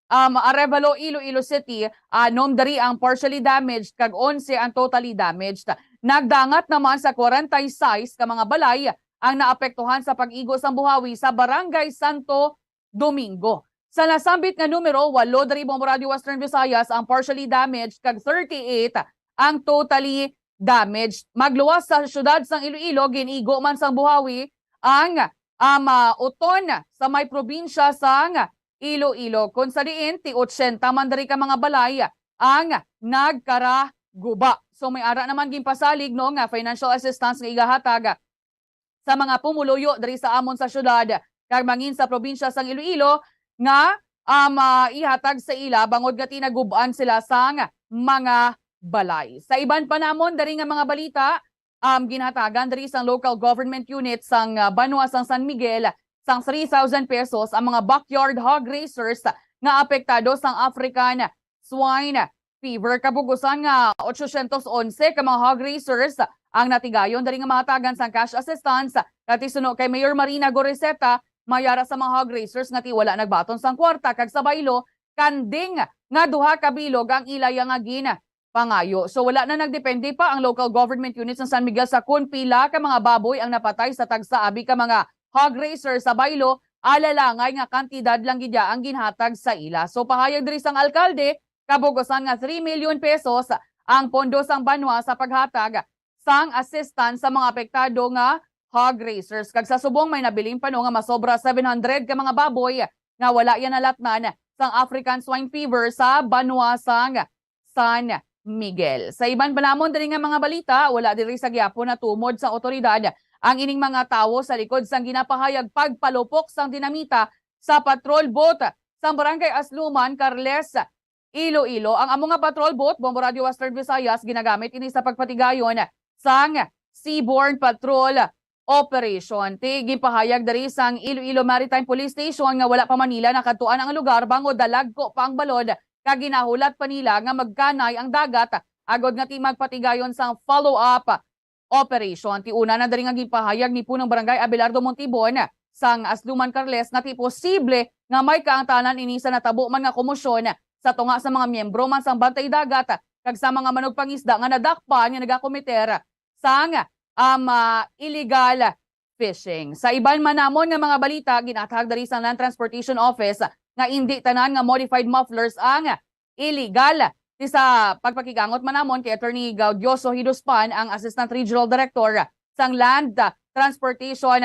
um, Arevalo, Iloilo City. Anom diri ang partially damaged kag onse ang totally damaged. Nagdangat naman sa kwarenta y seis ka mga balay ang naapektuhan sa pag-igo sang buhawi sa Barangay Santo Domingo. Sa nasambit nga numero, walo diri, Bombo Radio Western Visayas, ang partially damaged kag thirty-eight ang totally damaged. Magluwas sa siyudad sang Iloilo, gin-igo man sang buhawi ang, um, ah, Oton sa may probinsya sang Iloilo, kung sa diin ti otsenta man diri ka mga balay ang nagkaraguba. So, may ara naman ginpasalig, no, nga financial assistance nga igahatag sa mga pumuluyo diri sa amon sa siyudad kag mangin sa probinsya sang Iloilo nga, um, ah, ihatag sa ila bangod nga tinagub-an sila sang mga balay. Sa iban pa namon diri nga mga balita, um, ginhatagan diri sang local government unit sang, ah, banwa sang San Miguel sang three thousand pesos ang mga backyard hog raisers nga apektado sang African swine fever. Kabug-usan nga otsosyentos onse ka mga hog raisers ang natigayon diri nga mahatagan sang cash assistance. Kag ti suno kay Mayor Marina Goriseta, may ara sa mga hog raisers nga ti wala nagbaton sang kwarta kag sa baylo, kanding nga duha ka bilog ang ila ya nga ginpangayo. So, wala na nagdepende pa ang local government unit sa San Miguel sa kon pila ka mga baboy ang napatay sa tagsa abi ka mga hog raiser sa baylo, alalangay nga kantidad lang gid ya ang ginhatag sa ila. So, pahayag diri sang alkalde, kabug-usan nga three million pesos ang pondo sang banwa sa paghatag sang assistance sa mga apektado nga hog raisers. Kag sa subong may nabilin pa no nga masobra seven hundred ka mga baboy nga wala yan nalatnan sang African swine fever sa banwa sang San Miguel. Sa iban pa namon diri nga mga balita, wala diri sa gihapon natumod sa awtoridad ang ining mga tawo sa likod sang ginapahayag pagpalupok sang dinamita sa patrol boat sang Barangay Asluman, Carles, Iloilo. Ang amo nga patrol boat, Bombo Radio Western Visayas, ginagamit ini sa pagpatigayon sang Seaborne Patrol Operation. Ti ginpahayag diri sang Iloilo Maritime Police Station nga wala pa man nila nakadtuan ang lugar bangod dalagko pa ang balod, kag ginahulat pa nila nga magkanay ang dagat agod nga ti magpatigayon sang follow-up operation. Ti una na diri nga ginpahayag ni Punong Barangay Abelardo Montibon sang Asluman, Carles, nga ti posible nga may kaangtanan ini sa natabo man nga komosyon sa tunga sa mga miyembro man sang Bantay Dagat kag sa mga manugpangisda nga nadakpan nga nagakomiter sang, um, ah, illegal fishing. Sa iban man namon nga mga balita, ginathag diri sa Land Transportation Office nga indi tanan nga modified mufflers ang illegal. Ti sa pagpakigangot man namon kay Attorney Gaudioso Hiduspan, ang Assistant Regional Director sang Land Transportation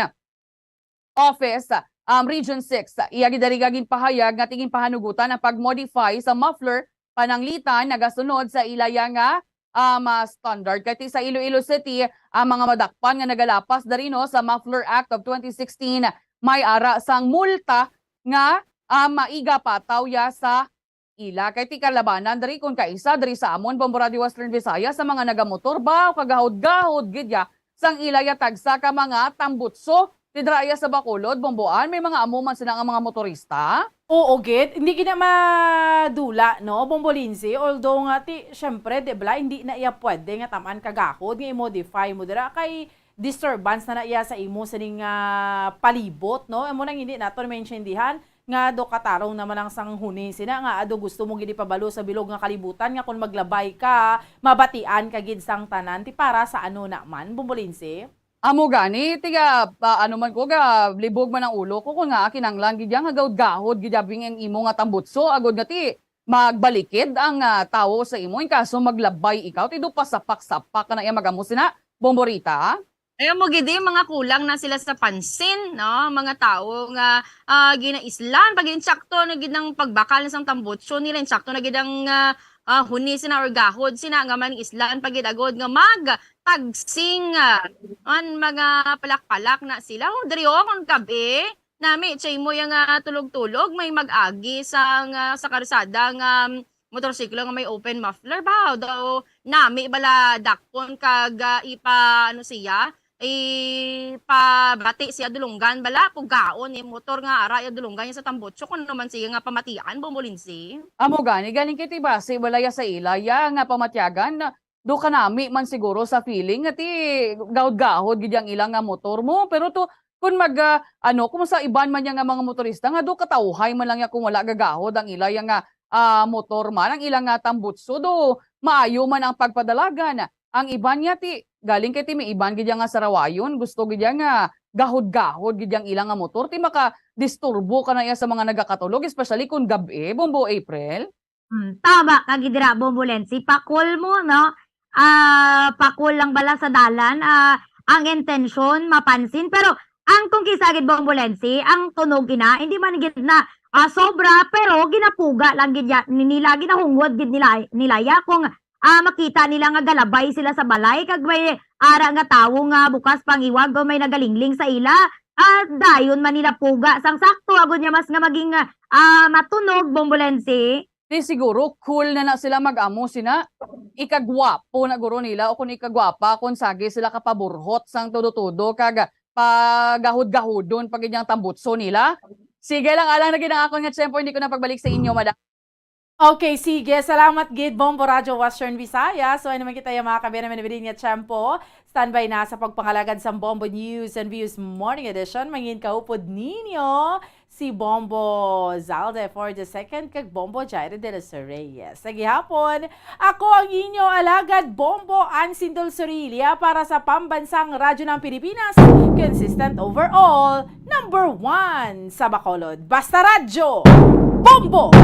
Office, um, Region six. Iya gid diri nga ginpahayag nga ti ginpahanugutan ang pag-modify sa muffler pananglitan nagasunod sa ilaya nga, um, ah, standard. Kay ti sa Iloilo City, ang mga madakpan nga nagalapas diri no sa Muffler Act of twenty sixteen, may ara sang multa nga, um, maigapataw ya sa ila. Kay ti kalabanan diri kon kaisa diri sa amon, Bombo Radio Western Visayas, sa mga nagamotor ba o kagahod-gahod gid ya sang ila ya tagsa ka mga tambutso ti dira ya sa Bacolod, Bomboan, may mga amo man sila nga mga motorista. Oo, gid. Hindi gid na madula, no, Bombo Lindsay? Although nga, ti, syempre, di bala, hindi na iya pwede nga taman kagahod nga i-modify mo dira kay disturbance na na iya sa imo sining, ah, palibot, no? Amo nang hindi naton maintindihan nga do katarong naman ang sang huni sina nga ado gusto mo gid ipabalo sa bilog nga kalibutan nga kung maglabay ka, mabatian ka gid sang tanan. Ti para sa ano naman, Bombo Lindsay? Amo gani, tiga, pa, ano man ko, ga, libog man ang ulo ko, kung nga, kinanglan gid ya nga gahod-gahod gid ya bing ang imo nga tambutso, agod nga ti, magbalikid ang, ah, tawo sa imo, in kaso maglabay ikaw, ti do pasapak-sapak ka na iya mag-amo sina, Bomborita? Ay, amo gid, eh, mga kulang na sila sa pansin, no? Mga tawo nga, ah, ginaislan, pag insakto na gid ang pagbakal sang tambutso nila, insakto na gid ang, ah, ah, huni sina or gahod sina, nga man islan pa gid agod nga mag tagsing, ah, an mga palak-palak na sila. Oh, diri, oh, kung gabi, nami, chay mo yang, ah, tulog-tulog, may mag-agi sa, nga, sa karsada nga, um, motorsiklo nga may open muffler ba? Daw, nami bala dakpon kag, ah, ipa, ano siya, ipabati siya dulunggan bala, pugaon yung motor nga ara ya dulunggan niya sa tambutso, kung naman siya nga pamatian, Bombo Lindsay. Amo gani, galing kay ti basi, wala ya sa ila, ya nga pamatyagan, do kanami man siguro sa feeling nga ti gahod-gahod gid yang ilang nga motor mo. Pero to, kun mag, ah, ano, kung sa iban man niya nga mga motorista nga do katawhay man lang niya kung wala gagahod ang ila yang nga, ah, motor man, ang ilang nga tambutso, do maayo man ang pagpadalagan. Ang iban niya ti galing kay ti may iban gid yang nga sarawayon, gusto gid yang nga gahod-gahod gid yang ilang nga motor, ti makadisturbo ka na iya sa mga nagakatulog, especially kun gab-i, Bombo April. Hmm, tama ka gid dira, Bombo Lensi. Pakol mo, no? Ah, pakol lang bala sa dalan, ah, ang intensyon mapansin, pero ang kung kisa gid, Bombo Lensi, ang tunog ina, hindi man gid na, ah, sobra, pero ginapuga lang gid ya, ni-, nila, ginahungod gid nila, nila ya kung, ah, makita nila nga galabay sila sa balay, kag may ara nga tawo nga bukas pangiwag o may nagalingling sa ila, ah, dayon man nila puga sang sakto, agod niya mas nga maging, ah, matunog, Bombo Lensi. Di siguro cool na na sila mag-amo sina. Ikagwapo na guro nila o kung ikagwapa kung sagi sila kapaburhot sang todo-todo kag pagahod-gahodon pa gid yang tambutso nila. Sige lang, alang na gid ang akon nga tiyempo, hindi ko na pagbalik sa inyo, madam. Okay, sige. Salamat gid, Bombo Radyo Western Visayas. So, ano man kita yung mga kabe naman nabilin nga tiyempo. Standby na sa pagpangalagad sa Bombo News and Views Morning Edition. Mangin kaupod ninyo si Bombo Zalde for the second kag Bombo Jairo de los Reyes. Sa gihapon, ako ang inyo alagad, Bombo Ansindol Sorilia para sa Pambansang Radyo ng Pilipinas, consistent overall, number one sa Bacolod. Basta Radyo, Bombo!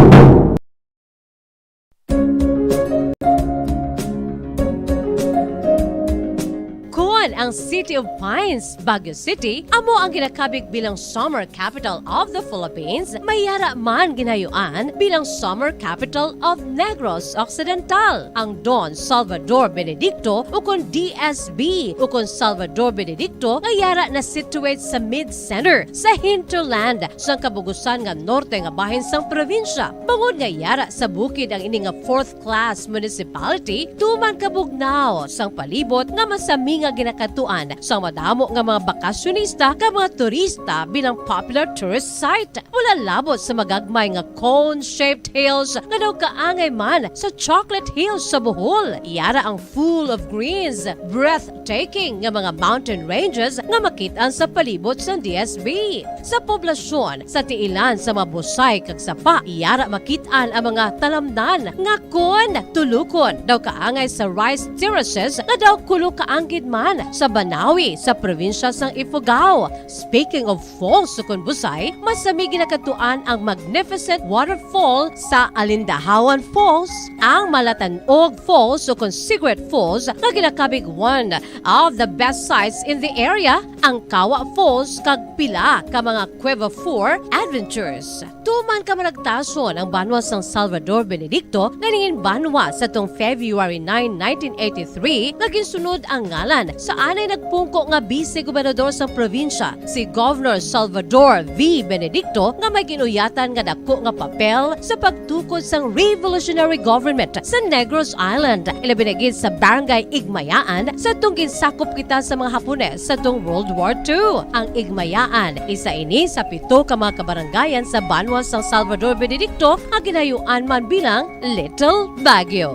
Kun Ang City of Pines, Baguio City, amo ang ginakabig bilang Summer Capital of the Philippines, may yara man ginayuan bilang Summer Capital of Negros Occidental. Ang Don Salvador Benedicto, ukon D S B, ukon Salvador Benedicto, nga yara na situate sa mid-center sa hinterland sang kabugusan nga norte nga bahin sang probinsya. Bangod nga yara sa bukid ang ini nga fourth class municipality, tuman kabugnaw sang palibot nga masami nga ginakadtuan sang madamo nga mga bakasyonista kag mga turista bilang popular tourist site. Wala labot sa magagmay nga cone-shaped hills nga daw kaangay man sa Chocolate Hills sa Bohol. Yara ang full of greens, breathtaking nga mga mountain ranges nga makit-an sa palibot sang D S B. Sa poblasyon, sa tiilan sa mga busay kag sapa, yara makit-an ang mga talamnan nga kon tulukon daw kaangay sa rice terraces nga daw kulo kaanggid man sa Banawi sa probinsya sang Ifugao. Speaking of falls ukon busay, masami ginakadtuan ang magnificent waterfall sa Alindahawan Falls, ang Malatanog Falls ukon Cigarette Falls nga ginakabig one of the best sights in the area, ang Kawa Falls kag pila ka mga Cueva four adventures. Tuman kamaragtason ang banwa sang Salvador Benedicto nga nangin banwa sa tong February nine, nineteen eighty-three, nga ginsunod ang ngalan sa anay nagpungko nga bise gobernador sang probinsya, si Governor Salvador V. Benedicto, nga may ginuyatan nga dako nga papel sa pagtukod sang revolutionary government sa Negros Island, ilabi na gid sa Barangay Igmayaan, sa tong ginsakop kita sa mga Hapones sa tong World War Two. Ang Igmayaan, isa ini sa pito ka mga kabarangayan sa banwa sang Salvador Benedicto nga ginayuan man bilang Little Baguio.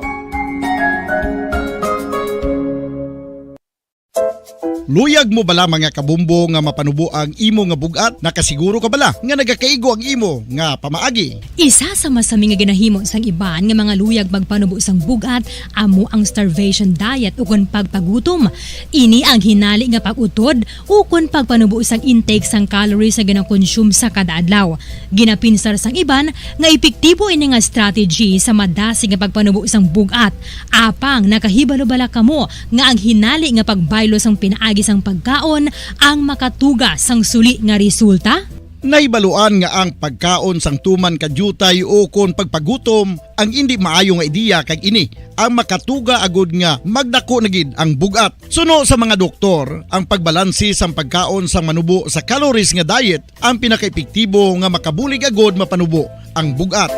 Luyag mo bala, mga kabombo, nga mapanubo ang imo nga bug-at? Nakasiguro ka bala nga nagakaigo ang imo nga pamaagi? Isa sa masami nga ginahimo sang iban nga mga luyag magpanubo sang bug-at amo ang starvation diet ukon pagpagutom. Ini ang hinali nga pag-utod ukon pagpanubo sang intake sang calories nga ginakonsume sa kada adlaw. Ginapinsar sang iban nga epektibo ini nga strategy sa madasig nga pagpanubo sang bug-at. Apang nakahibalo bala kamo nga ang hinali nga pagbaylo sang pinaagi sang pagkaon ang makatuga sang suli nga resulta? Nahibaluan nga ang pagkaon sang tuman ka diutay ukon pagpagutom ang indi maayo nga ideya, kag ini ang makatuga agud nga magdako na gid ang bug-at. Suno sa mga doktor, ang pagbalanse sang pagkaon sang manubo sa calories nga diet ang pinakaepektibo nga makabulig agud mapanubo ang bug-at.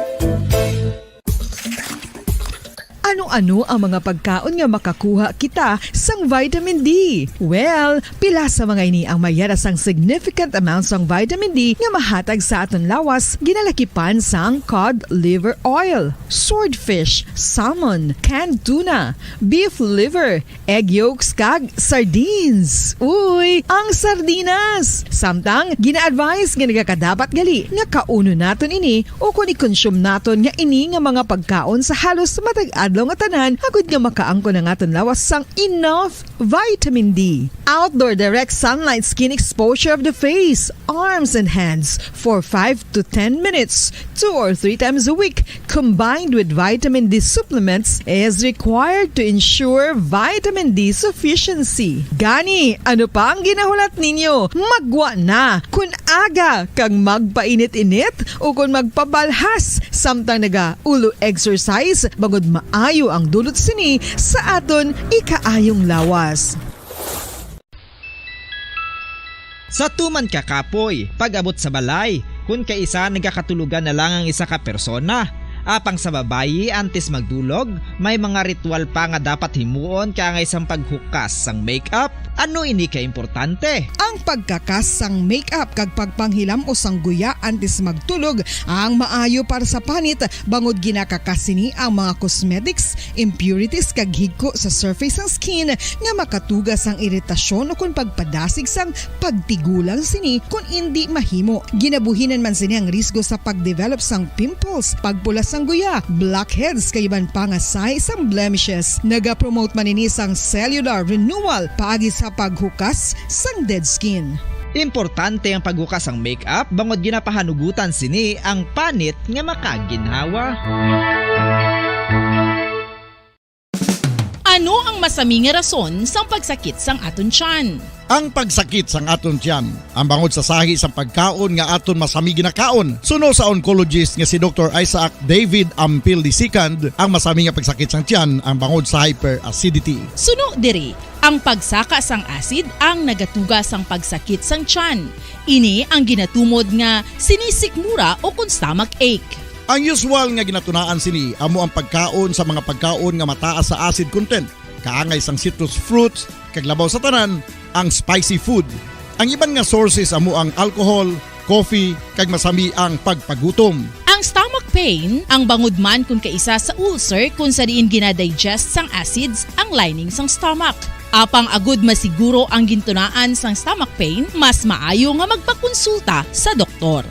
Ano-ano ang mga pagkaon nga makakuha kita sang vitamin D? Well, pila sa mga ini ang may yara sang significant amount sang vitamin D nga mahatag sa aton lawas, ginalakipan sang cod liver oil, swordfish, salmon, canned tuna, beef liver, egg yolks, kag sardines. Uy, ang sardinas! Samtang gina-advise nga nagakadapat gali nga kaunon naton ini ukon i-consume naton nga ini nga mga pagkaon sa halos matag adlaw nga tanan, agud nga makaangkon ang aton lawas sang enough vitamin D. Outdoor direct sunlight skin exposure of the face, arms, and hands for five to ten minutes, two or three times a week, combined with vitamin D supplements, is required to ensure vitamin D sufficiency. Gani, ano pa ang ginahulat ninyo? Magwa na! Kun aga kag magpainit-init ukon magpabalhas samtang naga-ulo exercise, bangod maayo ang dulot sini sa aton ikaayong lawas. Sa tuman ka kapoy, pag-abot sa balay, kun kaisa nagakatulogan na lang ang isa ka persona. Apang sa babayi, antes magdulog, may mga ritual pa nga dapat himuon kaangay sang paghukas sang makeup. Ano ini ka importante? Ang pagkakas sang makeup kag pagpanghilam-os sang guya antes magtulog ang maayo para sa panit, bangod ginakakas sini ang mga cosmetics, impurities, kag higko sa surface sang skin nga makatuga sang iritasyon ukon pagpadasig sang pagtigulang sini kon indi mahimo. Ginabuhinan man sini ang risgo sa pagdevelop sang pimples, pagpula sang guya, blackheads, kag iban pa nga sahi sang blemishes. Nagapromote man ini sang cellular renewal paagi sa paghukas sang dead skin. Importante ang paghukas sang makeup bangod ginapahanugutan sini ang panit nga makaginhawa. Ano ang Masami nga rason sang pagsakit sang aton tiyan. Ang pagsakit sang aton tiyan, ang bangod sa sahi sang pagkaon nga aton masami ginakaon. Suno sa oncologist nga si Doktor Isaac David Ampil the second, ang masami nga pagsakit sang tiyan ang bangod sa hyperacidity. Suno diri, ang pagsaka sang acid ang nagatuga sang pagsakit sang tiyan. Ini ang ginatumod nga sinisikmura o kon stomach ache. Ang usual nga ginatunaan sini amo ang pagkaon sa mga pagkaon nga mataas sa acid content, kaangay sang citrus fruits, kag labaw sa tanan, ang spicy food. Ang iban nga sources amo ang alcohol, coffee, kag masami ang pagpagutom. Ang stomach pain, ang bangod man kon kaisa sa ulcer kon sa diin ginadigest sang acids ang lining sang stomach. Apang agud masiguro ang gintunaan sang stomach pain, mas maayo nga magpakonsulta sa doktor.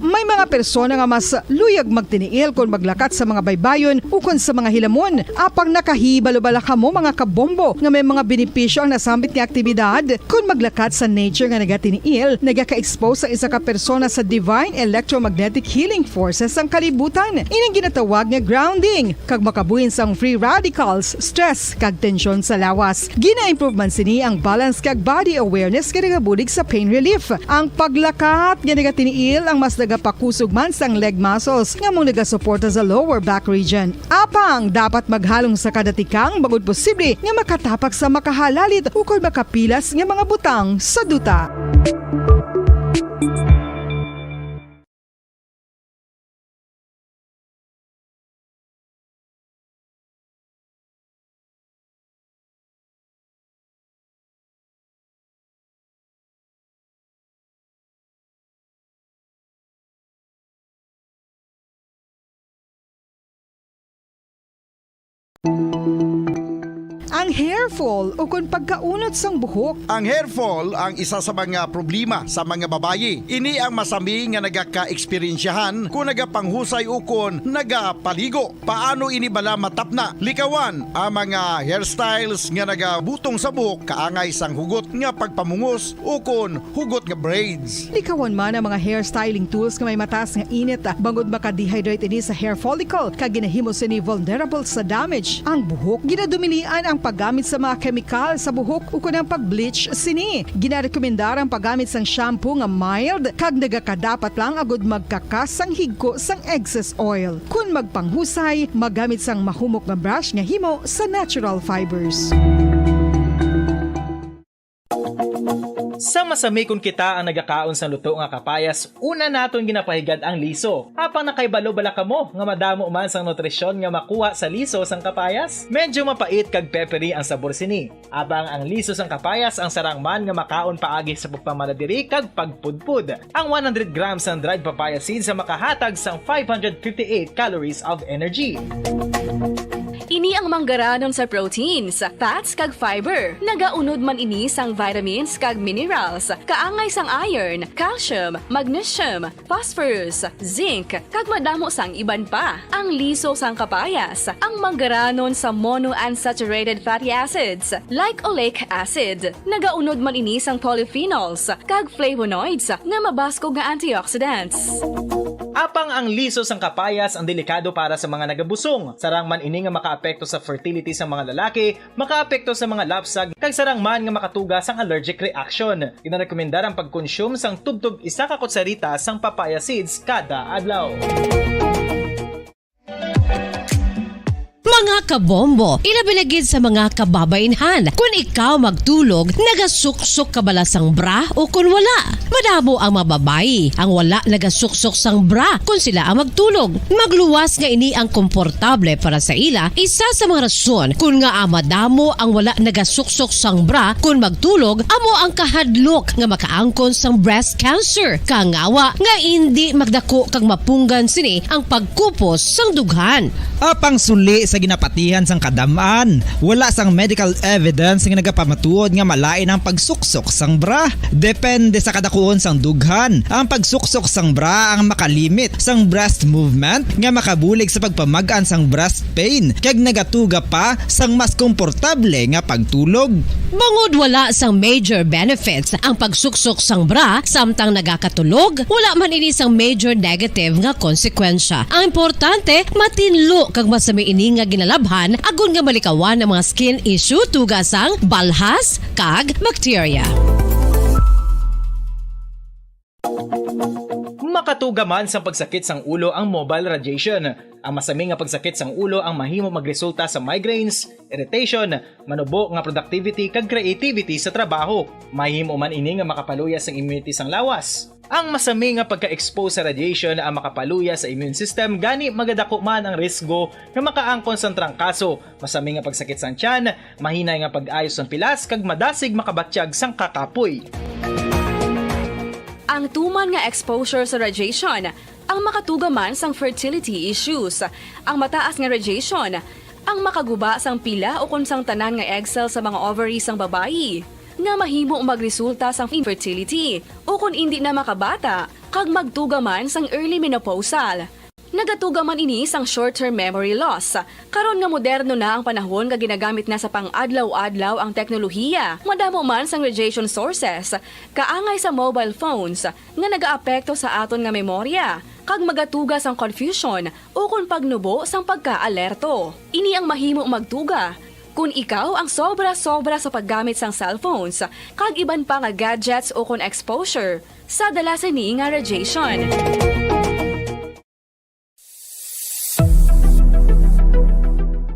May mga persona nga mas luyag magtiniil kon maglakat sa mga baybayon ukon sa mga hilamon. Apang nakahibalo bala kamo, mga kabombo, nga may mga benepisyo ang nasambit nga aktibidad? Kon maglakat sa nature nga nagatiniil, nagaka-expose ang isa ka persona sa divine electromagnetic healing forces sang kalibutan. Ining ginatawag nga grounding, kag makabuhin sang free radicals, stress, kag tensyon sa lawas. Gina-improve man sini ang balance kag body awareness nga nagabulig sa pain relief. Ang paglakat nga nagatiniil ang mas nagapakusog man sang leg muscles nga amo nagasuporta sa lower back region. Apang dapat maghalong sa kada tikang bangod posible nga makatapak sa makahalalit ukon makapilas nga mga butang sa duta. Ang hair fall ukon pagkaunot sang buhok. Ang hair fall ang isa sa mga problema sa mga babayi. Ini ang masami nga nagaka-eksperyensyahan kon nagapanghusay ukon nagapaligo. Paano ini bala matapna? Likawan ang mga hairstyles nga nagabutong sa buhok kaangay sang hugot nga pagpamungos ukon hugot nga braids. Likawan man ang mga hair styling tools nga may mataas nga init, ah, bangod maka-dehydrate ini sa hair follicle, kag ginahimo sini vulnerable sa damage ang buhok. Ginadumilian ang paggamit sa mga kemikal sa buhok ukon ang pag-bleach sini. Ginarekomendar ang paggamit sang shampoo nga mild kag nagakadapat lang agud magkakas sang higko sang excess oil. Kon magpanghusay, maggamit sang mahumok nga brush nga himo sa natural fibers. Sa masami kon kita ang nagakaon sang luto nga kapayas, una naton ginapahigad ang liso. Apang nakahibalo bala kamo nga madamo man sang nutrisyon nga makuha sa liso sang kapayas? Medyo mapait kag peppery ang sabor sini. Apang ang liso sang kapayas ang sarang man nga makaon paagi sa pagpamaladiri kag pagpudpod. Ang one hundred grams sang dried papaya seeds ang makahatag sang five hundred fifty-eight calories of energy. Ini ang manggaranon sa proteins, fats, kag fiber. Nagaunod man ini sang vitamins kag minerals, kaangay sang iron, calcium, magnesium, phosphorus, zinc, kag madamo sang iban pa. Ang liso sang kapayas, ang manggaranon sa monounsaturated fatty acids, like oleic acid. Nagaunod man ini sang polyphenols kag flavonoids nga mabaskog nga antioxidants. Apang ang liso sang kapayas ang delikado para sa mga nagabusong. Sarang man ini nga makaapekto sa fertility sa mga lalaki, makaapekto sa mga lapsag, kag sarang man nga makatuga sang allergic reaction. Ginarekomendar ang pagkonsume sang tubtob isa ka kutsarita sang papaya seeds kada adlaw. Mga kabombo, ilabi na gid sa mga kababainhan, kun ikaw magtulog, nagasuksok ka bala sang bra o kun wala? Madamo ang mga babayi ang wala nagasuksok sang bra kun sila ang magtulog. Magluwas nga ini ang komportable para sa ila, isa sa mga rason kun ngaa madamo ang wala nagasuksok sang bra kun magtulog amo ang kahadlok nga makaangkon sang breast cancer. Kangawa nga indi magdako kag mapunggan sini ang pagkupos sang dughan. Apang suli sa ginapat Tihan sang kadam-an, wala sang medical evidence nga nagapamatuod nga malain ang pagsuksok sang bra. Depende sa kadakuon sang dughan, ang pagsuksok sang bra ang makalimit sang breast movement nga makabulig sa pagpamag-an sang breast pain kag nagatuga pa sang mas komportable nga pagtulog. Bangod wala sang major benefits ang pagsuksok sang bra samtang nagakatulog, wala man ini sang major negative nga konsekwensya. Ang importante, matinlo kag masami ini nga ginalabhan agod nga malikawan ang mga skin issue tuga sang balhas kag bakterya. Makatuga man sang pagsakit sang ulo ang mobile radiation. Ang masami nga pagsakit sang ulo ang mahimo magresulta sa migraines, irritation, manubo nga productivity kag creativity sa trabaho. Mahimo man ini nga makapaluya sang immunity sang lawas. Ang masami nga pagka-expose sa radiation ang makapaluya sa immune system, gani magadako man ang risgo nga makaangkon sang trangkaso, masami nga pagsakit sang tiyan, mahinay nga pag-ayo sang pilas kag madasig makabatyag sang kakapoy. Ang tuman nga exposure sa radiation ang makatuga man sang fertility issues. Ang mataas nga radiation ang makaguba sang pila ukon sang tanan nga egg cell sa mga ovary sang babayi, nga mahimo magresulta sang infertility ukon indi na makabata kag magtuga man sang early menopausal. Nagatuga man ini sang short-term memory loss. Karon nga moderno na ang panahon nga ginagamit na sa pang-adlaw-adlaw ang teknolohiya, madamo man sang radiation sources, kaangay sa mobile phones, nga nagaapekto sa aton nga memorya, kag magatuga sang confusion ukon pagnubo sang pagka-alerto. Ini ang mahimo magtuga kon ikaw ang sobra-sobra sa paggamit sang cellphones kag iban pa nga gadgets ukon exposure sa dala sini nga radiation.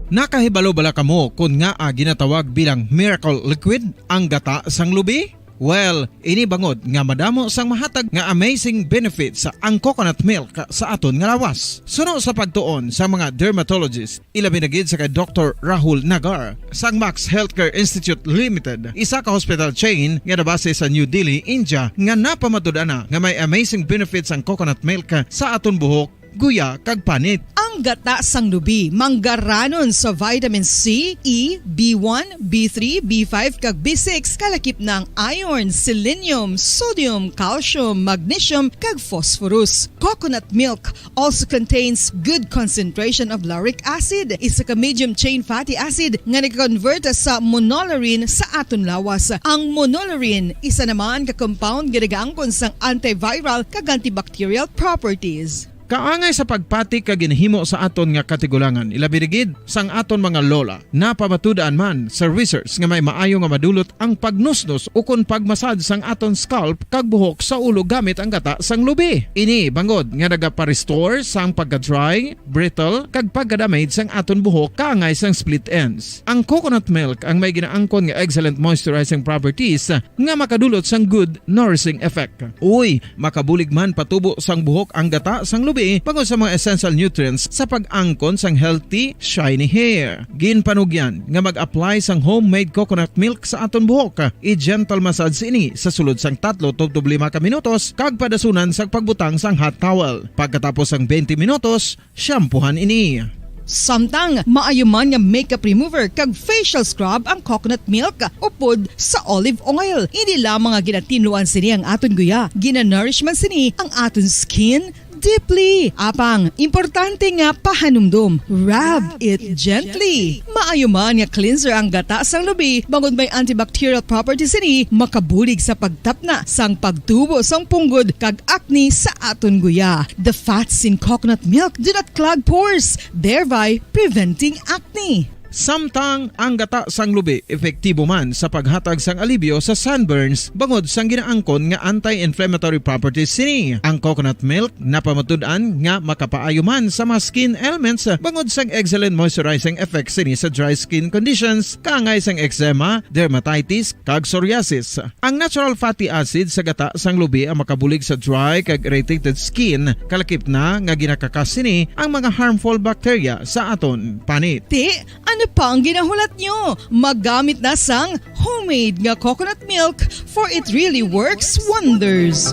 Nakahibalo bala kamo kon ngaa ginatawag bilang miracle liquid ang gata sang lubi? Well, ini bangod nga madamo sang mahatag nga amazing benefits ang coconut milk sa aton nga lawas. Suno sa pagtuon sa mga dermatologist, ilabi na gid sa kay Doktor Rahul Nagar sang Max Healthcare Institute Limited, isa ka hospital chain nga nabase sa New Delhi, India, nga napamatud-an na nga may amazing benefits ang coconut milk sa aton buhok, guya, kag panit. Ang gata sang lubi manggaranon sa vitamin C, E, B one, B three, B five, kag B six, kalakip na ang iron, selenium, sodium, calcium, magnesium, kag phosphorus. Coconut milk also contains good concentration of lauric acid, isa ka medium chain fatty acid nga nag-convert sa monolaurin sa aton lawas. Ang monolaurin isa naman ka compound nga nagaangkon sang antiviral kag antibacterial properties. Kaangay sa pagpati kag ginhimo sa aton nga katigulangan, ilabi na gid sang aton mga lola. Napamatud-an man sa research nga may maayo nga madulot ang pagnusnos ukon pagmasad sang aton scalp kag buhok sa ulo gamit ang gata sang lubi. Ini bangod nga nagapa-restore sang pagka-dry, brittle, kag pagka-damage sang aton buhok kaangay sang split ends. Ang coconut milk ang may ginaangkon nga excellent moisturizing properties nga makadulot sang good nourishing effect. Uy, makabulig man patubo sang buhok ang gata sang lubi bangod sa mga essential nutrients sa pag-angkon sang healthy, shiny hair. Ginpanugyan nga mag-apply sang homemade coconut milk sa aton buhok. I-gentle massage ini sa sulod sang tatlo tubtob lima ka minutos kag padasunan sang pagbutang sang hot towel. Pagkatapos sang twenty minutos, shampoohan ini. Samtang maayo man nga makeup remover kag facial scrub ang coconut milk upod sa olive oil. Hindi lamang nga ginatinluan sini ang aton guya, ginanourish man sini ang aton skin deeply. Apang, importante nga pahanumdom, rub it gently. Maayo man nga cleanser ang gata sang lubi, bangod may antibacterial properties sini, makabulig sa pagtapna sang pagtubo sang punggod kag acne sa aton guya. The fats in coconut milk do not clog pores, thereby preventing acne. Samtang ang gata sang lubi epektibo man sa paghatag sang alibyo sa sunburns bangod sang ginaangkon nga anti-inflammatory properties sini. Ang coconut milk napamatud-an nga makapaayo man sa mga skin ailments bangod sang excellent moisturizing effects sini sa dry skin conditions, kaangay sang eczema, dermatitis, kag psoriasis. Ang natural fatty acid sa gata sang lubi ang makabulig sa dry kag irritated skin, kalakip na nga ginakakas sini ang mga harmful bacteria sa aton panit. Ti, ano pa ang ginahulat nyo? Maggamit na sang homemade nga coconut milk, for it really works wonders.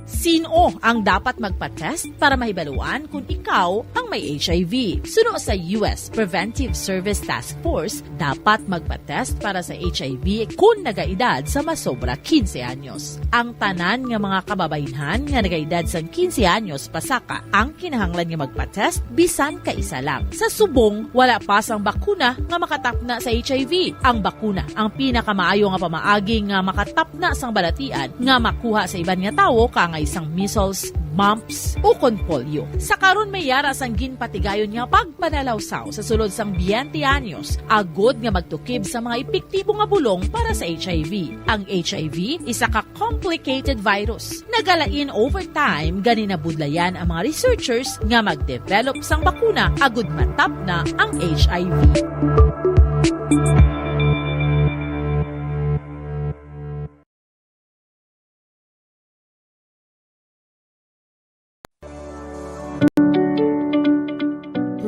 Sin-o ang dapat magpa-test para mahibaluan kung ikaw ang may H I V. Suno sa U S Preventive Service Task Force, dapat magpa-test para sa H I V kung nagaedad sa masobra quince anyos. Ang tanan nga mga kababaynhan nga nagaedad sang quince anyos pasaka ang kinahanglan nga magpa-test bisan kaisa lang. Sa subong, wala pa sang bakuna nga makatapna sa H I V. Ang bakuna ang pinakamaayo nga pamaagi nga makatapna sang balatian nga makuha sa iban nga tawo, kaangay sang measles, mumps, ukon polio. Sa karon, may yara sang ginpatigayon nga pagpanalawsaw sa sulod sang twenty anyos, agod nga magtukib sa mga epektibo nga bulong para sa H I V. Ang H I V isa ka complicated virus. Nagalain over time, gani nabudlayan ang mga researchers nga mag-develop sang bakuna agud matapna ang H I V.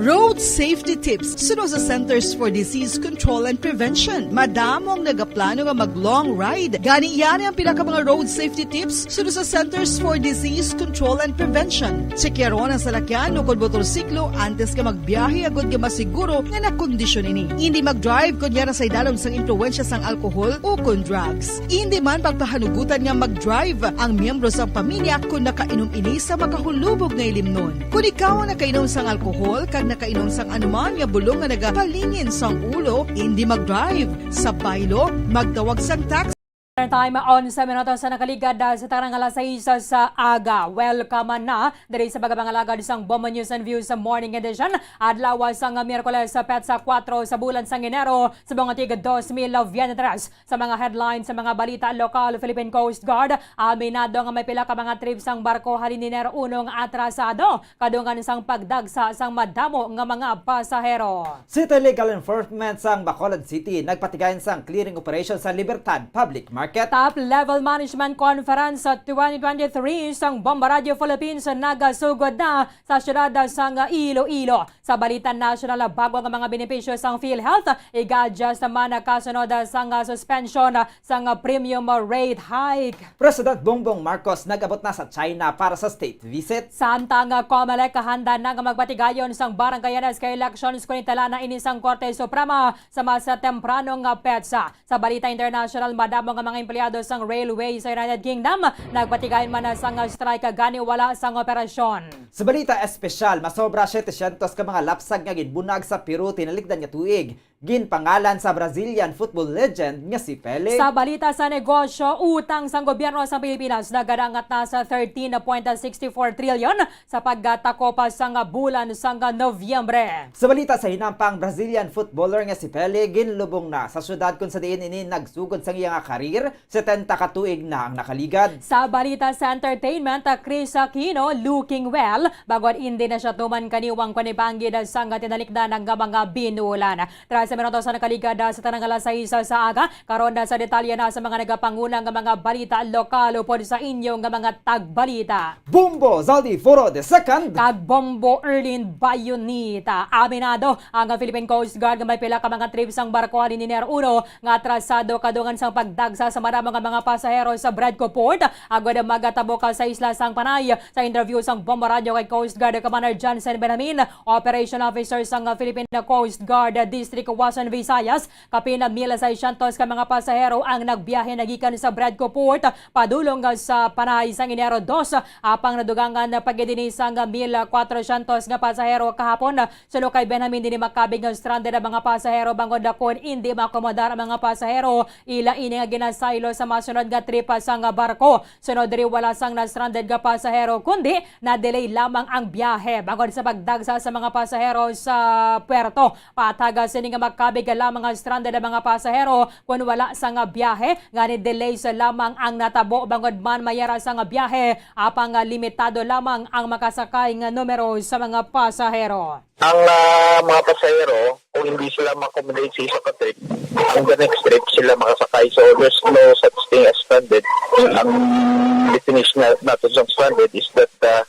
Road safety tips suno sa Centers for Disease Control and Prevention. Madamo ang nagaplano nga mag-long ride. Gani, yari ang pila ka mga road safety tips suno sa Centers for Disease Control and Prevention. Tsekyaron ang salakyan o kon motorsiklo antes ka magbiyahe, agud nga masiguro nga nakondisyon ini. Indi mag-drive kon yara sa idalom sang impluwensya sang alkohol o kon drugs. Indi man pagpahanugutan nga mag-drive ang miyembro sang pamilya kon nakainom ini sa makahulubog nga ilimnon. Kon ikaw ang nakainom sang alkohol kag nakainom sang anuman nga bulong nga nagapalingin sang ulo, indi mag-drive. Sa baylo, magtawag sang taxi. Time, onse minutos sa nakaligad, ah, sa tarang alas sais sa aga. Welcome na diri sa pagpangalagad sang Bombo News and Views sa Morning Edition. Adlaw sang Miyerkules, sa petsa kuwatro sa bulan sang Enero, sa mga tig dos mil veintitrés. Sa mga headlines sa mga balita lokal, Philippine Coast Guard aminado nga may pila ka mga trip sang barko halin Enero uno nga atrasado, kadungan sang pagdagsa sang madamo nga mga pasahero. City Legal Enforcement sang Bacolod City nagpatigayon sang clearing operation sa Libertad Public Market. Top Level Management Conference sa twenty twenty-three sang Bombo Radio Philippines nagasugod na sa siyudad sang Iloilo. Sa balita nasyonal, bag-o nga mga benepisyo sang PhilHealth, ig-adjust man kasunod sang suspension sang premium rate hike. President Bongbong Marcos nag-abot na sa China para sa state visit. Samtang COMELEC handa na nga magpatigayon sang barangay and S K elections kon itala na ini sang Korte Suprema sa mas temprano nga petsa. Sa balita international, madamo nga mga empleyado sang railway sa United Kingdom nagpatigayon man sang strike gani wala sang operasyon. Sa balita espesyal, masobra setecientos ka mga lapsag nga ginbunag sa Peru tinalikdan nga tuig, ginpangalan sa Brazilian football legend nga si Pele. Sa balita sa negosyo, utang sang gobyerno sa Pilipinas nagadangat na sa thirteen point six four trillion sa pagkatako pa sang bulan sang Nobyembre. Sa balita sa hinampang, Brazilian footballer nga si Pele ginlubong na sa syudad kung sa diin ini nagsugod sang iya nga karir. Setenta ka tuig na ang nakaligad. Sa balita sa entertainment, ah, Kris Aquino looking well, bangod indi na siya tuman kaniwang kunibanggid sang tinalikdan nga mga binulan. Tras sa minuto sa nakaligad, ah, sa tanang alas sais sa aga, karon na sa detalye na sa mga nagapanguna nga mga balita lokal upod sa inyo nga mga tagbalita. Bombo Zaldi Foro the second. Kag Bombo Erlin Bayonita. Aminado ang Philippine Coast Guard nga may pila ka mga trip sang barko halin Enero uno nga atrasado kadungan sang pagdagsa sa madamo nga mga pasahero sa Bradco Port, agod magatabo ka sa isla sang Panay. Sa interview sang Bombo Radio kay Coast Guard Commander Johnson Benjamin, Operation Officer sang Philippine Coast Guard District Western Visayas, kapin mil seiscientos ka mga pasahero ang nagbiyahe na gikan sa Bradco Port padulong sa Panay sang Enero dos, apang nadugangan pa gid ini sang mil kwatrocientos nga pasahero kahapon. Suno kay Benjamin, dili makabig nga stranded ang mga pasahero bangod kon indi maakomodar ang mga pasahero, ila ini nga ginasaylo sa masunod nga trip sang barko. Sunod diri, wala sang na-stranded nga pasahero, kundi na-delay lamang ang biyahe bangod sa pagdagsa sa mga pasahero sa puerto. Pataga sini nga makabig lamang nga stranded ang mga pasahero kon wala sang biyahe, gani delays lamang ang natabo bangod man may yara sang biyahe, apang limitado lamang ang makasakay nga numero sa mga pasahero. Ang, ah, mga pasahero, kung hindi sila ma-accommodate sa isa ka trip, ang the next trip sila makasakay. So, there's no such thing as stranded. Ang definition na, natin sa stranded is that, ah,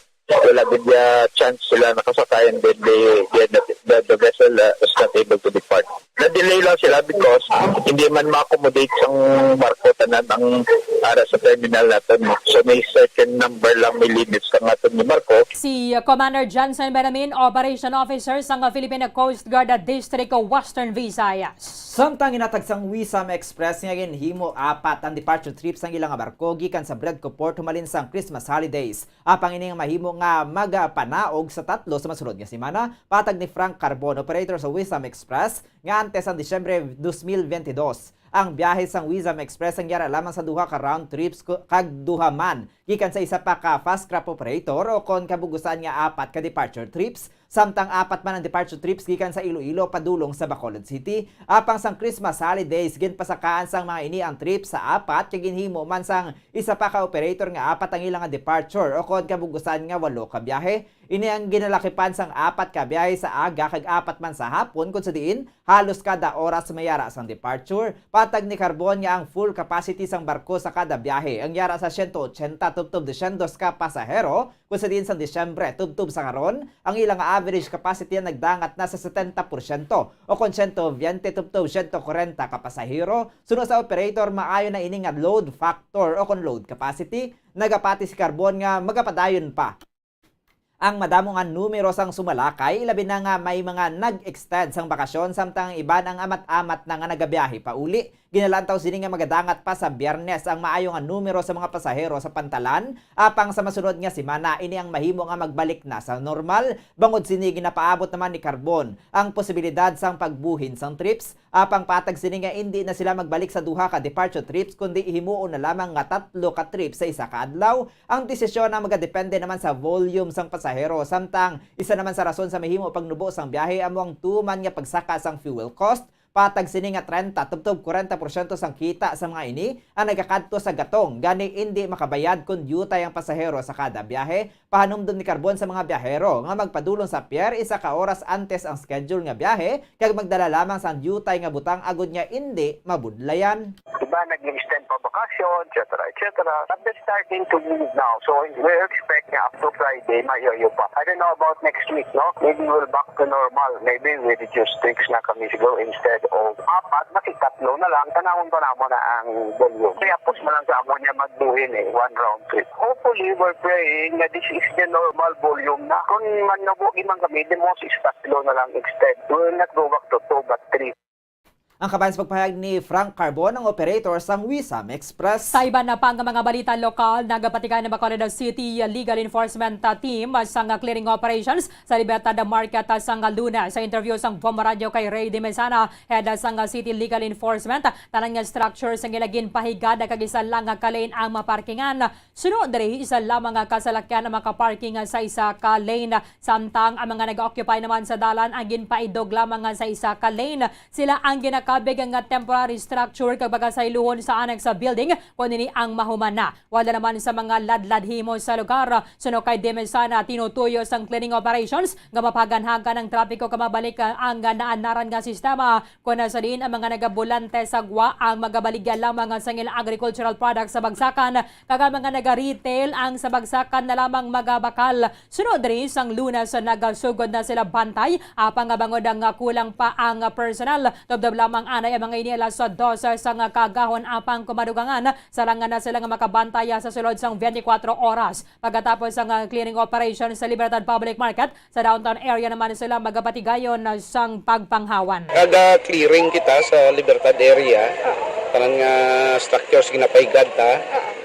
wala gid, ah, chance sila nakasakay and then they, they, the, the, the vessel, ah, was not able to depart. Na-delay lang sila because hindi man ma-accommodate sang barko tanan ang ara sa terminal naton. So may certain number lang, may limits ang aton ni barko. Si Commander Johnson Benamin, Operation Officer sang Philippine Coast Guard District of Western Visayas. Samtang ginatag sang Wisam Express nga ginhimo apat ang departure trip sang ilang barko gikan sa Bredco Port humalin sang Christmas holidays. Apang ini nga mahimo nga magapanaog sa tatlo sa masunod nga semana, patag ni Frank Carbon, operator sa Wisam Express, nga antes sang Disyembre dos mil bentidós. Ang biyahe sang Wisam Express ang yara lamang sa duha ka round trips ku-, kag duha man gikan sa isa pa ka fast craft operator o kon kabug-usan nga apat ka departure trips, samtang apat man ang departure trips gikan sa Iloilo padulong sa Bacolod City. Apang sang Christmas holidays, ginpasakaan sang mga ini ang trip sa apat kay ginhimo man sang isa pa ka operator nga apat ang ila nga departure o kon kabug-usan nga walo ka biyahe. Ini ang ginalakipan sang apat ka biyahe sa aga kag apat man sa hapon, kun sa diin halos kada oras may yara sang departure. Patag ni Carbon nga ang full capacity sang barko sa kada biyahe ang yara sa siyento otsenta tubtob dusyentos ka pasahero, kun sa diin sang Disyembre tubtob sa karon, ang ila nga average capacity nagdangat na sa setenta porsyento o kon siyento biyente tubtob siyento kwarenta ka pasahero. Suno sa operator, maayo na ini nga load factor o kon load capacity. Nagapati si Carbon nga magapadayon pa ang madamo nga numero sang sumalakay, labi na nga may mga nag-extend sang bakasyon, samtang ang iban ang amat-amat na nga nagabiyahe pauli. Ginalantaw sini nga magadangat pa sa Biyernes ang maayo nga numero sa mga pasahero sa pantalan, apang sa masunod nga semana ini ang mahimo nga magbalik na sa normal. Bangod sini, ginapaabot naman ni Carbon ang posibilidad sang pagbuhin sang trips. Apang patag sini nga indi na sila magbalik sa duha ka departure trips, kundi himuon na lamang nga tatlo ka trip sa isa ka adlaw. Ang desisyon ang magadepende naman sa volume sang pasahero, samtang isa naman sa rason sa mahimo pagnubo sang biyahe amo ang tuman nga pagsaka sang fuel cost. Patag sini nga trenta tubtob kwarenta porsyento sang kita sa mga ini ang nagakadto sa gatong, gani indi makabayad kon diutay ang pasahero sa kada biyahe. Pahanumdom ni Carbon sa mga biyahero nga magpadulong sa pier isa ka oras antes ang schedule nga biyahe kag magdala lamang sang diutay nga butang agod nga indi mabudlayan. Iba nag-extend pa bakasyon, et cetera, et cetera. But they're starting to move now. So we expect nga up to Friday, maayo pa. I don't know about next week, no? Maybe we'll back to normal. Maybe we reduce trips na kami siguro, instead of apat, bakit tatlo na lang? Tanawon pa namo na ang volume. Kaya pos mo lang sa amo niya magbuhin eh, one round trip. Hopefully, we're praying na this is the normal volume na. Kung manubo man kami, the most is tatlo na lang instead. We will not go back to two but three. Ang kabahin sa pagpahayag ni Frank Carbon, ang operator sang Wisam Express. Sa iban na pa nga mga balita lokal, nagapatigayon ang Bacolod City Legal Enforcement Team sang clearing operations sa Libertad Market sang Lunes. Sa interview sang Bombo Radyo kay Ray Dimesana, head sang City Legal Enforcement, tanan nga structure sang ila ginpahigad kag isa lang nga ka-lane ang maparkingan. Suno diri, isa lamang nga kasalakyan ang makaparking sa isa ka lane, samtang ang mga nag-occupy naman sa dalan ang ginpaidog lamang nga sa isa ka lane. Sila ang ginakabig nga temporary structure kag pagasayloon sa annex building kon ini ang mahuman na. Wala naman sa mga ladlad himo sa lugar. Suno kay Dimesana, tinutuyo sang cleaning operations nga mapaganhagan ang trapiko kag mabalik ang naanaran nga sistema. Kon sa diin ang mga nagabulante sa gwa ang magabaligya lamang sang ilang agricultural products sa bagsakan, kag ang mga naga-retail ang sa bagsakan na lamang magabakal. Suno diri, sang Lunes nagasugod na sila bantay, apang nga bangod nga kulang pa ang personal, tubtob lamang anay ang mga ini alas dose sang kaagahon, apang kon madugangan, salangan na sila nga makabantay sa sulod sang twenty-four oras. Pagkatapos sang cleaning operation sa Libertad Public Market, sa downtown area naman sila magapatigayon sang pagpanghawan. Naga-clearing kita sa Libertad area. Tanan nga structures ginapahigad ta.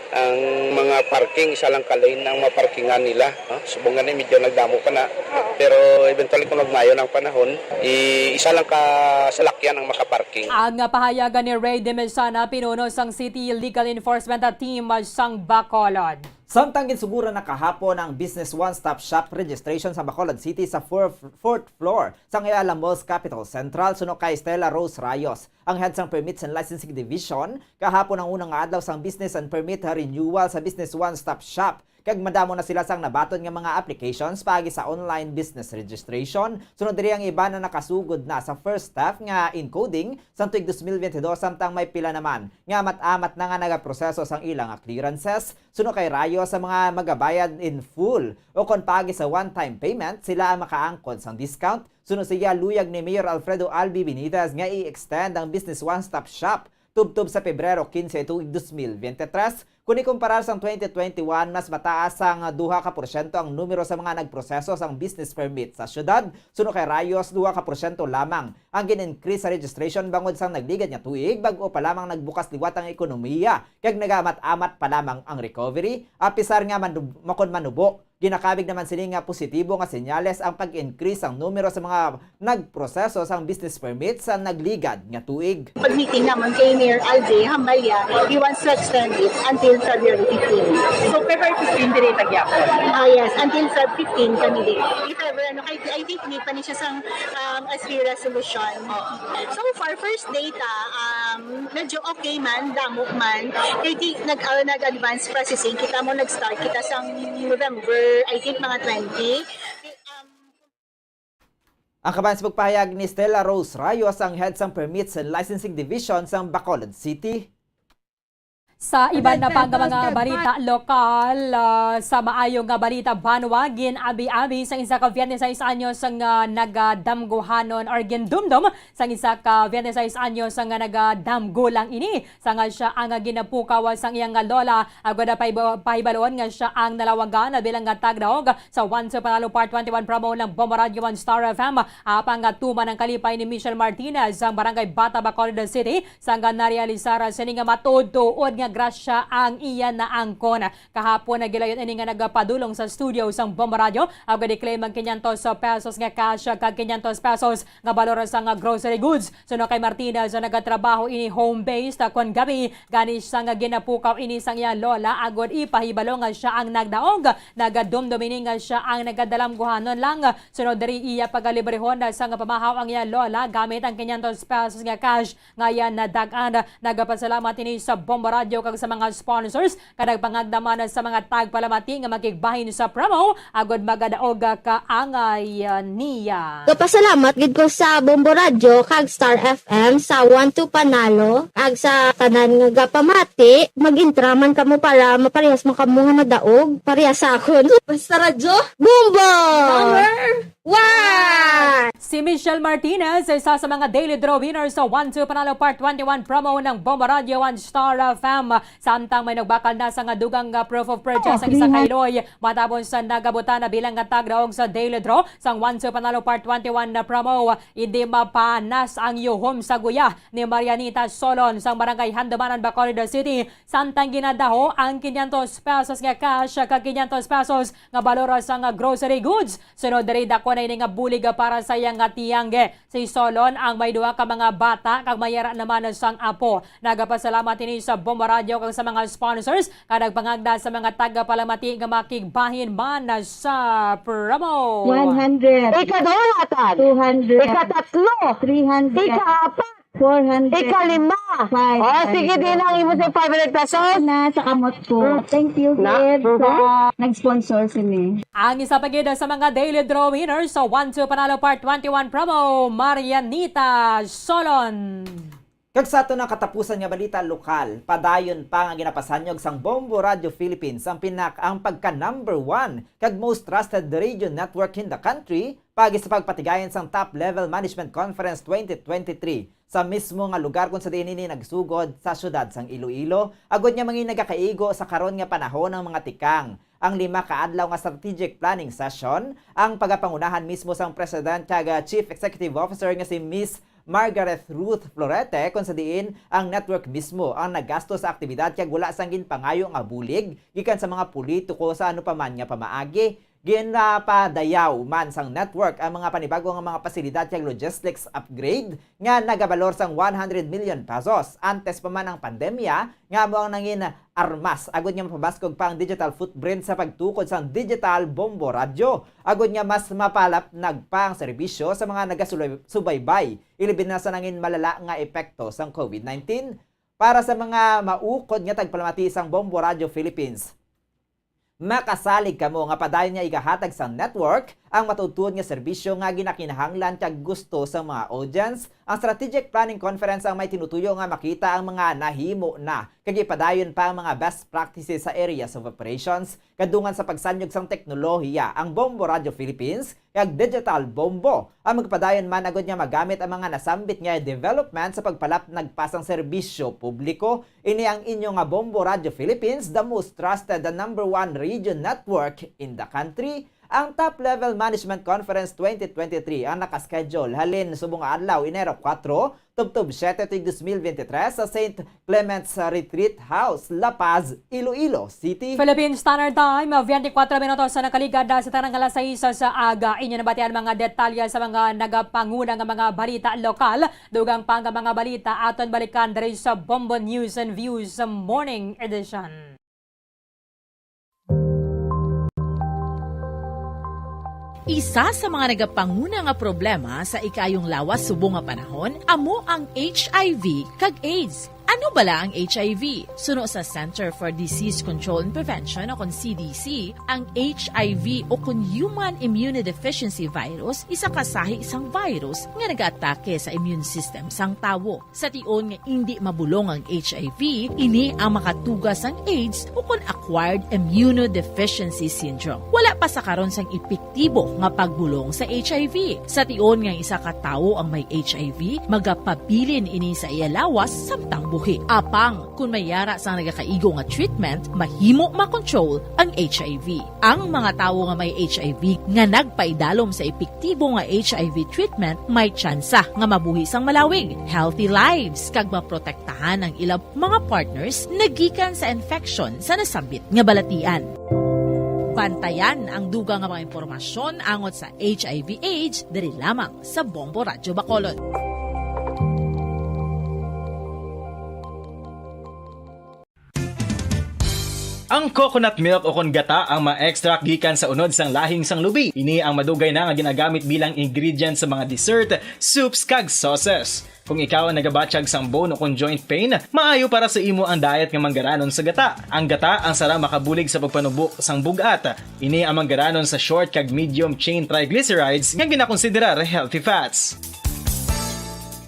Ang mga parking, isa lang ka lane ang maparkingan nila, no? Subong gani, medyo nagdamo pa na. Pero eventually, kung magmayo na ang panahon, i-, isa lang ka salakyan ang makaparking. Ang pahayag ni Ray Dimesana, pinuno sang City Legal Enforcement Team sang Bacolod. Samtang ginsuguran na kahapon ang Business One Stop Shop registration sa Bacolod City sa four-, fourth floor sang Ayala Malls Capitol Central, suno kay Stella Rose Rayos, ang head sang Permits and Licensing Division, kahapon ang una nga adlaw sang business and permit renewal sa Business One Stop Shop, kag madamo na sila sang nabaton nga mga applications paagi sa online business registration. Sunod diri, ang iban na nakasugod na sa first step nga encoding sang tuig dos mil bentidós, samtang may pila naman nga amat-amat na nga nagaproseso sang ila nga clearances. Suno kay Rayos, sa mga magabayad in full o kon paagi sa one-time payment, sila ang makaangkon sang discount. Suno sa iya, luyag ni Mayor Alfredo Albi Benitez nga i-extend ang Business One Stop Shop tubtob sa Pebrero quince tuig dos mil veintitrés, kun ikumparar sang twenty twenty-one, mas mataas sang duha ka porsyento ang numero sa mga nagproseso sang business permit sa syudad, suno kay Rayos, duha ka porsyento lamang ang gin-increase sa registration bangod sang nagligad nga tuig, bag-o pa lamang nagbukas liwat ang ekonomiya, kag nagaamat-amat pa lamang ang recovery, apisar nga manub-, makon manubo. Ginakabig naman sini nga positibo nga senyales ang pag-increase sang numero sa mga nagproseso sang business permit sa nagligad nga tuig. Pag-meeting naman kay Mayor Alvin Hambalya, he wants to extend it until February fifteen. So, February fifteen, dire tagyapon. Ah, yes, until Feb fifteen kami din. If ever, ano, kay, I think need pa ni siya sang, um, S B resolution. So far, first data, um, medyo okay man, damo man. Kay di, nag, ah, nag-advance processing. Kita mo, nag-start kita sang November, I think, mga twenty. Um, Ang kabayan sa pagpahayag ni Stella Rose Rayos, ang head sang Permits and Licensing Division sang Bacolod City. Sa iban na pang mga balita lokal, ah, sa maayo nga balita, banwa, gin-abi-abi sang isa ka twenty-six anyos nga nagadamguhanon or gindumdom sang isa ka twenty-six anyos nga nagadamgo lang ini, sang siya ang ginapukaw sang iyang lola. Agod na pahiba-, pahibaluon nga siya ang nalawagan bilang nga tagdaog sa One Two Panalo Part twenty-one promo ng Bombo Radyo One Star F M. Apang nga tuman ang kalipay ni Michelle Martinez, ang barangay Bata, Bacolod City, sang narealisar sini nga matuod-tuod nga grasya ang iya naangkon. Kahapon, nagilayon ini nga nagapadulong sa studio sang Bombo Radyo, agod i-claim ang quinientos pesos nga cash kag quinientos pesos nga balor sang grocery goods. Suno kay Martinez, nagatrabaho ini home-based, kon gabi, gani siya nga ginapukaw ini sang iya lola, agod ipahibalo nga siya ang nagdaog. Nagadumdom ini nga siya ang nagadamguhanon lang. Sunod diri, iya pagalibrehon sang pamahaw ang iya lola gamit ang quinientos pesos nga cash nga iya nadag-an. Nagapasalamat ini sa Bombo Radyo kag sa mga sponsors, kag nagpangagda man sa mga tagpalamati nga makigbahin sa promo agod magadaog kaangay niya. Gapasalamat gid ko sa Bombo Radyo kag Star F M, sa One Two Panalo, kag sa tanan nga gapamati. Mag-intra man kamo para maparehas man kamo nga madaog, parehas sa akon. Basta Radyo, Bombo! Power! One! Si Michelle Martinez, isa sa mga daily draw winner sa One Two Panalo Part twenty-one promo ng Bombo Radyo One Star F M. Samtang may nagbakal na sa nga dugang nga proof of purchase, oh, ang isa ka iloy, matapos sa nagabuta na bilang nga tagdaog sa daily draw sang One Two Panalo Part twenty-one na promo. Hindi mapanas ang yuhom sa guya ni Marianita Solon sang Barangay Handumanan, Bacolod City, samtang ginadaho ang quinientos pesos nga cash kag quinientos pesos nga balor sang grocery goods. Sunod diri, dako na ini nga bulig para sa iya nga tiyangge. Si Solon ang may duha ka mga bata kag may yara naman sang apo. Nagapasalamat ini sa Bombo Radyo kag sa mga sponsors, kag nagpangagda sa mga tagapalamati nga makigbahin man sa promo. One hundred. Ikaduha, Tan. Two hundred. Ikatatlo. Three hundred. Ikaapat. Four hundred. Ikalima. Five hundred. Oh, sige din ang imo sa five hundred pesos. Na sa kamot ko. Mm. Thank you, na, Gid, mhm, sa nag-sponsor sini. Ang isa pa gid sa mga daily draw winners sa One Two Panalo Part twenty-one promo, Marianita Solon. Kag sa ato na katapusan nga balita lokal, padayon pa nga ginapasanyog sang Bombo Radio Philippines ang pinak-, ang pagka number one kag most trusted radio network in the country, paagi sa pagpatigayon sang Top Level Management Conference twenty twenty-three sa mismo nga lugar kung sa diin ini nagsugod sa siyudad sang Iloilo, agud nga mangin nagakaigo sa karon nga panahon ang mga tikang. Ang lima ka adlaw nga strategic planning session, ang pagapangunahan mismo sang President kag, ah, Chief Executive Officer nga si Miss Margareth Ruth Florete, kung sa diin ang network mismo ang naggasto sa aktibidad kag wala sang ginpangayo nga bulig gikan sa mga politiko sa ano pa man nga pamaagi. Ginapadayaw man sang network ang mga panibago nga mga pasilidad kag logistics upgrade nga nagabalor sang one hundred million pesos. Antes pa man ang pandemya, nga amo ang nangin armas, agud nga mapabaskog pa ang digital footprint sa pagtukod sang digital bombo radyo, agud nga mas mapalapnag pa ang serbisyo sa mga nagasubaybay, ilabi na sa nangin malala nga epekto sang COVID nineteen. Para sa mga maukod nga tagpalamati sang Bombo Radyo Philippines, makasalig kamo nga padayon nga igahatag sang network ang matuod-tuod nga serbisyo nga ginakinahanglan kag gusto sa mga audience. Ang Strategic Planning Conference ang may tinutuyo nga makita ang mga nahimo na kag ipadayon pa ang mga best practices sa areas of operations, kadungan sa pagsanyog sang teknolohiya. Ang Bombo Radio Philippines kag Digital Bombo ang magpadayon man agud nga magamit ang mga nasambit nga development sa pagpalapnag pa sang serbisyo publiko. Ini ang inyo nga Bombo Radio Philippines, the most trusted, the number one radio network in the country. Ang Top Level Management Conference twenty twenty-three ang nakaschedule halin subong nga adlaw, Enero kuwatro, tubtob siyete tuig dos mil bente tres sa Saint Clement's Retreat House, La Paz, Iloilo City. Philippine Standard Time, twenty-four minutos sa nakaligad sa tanang alas sais sa aga. Inyo nabatian mga detalye sa mga nagapanguna nga mga balita lokal. Dugang pa nga mga balita aton balikan diri sa Bombo News and Views Morning Edition. Isa sa mga nagapanguna nga problema sa ikaayong lawas subong nga panahon amo ang H I V kag AIDS. Ano bala ang H I V? Suno sa Center for Disease Control and Prevention o kon C D C, ang H I V o kon Human Immunodeficiency Virus isa ka sahi sang virus nga nagaatake sa immune system sang tawo. Sa tion nga indi mabulong ang H I V, ini ang makatuga sang AIDS o kon acquired immunodeficiency syndrome. Wala pa sa karon sang epektibo nga pagbulong sa H I V. Sa tion nga isa ka tawo ang may H I V, magapabilin ini sa iya lawas samtang buhi. Apang kon may yara sang nagakaigo nga treatment, mahimo makontrol ang H I V. Ang mga tawo nga may H I V nga nagpaidalom sa epektibo nga H I V treatment may tsansa nga mabuhi sang malawig, healthy lives, kag maprotektahan ang ila mga partners nagikan sa infection sa nasambit nga balatian. Bantayan ang dugang nga mga impormasyon angot sa H I V AIDS diri lamang sa Bombo Radyo Bacolod. Ang coconut milk o kon gata ang ma-extract gikan sa unod sang lahing sang lubi. Ini ang madugay na nga ginagamit bilang ingredient sa mga dessert, soups, kag sauces. Kung ikaw ang nagabatyag sang bone o kon joint pain, maayo para sa imo ang diet nga manggaranon sa gata. Ang gata ang sara makabulig sa pagpanubo sang bug-at. Ini ang manggaranon sa short kag medium chain triglycerides nga ginakonsiderar healthy fats.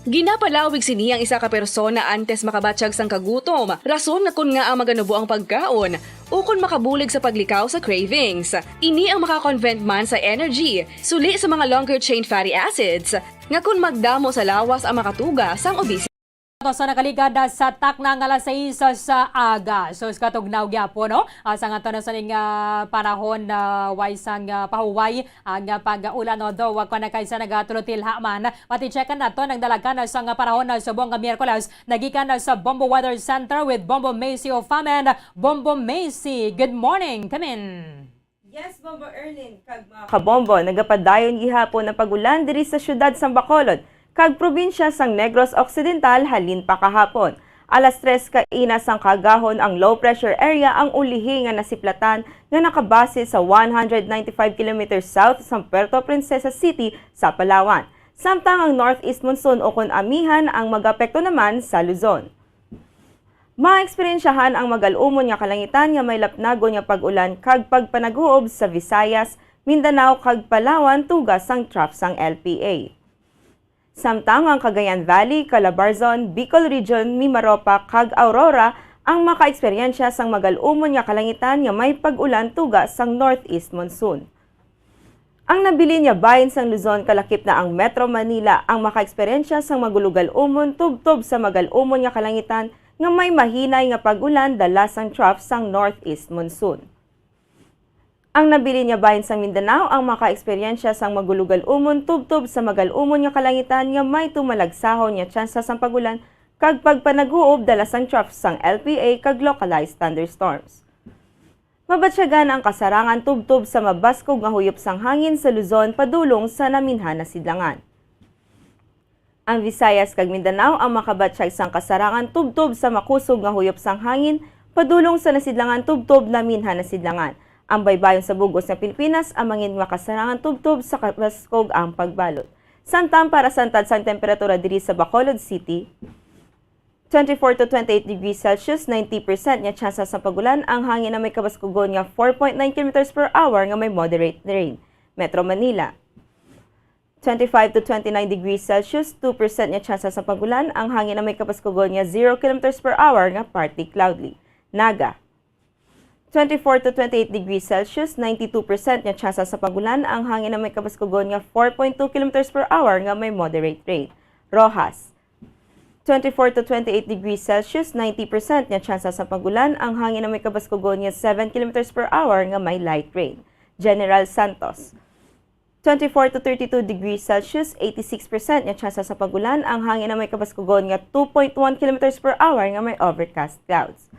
Ginapalawig sini ang isa ka persona antes makabatyag sang kagutom, rason nga kon ngaa maganubo ang pagkaon, ukon makabulig sa paglikaw sa cravings. Ini ang maka-convert man sa energy, suli sa mga longer chain fatty acids, nga kon magdamo sa lawas ang makatuga sang obesity. Ato sa nakaligad sa takna nga alas sais sa aga. So, sa katugnaw gyapon, no? Ah, sa nga to na sa ning, ah, panahon na way sang, ah, pahuway ang, ah, pag-ulan, although wa ko na kay sa nagatulutilha man. Pati checkan nato ang dalagan sa nga panahon na subong nga Miyerkules, nagikan na sa Bombo Weather Center with Bombo Macy Ofamen. Bombo Macy, good morning. Come in. Yes, Bombo Erlin, kag mga kabombo, nagapadayon gihapon ang pag-ulan diri sa siyudad sang Bacolod kag probinsya sang Negros Occidental halin pa kahapon. Alas tres kaina sang kaagahon ang low pressure area ang ulihi nga nasiplatan nga nakabase sa one hundred ninety-five kilometers south sang Puerto Princesa City sa Palawan. Samtang ang northeast monsoon o kon amihan ang mag-apekto naman sa Luzon. Maeksperiensyahan ang magal-umon nga kalangitan nga may lapnagon nga pag-ulan kag pagpanaguob sa Visayas, Mindanao, kag Palawan tuga sang trough sang L P A. Samtang ang Cagayan Valley, Calabarzon, Bicol Region, Mimaropa, kag Aurora ang makaeksperyensya sang magal-umon nga kalangitan nga may pag-ulan tuga sang northeast monsoon. Ang nabilin nga bahin sang Luzon, kalakip na ang Metro Manila, ang makaeksperyensya sang magulugal-umon tubtob sa magal-umon nga kalangitan nga may mahinay nga pag-ulan dala sang trough sang northeast monsoon. Ang nabilin nga bahin sang Mindanao ang makaeksperyensya sang magulugal-umon tubtob sa magal-umon nga kalangitan nga may tumalagsahon nga tsansa sang pag-ulan kag pagpanaguob dala sang trough sang L P A kag localized thunderstorms. Mabatyagan ang kasarangan tubtob sa mabaskog nga huyop sang hangin sa Luzon padulong sa naminhan na sidlangan. Ang Visayas kag Mindanao ang makabatyag sang kasarangan tubtob sa makusog nga huyop sang hangin padulong sa nasidlangan tubtob naminhan na sidlangan. Ang baybayon sa bug-os nga Pilipinas ang mangin nga kasarangan tubtob sa kabaskog ang pagbalod. Samtang para sa antad sang temperatura diri sa Bacolod City, twenty-four to twenty-eight degrees Celsius, ninety percent nga tsansa sang pag-ulan, ang hangin na may kabaskugon nga four point nine kilometers per hour nga may moderate rain. Metro Manila. Twenty-five to twenty-nine degrees Celsius, two percent nga tsansa sa pag-ulan, ang hangin na may kapaskugon nga zero kilometers per hour nga partly cloudy. Naga. Twenty-four to twenty-eight degrees Celsius, ninety-two percent nga tsansa sa pag-ulan, ang hangin na may kapaskugon nga four point two kilometers per hour nga may moderate rain. Roxas. Twenty-four to twenty-eight degrees Celsius, ninety percent nga tsansa sa pag-ulan, ang hangin na may kabaskugon nga seven kilometers per hour nga may light rain. General Santos. Twenty-four to thirty-two degrees Celsius, eighty-six percent nga tsansa sa pag-ulan, ang hangin na may kabaskugon nga two point one kilometers per hour nga may overcast clouds.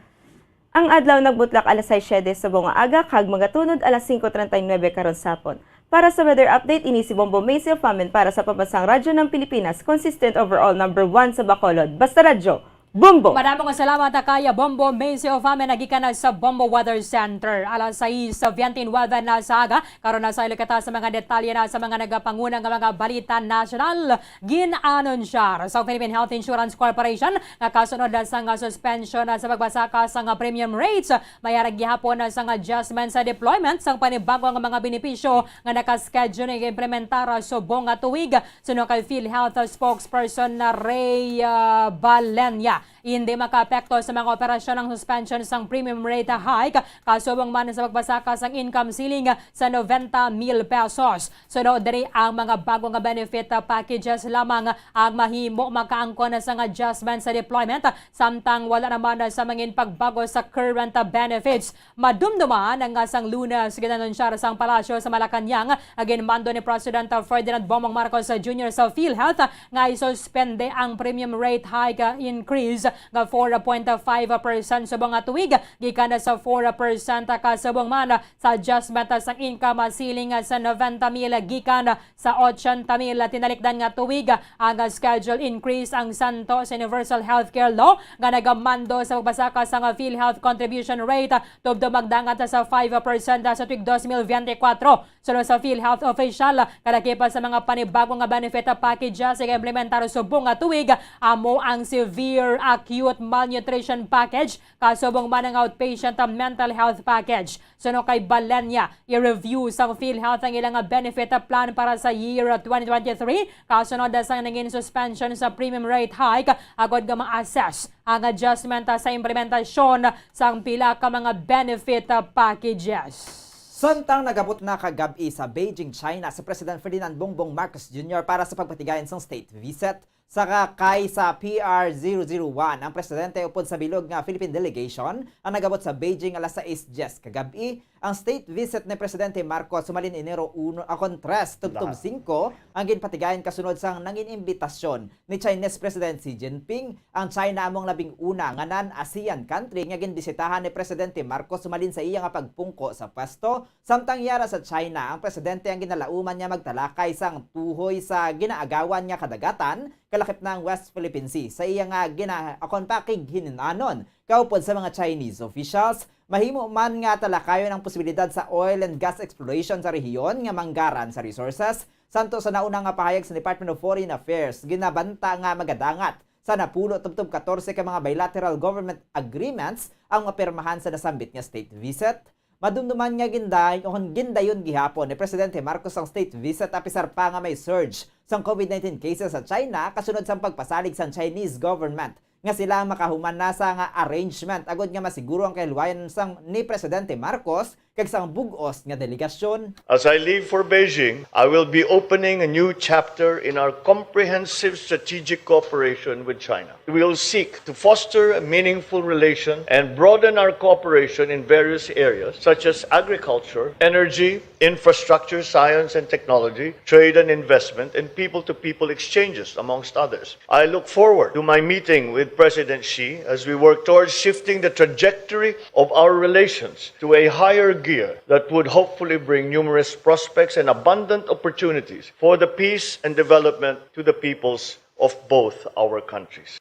Ang adlaw nagbutlak alas sais siete sa bunga aga kag magatunod alas singko treinta y nuebe karon sapon. Para sa weather update, ini si Bombo Macy of Amen para sa Pambansang Radyo ng Pilipinas, consistent overall number one sa Bacolod. Basta Radyo, Bombo! Madamo nga salamat, Akaya Bombo Macy of Amen, nagikan na sa Bombo Weather Center. Alas sais sa twenty-nine na sa aga, karon na sa ilukata sa mga detalye na sa mga nagapanguna nga mga balita nasyonal. Gin-anunsyar sa Philippine Health Insurance Corporation nga kasunod na sa nga suspension na sa pagbasaka sa nga premium rates, may ara gihapon na sa nga adjustment sa deployment sang panibago nga mga benepisyo nga naka-schedule nga implementar subong nga tuig. Suno kay PhilHealth spokesperson na Ray, ah, Balenya, hindi makaapekto sa mga operasyon ang suspension sang premium rate hike, kasubong man sa pagbasaka sang income ceiling sa noventa mil pesos. Sunod diri, ang mga bago nga benefit packages lamang ang mahimo makaangkon sa adjustment sa deployment, samtang wala naman sa mangin pagbago sa current benefits. Madumduman nga sang Lunes, gin-anunsyar sang Palasyo sa Malacañang ang ginmando ni President Ferdinand Bongbong Marcos Junior sa PhilHealth nga isuspende ang premium rate hike increase nga four point five percent subong nga tuig, gikan sa four percent kasubong man sa adjustment sang income ceiling sa noventa mil gikan sa ochenta mil. Tinalikdan nga tuig ang schedule increase ang Santos Universal Healthcare Law nga nagamando sa pagbasaka sang PhilHealth contribution rate tubtob magdangat sa five percent sa tuig dos mil biyente kwatro. Suno sa PhilHealth official, kalakip sa mga panibago nga benefit packages nga implementar subong nga tuig, amo ang severe acute malnutrition package, kasubong man ang outpatient mental health package. Suno kay Balenya, i-review sang PhilHealth ang ilang benefit plan para sa year twenty twenty-three, kasunod sang nangin suspension sa premium rate hike, agod nga ma-assess ang adjustment sa implementasyon sang pila ka mga benefit packages. Samtang nagabot na kagab-i sa Beijing, China, si President Ferdinand Bongbong Marcos Junior para sa pagpatigayon sang state visit, sa kakay sa P R zero zero one, ang presidente upod sa bilog nga Philippine delegation ang nagabot sa Beijing alas sais diyes kagab-i. Ang state visit ni Presidente Marcos sumalin Enero uno, ah, kon tres tubtob singko, ang ginpatigayon kasunod sang nangin imbitasyon ni Chinese President Xi Jinping. Ang China amo ang labing una nga non-ASEAN country nga ginbisitahan ni Presidente Marcos sumalin sa iya nga pagpungko sa pwesto. Samtang yara sa China, ang presidente ang ginalauman nga magtalakay sang tuhoy sa ginaagawan nga kadagatan, kalakip na ang West Philippine Sea, sa iya nga gina-, akon pakighininanon kaupod sa mga Chinese officials. Mahimo man nga talakayon ang posibilidad sa oil and gas exploration sa rehiyon nga manggaran sa resources. Samtang sa nauna nga pahayag sa Department of Foreign Affairs, ginabanta nga magadangat sa napulo tubtob katorse ka mga bilateral government agreements ang mapirmahan sa nasambit nga state visit. Madumduman nga ginday-, o gindayon gihapon ni Presidente Marcos ang state visit, apisar pa nga may surge sang COVID nineteen cases sa China kasunod sang pagpasalig sang Chinese government nga sila ang makahuman na sa nga arrangement agod nga masiguro ang kahilwayan sang ni Presidente Marcos kag sang bug-os nga delegasyon. As I leave for Beijing, I will be opening a new chapter in our comprehensive strategic cooperation with China. We will seek to foster a meaningful relation and broaden our cooperation in various areas such as agriculture, energy, infrastructure, science and technology, trade and investment, and people-to-people exchanges, amongst others. I look forward to my meeting with President Xi as we work towards shifting the trajectory of our relations to a higher gear that would hopefully bring numerous prospects and abundant opportunities for the peace and development to the peoples of both our countries.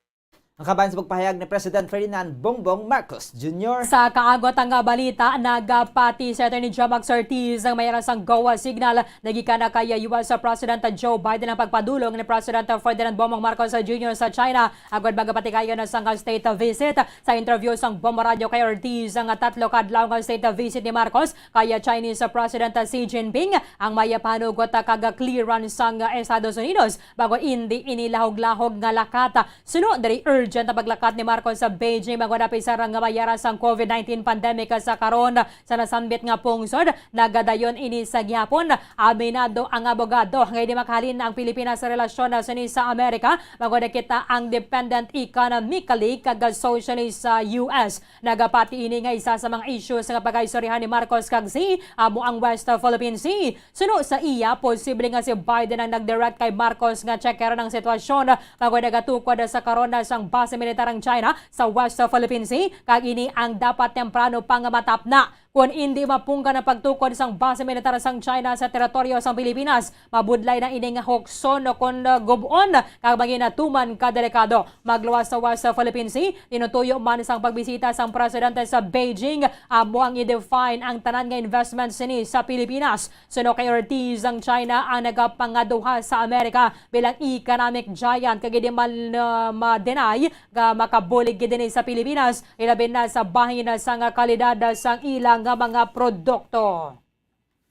Ang kabahin sa pagpahayag ni President Ferdinand Bongbong Marcos Junior. Sa kaagot nga balita, nagapati si Attorney Jomax Ortiz ang may aras sang go signal nagikan na kay U S President Joe Biden ang pagpadulong ni President Ferdinand Bongbong Marcos Junior sa China agud magapatigayon na sang state visit. Sa interview sang Bombo Radio kay Ortiz, ang tatlo ka adlaw nga state visit ni Marcos kay Chinese President Xi Jinping ang may panugot kag clearance sang Estados Unidos bago indi ini lahog-lahog nga lakat. Suno diri, urgent ang paglakat ni Marcos sa Beijing, magwad apisar nga may aras sang COVID nineteen pandemic sa karon. Sa nasambit nga pungsod, nagadayon ini sa gihapon. Aminado ang abogado nga hindi makahalin ang Pilipinas sa relasyon na sini sa Amerika, magwad kita ang dependent economically kag socially sa U S. Nagapati ini nga isa sa mga issues nga pagaistoryahan ni Marcos kag Xi amo ang West Philippine Sea. Suno sa iya, posible nga si Biden ang nagdirect kay Marcos nga tsekeron ang sitwasyon kag wala nagatukod sa karon na sang base militar ang China sa West Philippine Sea, kag ini ang dapat temprano pa nga matapna. Kon indi mapunggan ang pagtukod sang base militar sang China sa teritoryo sang Pilipinas, mabudlay na ini nga hukson kon, uh, gub-on kag manginatuman ka delikado. Magluwas sa West Philippine Sea, tinutuyo man sang pagbisita sang presidente sa Beijing, amo ang i-define ang tanan nga investment sini sa Pilipinas. Suno kay Ortiz, ang China ang nagapangaduha sa Amerika bilang economic giant, kag hindi man, uh, ma-deny nga makabulig gid ini sa Pilipinas, ilabi na sa bahin sang kalidad sang ilang mga produkto.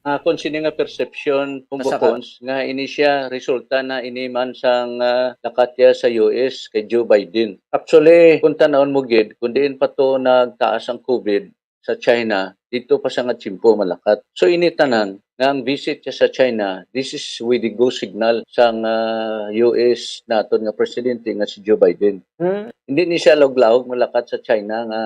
Ah, kung sini nga perception, Nasaka- kumbukons, nga ini siya resulta na ini man sang, ah, lakat niya sa U S kay Joe Biden. Actually, kung tanawon mo gid, kung diin pa to nagtaas ang COVID sa China, dito pa sa nga tiyempo malakat. So, ini tanan nga ang visit niya sa China, this is with the go signal sang, ah, U S naton nga presidente nga si Joe Biden. Hmm. Hindi ni siya lahog-lahog malakat sa China nga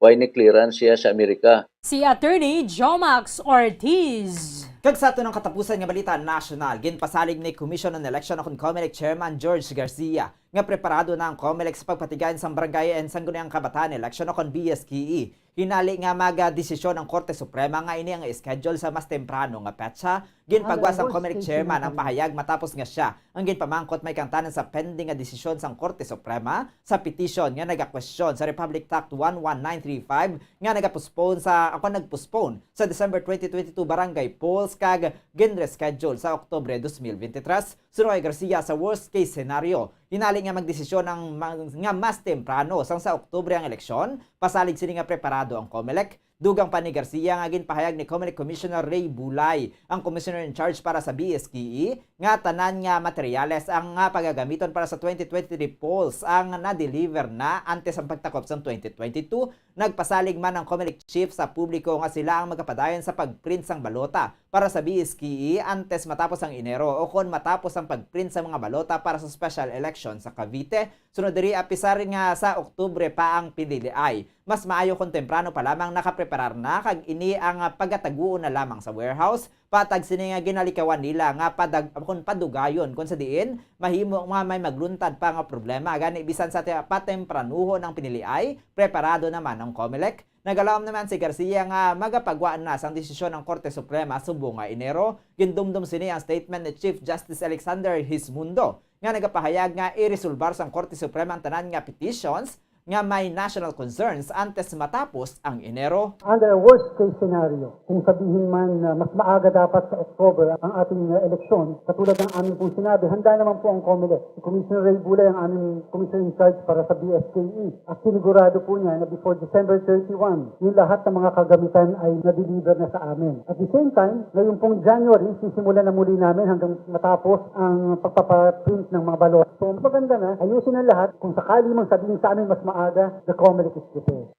wala ni clearance siya sa Amerika. Si Attorney Jomax Ortiz. Kag sa aton ang katapusan nga balita nasyonal, ginpasalig ni Commission on Election o kon COMELEC Chairman George Garcia nga preparado na ang COMELEC sa pagpatigayon sang Barangay and Sangguniang Kabataan Election o kon B S K E. Hinali nga magdesisyon ang Korte Suprema nga ini ang schedule sa mas temprano nga petsa. Ginpagwa sang COMELEC chairman ang pahayag matapos nga siya ang ginpamangkot may kangtanan sa pending nga desisyon sang Korte Suprema sa petisyon nga nagakwestiyon sa Republic Act one one nine three five nga nagapostpone sa, ako, nagpostpone sa December twenty twenty-two barangay polls kag ginreschedule sa Oktubre dos mil veintitrés. Suno kay Garcia, sa worst case scenario, hinali nga magdesisyon ang ma-, nga mas temprano sang sa Oktubre ang eleksyon, pasalig sini nga preparado ang COMELEC. Dugang pa ni Garcia nga ginpahayag ni COMELEC Commissioner Ray Bulay, ang commissioner in charge para sa B S K E, nga tanan nga materyales ang nga pagagamiton para sa twenty twenty-three polls ang na-deliver na antes ang pagtakop sang twenty twenty-two. Nagpasalig man ang COMELEC chief sa publiko nga sila ang magapadayon sa pag-print sang balota para sa B S K E antes matapos ang Enero o kon matapos ang pag-print sa mga balota para sa special election sa Cavite. Sunod diri, apisar nga sa Oktubre pa ang piniliay, mas maayo kon temprano pa lamang nakapreparar na, kag ini ang, ah, pagataguon na lamang sa warehouse, patag sini nga ginalikawan nila nga padag-, kon padugayon, kon sa diin mahimo nga may magluntad pa nga problema. Gani, bisan sa ti-, patempranuhon ang piniliay, preparado naman ang COMELEC. Nagalaom naman si Garcia nga magapagwa na sang desisyon ang Korte Suprema subong nga Enero. Gindumdom sini ang statement ni Chief Justice Alexander Hismundo, nga nagapahayag nga iresolbar sang Korte Suprema ang tanan nga petitions nga may national concerns antes matapos ang Enero. Under a worst case scenario, kung sabihin man na mas maaga dapat sa October ang ating, uh, eleksyon, katulad ng aming pong sinabi, handa naman po ang COMELEC. Si Commissioner Ray Bulay ang aming commissioner in charge para sa B S K E. At sinigurado po niya na before December thirty-one, yung lahat ng mga kagamitan ay na-deliver na sa amin. At the same time, ngayon pong January, sisimulan na muli namin hanggang matapos ang pagpapaprint ng mga balota. So, maganda na, ayusin ang lahat. Kung sakali mang sabihin sa amin mas maaga, the COMELEC is prepared.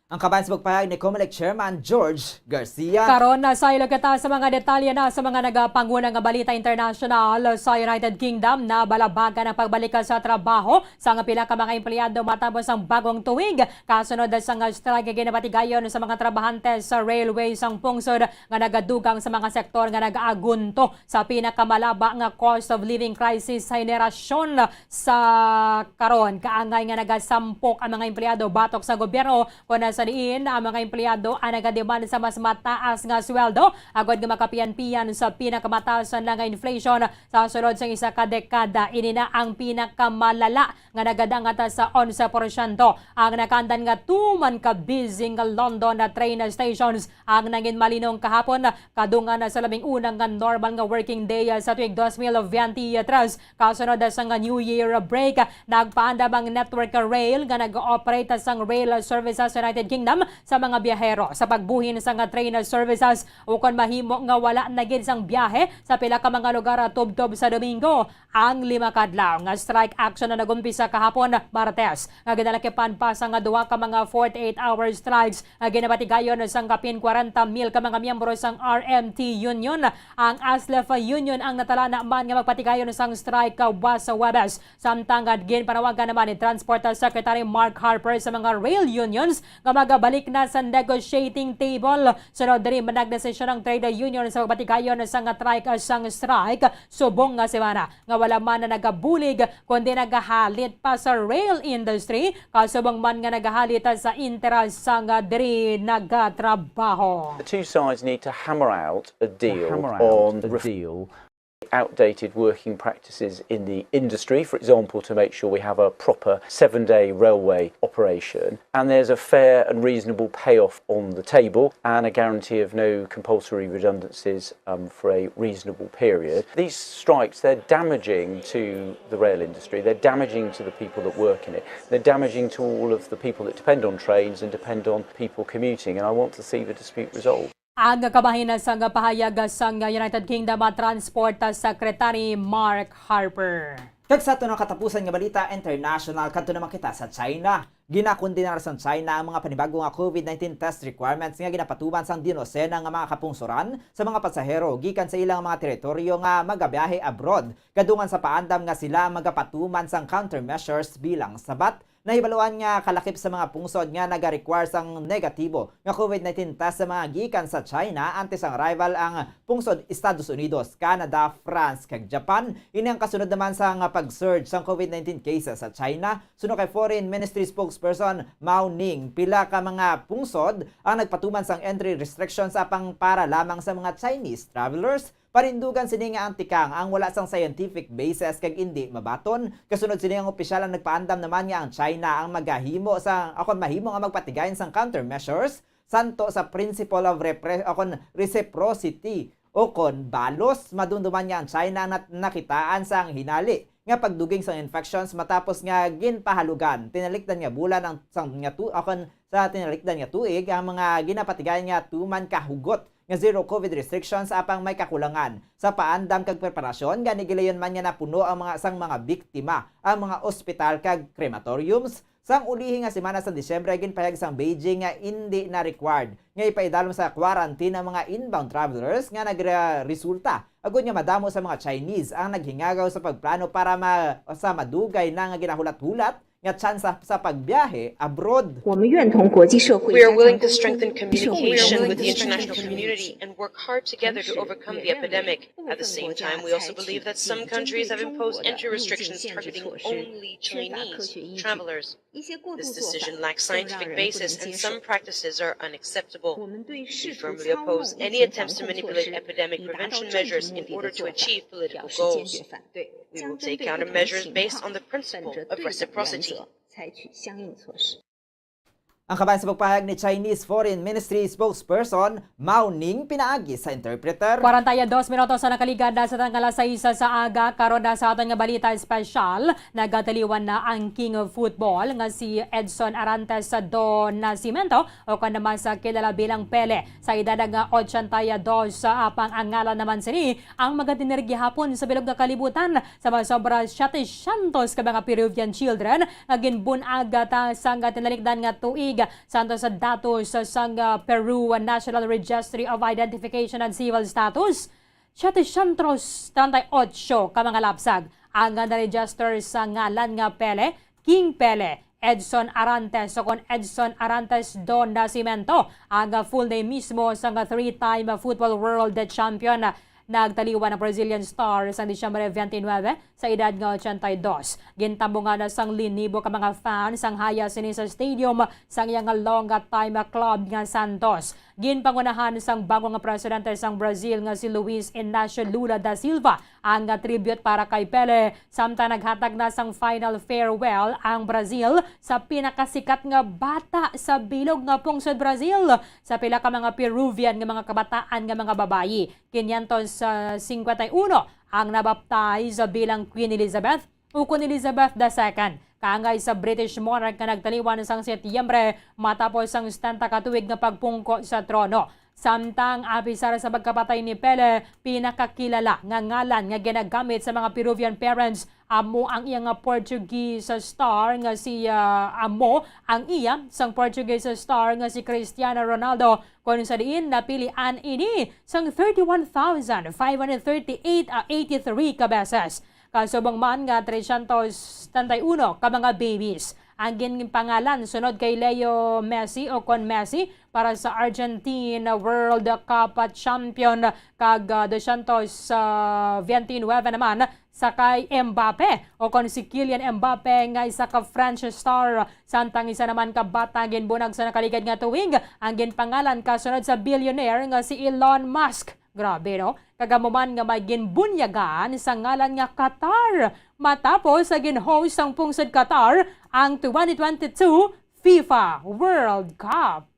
Ang kabahin sa pagpahayag ni COMELEC Chairman George Garcia. Karon, nasaylo kita sa mga detalye na sa mga nagapanguna nga balita internasyonal. Sa United Kingdom, nabalabagan ang pagbalik sa trabaho sa pila ka mga empleyado matapos ang bagong tuig, kasunod sa nga strike nga ginapatigayon sa mga trabahante sa railway sang pungsod nga nagadugang sa mga sektor nga nag-agunto sa pinakamalaba nga cost of living crisis sa henerasyon sa karon. Kaangay nga nagasampok ang mga empleyado batok sa gobyerno kon Sa diin ang mga empleyado ang nagademand sa mas mataas nga sweldo agod nga makapiyan-piyan sa pinakamataas na nga inflation sa sulod sang isa ka dekada. Ini na ang pinakamalala nga nagadangat sa onse porsyento. Ang nakaandan nga two man ka busy nga London na train stations ang nangin malinong kahapon, kadungan na sa labing una nga normal nga working day sa tuig dos mil veintitrés. Kasunod sa nga New Year break, nagpaandam ang Network Rail nga nag-ooperate sang Rail Services United Kingdom sa mga biyahero sa pagbuhin sa nga train services ukon mahimo nga wala na gid sang biyahe sa pila ka mga lugar tubtob sa Domingo. Ang lima ka adlaw nga strike action na nag-umpisa kahapon, Martes, nga ginalakipan pa sa nga duha ka mga forty-eight hour strikes nga ginapatigayon sang kapin kwarenta mil ka mga miyembro sang R M T Union. Ang ASLEF Union ang natalana man nga magpatigayon sang strike kabuas sa Huwebes. Samtang nga ginpanawagan naman ni Transport Secretary Mark Harper sa mga rail unions nga magabalik na sa negotiating table. Sunod diri, managdesisyon ang trade union sa magpatigayon sang strike, sang strike subong nga semana. nga wala man na nagabulig, kundi nagahalit pa sa rail industry, kasubong man nga nagahalit sa interes sang diri nagatrabaho. The two sides need to hammer out a deal on ref- outdated working practices in the industry, for example, to make sure we have a proper seven-day railway operation, and there's a fair and reasonable payoff on the table and a guarantee of no compulsory redundancies, um, for a reasonable period. These strikes, they're damaging to the rail industry, they're damaging to the people that work in it, they're damaging to all of the people that depend on trains and depend on people commuting, and I want to see the dispute resolved. Ang kabahin sang pahayag sang United Kingdom Transport Secretary Mark Harper. Kag sa aton nga katapusan nga balita, international, kadto naman kita sa China. Ginakondenar sang China ang mga panibago nga COVID nineteen test requirements nga ginapatuman sang dinosena nga mga kapungsoran sa mga pasahero gikan sa ilang mga teritoryo nga magabiyahe abroad, kadungan sa paandam nga sila ang magapatuman sang countermeasures bilang sabat. Nahibaluan nga kalakip sa mga pungsod nga nagarequire sang negatibo nga COVID nineteen test sa mga gikan sa China antes ang arrival ang pungsod Estados Unidos, Canada, France, kag Japan. Ini ang kasunod naman sa nga pag-surge sang COVID nineteen cases sa China. Suno kay Foreign Ministry spokesperson Mao Ning, pila ka mga pungsod ang nagpatuman sang entry restrictions apang para lamang sa mga Chinese travelers. Panindugan sini nga ang tikang ang wala sang scientific basis kag indi mabaton. Kasunod sini, ang opisyal ang nagpaandam naman nga ang China ang magahimo sa, o kon mahimo nga magpatigayon sang countermeasures santo sa principle of repre-, o kon reciprocity, o kon balos. Madumduman nga ang China nat-, nakitaan sang hinali nga pagduging sang infections matapos nga ginpahalugan tinalikdan nga bulan ang sang nga tu-, o kon sa tinalikdan nga tuig ang mga ginapatigayon nga tuman ka hugot nga zero COVID restrictions apang may kakulangan sa paandam kag preparasyon, gani gilayon man nga napuno ang mga sang mga biktima ang mga ospital kag crematoriums. Sang ulihi nga semana sa Disyembre, ginpahayag sang Beijing nga indi na required nga ipaidalom sa quarantine ang mga inbound travelers nga nagresulta agud nga madamo sa mga Chinese ang naghingagaw sa pagplano para ma-, sa madugay na nga ginahulat-hulat nga tsansa sa pagbiyahe abroad. 我们愿同国际社会 We are willing to strengthen communication with the international community and work hard together to overcome the epidemic. At the same time, we also believe that some countries have imposed entry restrictions targeting only Chinese travelers. This decision lacks scientific basis, and some practices are unacceptable. We firmly oppose any attempts to manipulate epidemic prevention measures in order to achieve political goals. We will take countermeasures based on the principle of reciprocity. 采取相应措施。 Ang kabahin sa pagpahayag ni Chinese Foreign Ministry spokesperson Mao Ning pinaagi sa interpreter. Kwarenta y dos minutos ang nakaligad na sa tanggal alas sais sa aga. Karon na sa aton nga balita espesyal, nagatiliwan na ang King of Football nga si Edson Arantes do Nascimento, o kon mas kilala bilang Pele. Sa edad nga ochenta y dos, apang ang ngalan naman sini ang magatinir gihapon sa bilog nga kalibutan sa mga sobra setecientos ka mga Peruvian children nga ginbun-ag ta sang tinalikdan nga tuig, santo sa datos sang Peru National Registry of Identification and Civil Status. Setecientos treinta y ocho ka mga lapsag ang na-register sa ngalan nga Pele, King Pele, Edson Arantes, o kon Edson Arantes do Nascimento, ang full name mismo sang three-time football world champion Nagtaliwan ang Brazilian star sang Disyembre twenty-nine sa edad nga eighty-two. Gintambungan na sang linibo ka mga fans ang haya sini sa stadium sang iya nga long time club nga Santos. Ginpangunahan sang bag-o nga presidente sang Brazil nga si Luis Inacio Lula da Silva ang tribute para kay Pele, samtang naghatag na sang final farewell ang Brazil sa pinakasikat nga bata sa bilog nga pungsod Brazil, sa pila ka mga Peruvian nga mga kabataan nga mga babayi. Quinientos singkwenta y uno ang nabaptize bilang Queen Elizabeth ukon Elizabeth the Second, kaangay sa British monarch nga nagtaliwan sang Setyembre matapos ang setenta ka tuig nga pagpungko sa trono. Samtang, apisar sa pagkapatay ni Pele, pinakakilala nga ngalan nga ginagamit sa mga Peruvian parents amo ang iya nga Portuguese star nga si, ah, amo ang iya sang Portuguese star nga si Cristiano Ronaldo, kon sa diin napilian ini sang thirty-one thousand five hundred thirty-eight, ah, eighty-three ka beses. Kasubong man nga tresyentos setenta y uno ka mga babies ang ginpangalan sunod kay Leo Messi o kon Messi para sa Argentine World Cup champion, kag, ah, dosyentos twenty-nine naman sa kay Mbappe o kon si Kylian Mbappe nga isa ka French star, samtang isa naman ka bata ginbunag sa nakaligad nga tuig ang ginpangalan kasunod sa billionaire nga si Elon Musk. Grabe, no? Kag amo man nga may ginbunyagan sa ngalan nga Qatar matapos sa gin-host sang pungsod Qatar ang twenty twenty-two FIFA World Cup.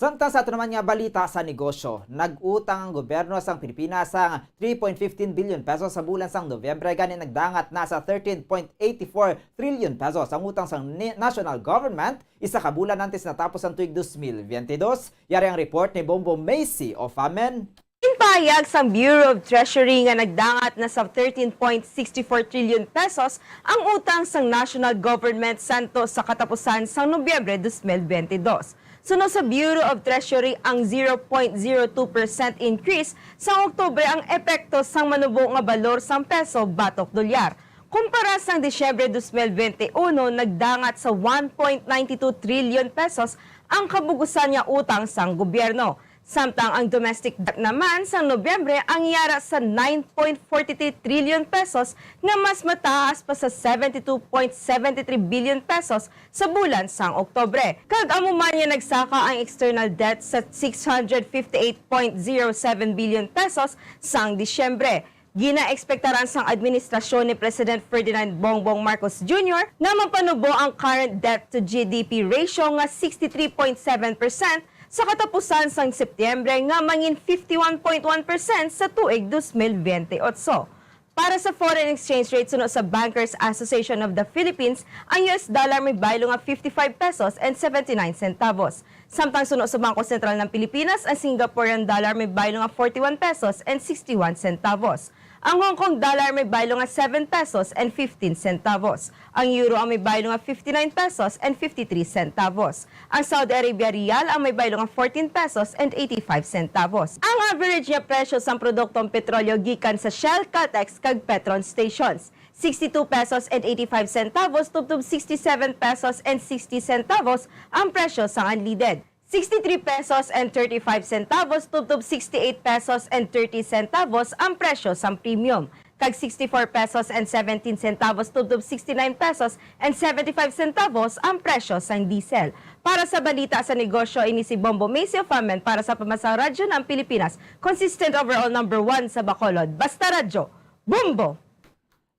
Samtang sa ato naman nga balita sa negosyo, nag-utang ang gobyerno sang Pilipinas sang three point fifteen billion pesos sa bulan sang Nobyembre, gani nagdangat na sa thirteen point eight four trillion pesos ang utang sang ni-, national government isa ka bulan antes natapos ang tuig dos mil biyente dos. Yari ang report ni Bombo Macy of Amen. Ginpahayag sang Bureau of Treasury nga nagdangat na sa thirteen point six four trillion pesos ang utang sang national government santo sa katapusan sang Nobyembre dos mil biyente dos. Suno sa Bureau of Treasury, ang zero point zero two percent increase sang Oktubre ang epekto sang manubo nga balor sang peso batok dolyar. Kumpara sang Disyembre dos mil biyente uno, nagdangat sa one point nine two trillion pesos ang kabug-usan nga utang sang gobyerno. Samtang ang domestic debt naman sang Nobyembre ang yara sa nine point four three trillion pesos, nga mas mataas pa sa seventy two point seven three billion pesos sa bulan sang Oktubre. Kag amo man nga nagsaka ang external debt sa six hundred fifty eight point zero seven billion pesos sang Disyembre. Ginaekspektaran sang administrasyon ni President Ferdinand Bongbong Marcos Junior nga mapanubo ang current debt to G D P ratio nga sixty three point seven percent sa katapusan sang Setyembre nga mangin fifty one point one percent sa tuig dos mil biyente otso. Para sa foreign exchange rate, suno sa Bankers Association of the Philippines, ang U S dollar may baylo nga fifty five pesos and seventy nine centavos. Samtang suno sa Bangko Sentral ng Pilipinas, ang Singaporean dollar may baylo nga forty one pesos and sixty one centavos. Ang Hong Kong dollar may baylo nga seven pesos and fifteen centavos. Ang euro ang may baylo nga fifty nine pesos and fifty three centavos. Ang Saudi Arabia riyal ang may baylo nga fourteen pesos and eighty five centavos. Ang average nga presyo sang produktong petrolyo gikan sa Shell, Caltex, kag Petron stations, sixty two pesos and eighty five centavos tubtob sixty seven pesos and sixty centavos ang presyo sang unleaded. Sixty three pesos and thirty five centavos tubtob sixty eight pesos and thirty centavos ang presyo sang premium, kag sixty four pesos and seventeen centavos tubtob sixty nine pesos and seventy five centavos ang presyo sang diesel. Para sa balita sa negosyo, ini si Bombo Macy of Amen para sa Pamasahe Radyo ng Pilipinas, consistent overall number one sa Bacolod. Basta Radyo, Bombo!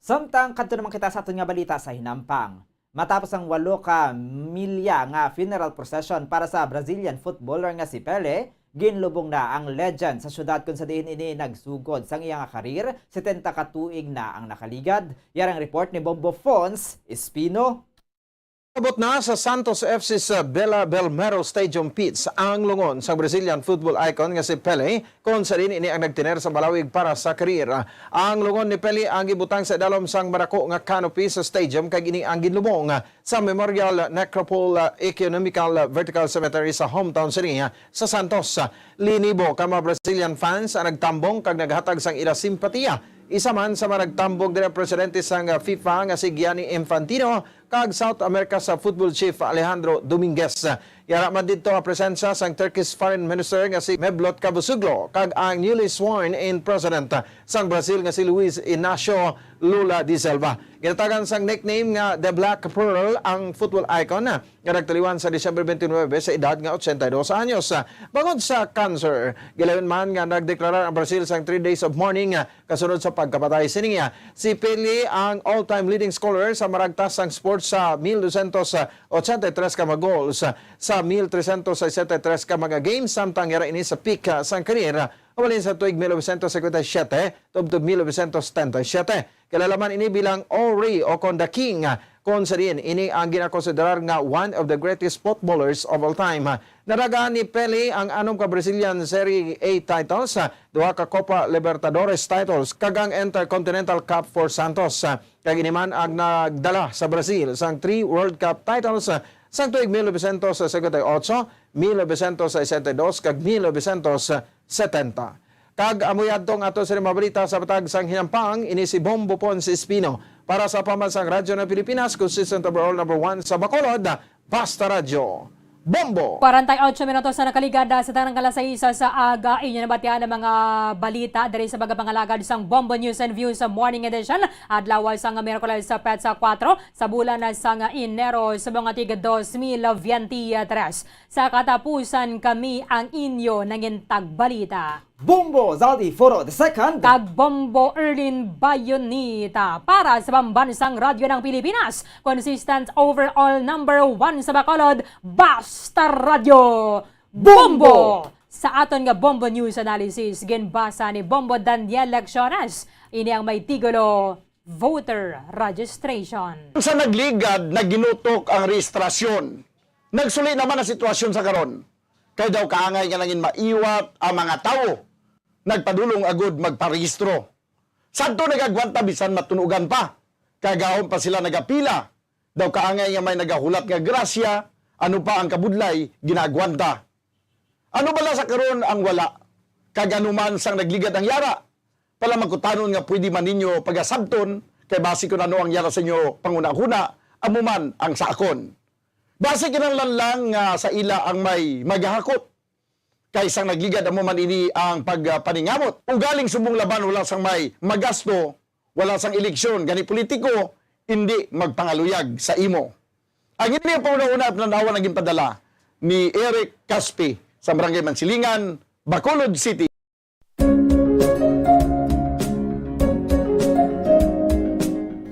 Samtang kadto naman kita sa aton nga balita sa hinampang. Matapos ang walo ka milya nga funeral procession para sa Brazilian footballer nga si Pele, ginlubong na ang legend sa syudad kung sa diin ini nagsugod sang iya nga karir, setenta ka tuig na ang nakaligad. Yari ang report ni Bombo Fons Espino. Abot na sa Santos F C sa Villa Belmiro Stadium pitch ang lungon sang Brazilian football icon nga si Pele, kon sa diin ini ang nagtener sa balawig para sa career. Ang lungon ni Pele ang gibutang sa idalom sang madako nga canopy sa stadium, kag ini ang ginlubong sa Memorial Necropole Economical Vertical Cemetery sa hometown city sa Santos. Linibo ka mga Brazilian fans ang nagtambong kag naghatag sang ila simpatiya. Isa man sa mga nagtambong diri ang presidente sang FIFA nga si Gianni Infantino, kag South America sa football chief Alejandro Dominguez. Yara man didto ang presensya sang Turkish Foreign Minister nga si Mevlut Cavusoglu kag ang newly sworn-in President sang Brazil nga si Luiz Inacio Lula da Silva. Ginatagan sang nickname nga The Black Pearl ang football icon nga nagtaliwan sa Disyembre twenty-nine sa edad nga ochenta y dos anyos. Bangod sa cancer, gilayon man nga nagdeklarar ang Brazil sang three days of mourning kasunod sa pagkapatay sini. Si Pele ang all-time leading scorer sa maragtas sang sports sa mil dosyentos ochenta y tres ka mga goals. Sa mil tresyentos sesenta y tres ka mga games, samtang yara ini sa peak, ah, sang career, ah, halin sa tuig mil novecientos cincuenta y siete tubtob mil novecientos setenta y siete. Kilala man ini bilang Ori o kon The King, ah, kon sa diin ini ang ginakonsiderar nga one of the greatest footballers of all time. Ah, nadala ni Pele ang anom ka Brazilian Serie A titles, ah, duha ka Copa Libertadores titles, kag ang Intercontinental Cup for Santos. Ah, kag ini man ang nagdala sa Brazil sang three World Cup titles, ah, sang tuig mil novecientos sesenta y ocho, mil novecientos sesenta y dos, kag mil novecientos setenta. Kag amo yadto ang ato sa mga balita sa Patag sang Hinampang, ini si Bombo Ponce Espino para sa Pambansang Radyo ng Pilipinas, consistent overall number one sa Bacolod, Basta Radyo. Bombo! Kwarenta y ocho minutos na nakaligad, ah, sa tanang alas sais sa aga. Inyo nabatian ang mga balita diri sa pagpangalagad sang Bombo News and Views sa Morning Edition, adlaw sang Miyerkules sa petsa kuwatro sa bulan na sang Enero sa mga tig dos mil veintitrés. Sa katapusan, kami ang inyo nangin tagbalita. Bombo Zaldi Foro the second. Kag Bombo Erlin Bayonita para sa Pambansang Radyo ng Pilipinas. Consistent overall number one sa Bacolod, Basta Radyo. Bombo! Bombo! Sa aton nga Bombo News Analysis, ginbasa ni Bombo Daniel Lecciones. Ini ang may titulo, Voter Registration. Sa nagligad, naginutok ang rehistrasyon. Nagsuli naman ang sitwasyon sa karon. Kay daw kaangay nga nangin maiwat ang mga tawo. Nagpadulong agud magparehistro. Sadto nagagwanta bisan matunugan pa. Kagahom pa sila nagapila. Daw kaangay nga may nagahulat nga grasya, ano pa ang kabudlay, ginaagwanta. Ano bala sa karon ang wala? Kag ano man sang nagligad ang yara? Palamangkutanon nga pwede man ninyo pagasabton, kay basi kun ano ang yara sa inyo panghunahuna, amo man ang sa akon. Basi kinahanglan lang nga sa ila ang may magahakot. Kay sang nagligad amo man ini ang pagpaningamot. Ugaling subong laban wala sang may magasto, wala sang eleksyon, gani politiko, indi magpangaluyag sa imo. Ang ini ang panghunahuna, pananawan nga ginpadala ni Eric Caspi sa Barangay Mansilingan, Bacolod City.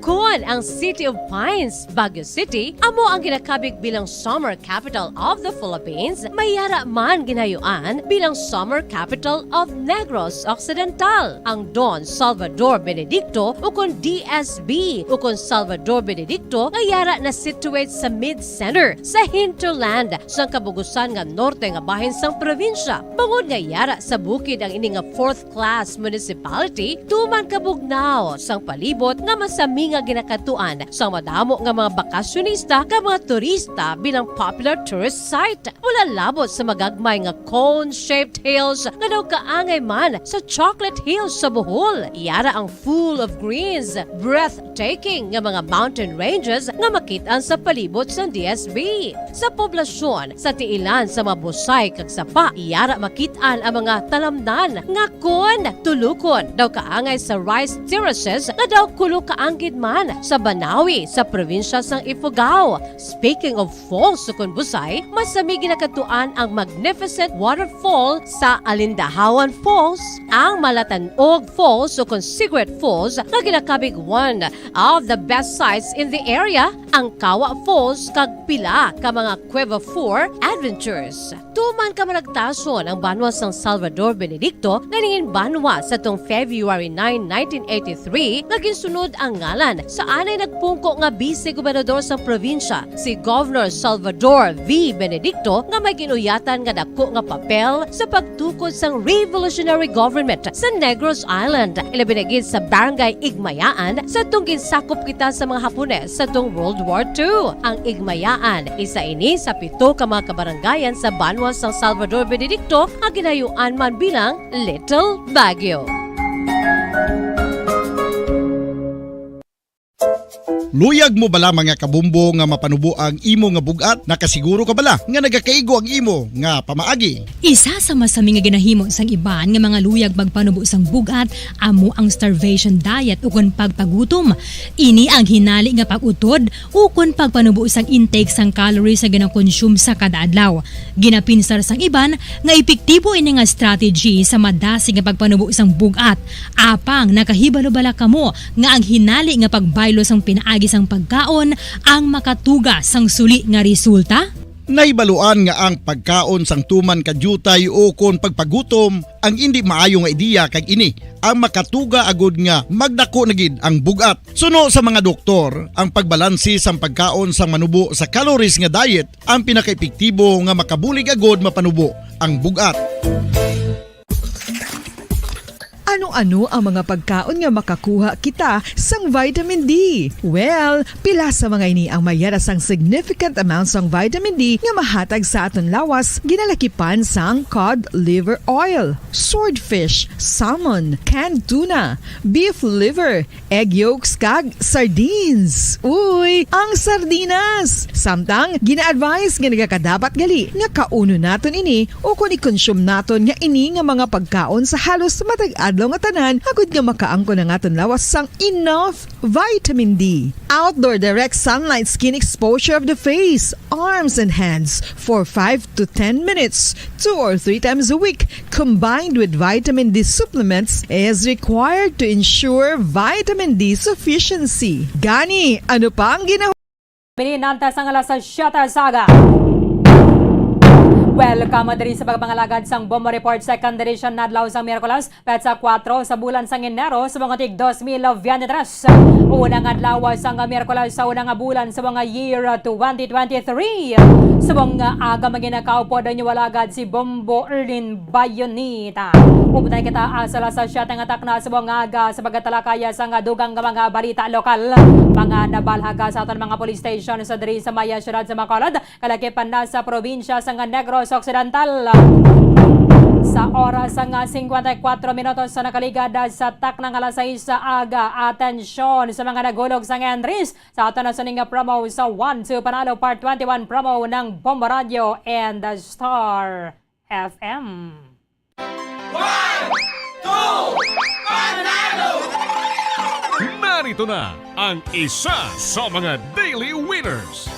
Kon ang City of Pines, Baguio City, amo ang ginakabig bilang Summer Capital of the Philippines, may yara man ginayuan bilang Summer Capital of Negros Occidental. Ang Don Salvador Benedicto, ukon D S B, ukon Salvador Benedicto, nga yara na-situate sa mid-center, sa hinterland, sang kabugusan nga norte nga bahin sang probinsya. Bangod nga yara sa bukid ang ini nga fourth class municipality, tuman kabugnaw sang palibot nga masami nga ginakadtuan sang madamo nga mga bakasyonista kag mga turista bilang popular tourist site. Wala labot sa magagmay nga cone-shaped hills nga daw kaangay man sa Chocolate Hills sa Bohol. Yara ang full of greens, breathtaking nga mga mountain ranges nga makit-an sa palibot sang D S B. Sa poblasyon, sa tiilan sa mga busay kag sapa, yara makit-an ang mga talamnan nga kon tulukon daw kaangay sa rice terraces nga daw kulo kaanggid man sa Banawi sa probinsya sang Ifugao. Speaking of falls ukon busay, masami ginakadtuan ang magnificent waterfall sa Alindahawan Falls, ang Malatanog Falls ukon Cigarette Falls nga ginakabig one of the best sights in the area, ang Kawa Falls kag pila ka mga Cueva Four adventures. Tuman kamaragtason ang banwa sang Salvador Benedicto nga nangin banwa sadtong February nine, nineteen eighty-three, nga ginsunod ang ngalan sa anay nagpungko nga bise gobernador sang probinsya, si Governor Salvador V. Benedicto, nga may gin-uyatan nga dako nga papel sa pagtukod sang revolutionary government sa Negros Island, ilabi na gid sa Barangay Igmayaan, sadtong ginsakop kita sa mga Hapones sadtong World War Two. Ang Igmayaan, isa ini sa pito ka mga kabarangayan sa banwa sang Salvador Benedicto nga ginayuan man bilang Little Baguio. Luyag mo bala, mga kabombo, nga mapanubo ang imo nga bug-at? Nakasiguro ka bala nga nagakaigo ang imo nga pamaagi? Isa sa masami nga ginahimo sang iban nga mga luyag magpanubo sang bug-at amo ang starvation diet ukon pagpagutom. Ini ang hinali nga pag-utod ukon pagpanubo sang intake sang calories nga ginakonsume sa kada adlaw. Ginapinsar sang iban nga epektibo ini nga strategy sa madasig nga pagpanubo sang bug-at. Apang nakahibalo bala kamo nga ang hinali nga pagbaylo sang pinaagi sang pagkaon ang makatuga sang suli nga resulta? Nahibaluan nga ang pagkaon sang tuman ka diutay ukon pagpagutom ang indi maayo nga ideya, kag ini ang makatuga agud nga magdako na gid ang bug-at. Suno sa mga doktor, ang pagbalanse sang pagkaon sang manubo sa calories nga diet ang pinakaepektibo nga makabulig agud mapanubo ang bug-at. Ano-ano ang mga pagkaon nga makakuha kita sang vitamin D? Well, pila sa mga ini ang may yara sang significant amount sang vitamin D nga mahatag sa aton lawas, ginalakipan sang cod liver oil, swordfish, salmon, canned tuna, beef liver, egg yolks, kag sardines. Uy, ang sardinas! Samtang, gina-advise nga nagakadapat gali nga kaunon naton ini ukon i-consume naton nga ini nga mga pagkaon sa halos matag adlaw nga tanan, agud nga makaangkon ang aton lawas sang enough vitamin D. Outdoor direct sunlight skin exposure of the face, arms, and hands for five to ten minutes, two or three times a week, combined with vitamin D supplements, is required to ensure vitamin D sufficiency. Gani, ano pa ang gina- Bininanta sang alas siyete sa aga. Welcome diri sa pagpangalagad sang Bombo Report, second edition, adlaw sang Miyerkules, petsa kuwatro sa bulan sang Enero sa mga tig dos mil veintitrés. Unang adlaw sang Miyerkules sa unang bulan sa mga year twenty twenty-three. Sa mga aga, maginakaw pod ang inyong alagad si Bombo Erlin Bayonita. Upod na kita sa alas siyete nga takna sa mga aga sa pagtalakaya sa nga dugang nga mga balita lokal. Mga nabalhag sa aton mga police station sa diri sa maya siyudad sa Bacolod, kalakipan na sa probinsya sa nga Negros Occidental. Sa oras nga singkwenta y kuwatro minutos sa nakaligad sa takna nga alas sais sa aga, atensyon sa mga nagulog sa entries sa aton na sining nga promo sa One Two Panalo Part twenty-one promo ng Bombo Radio and the Star F M. One, two, Panalo! Narito na ang isa sa mga daily winners.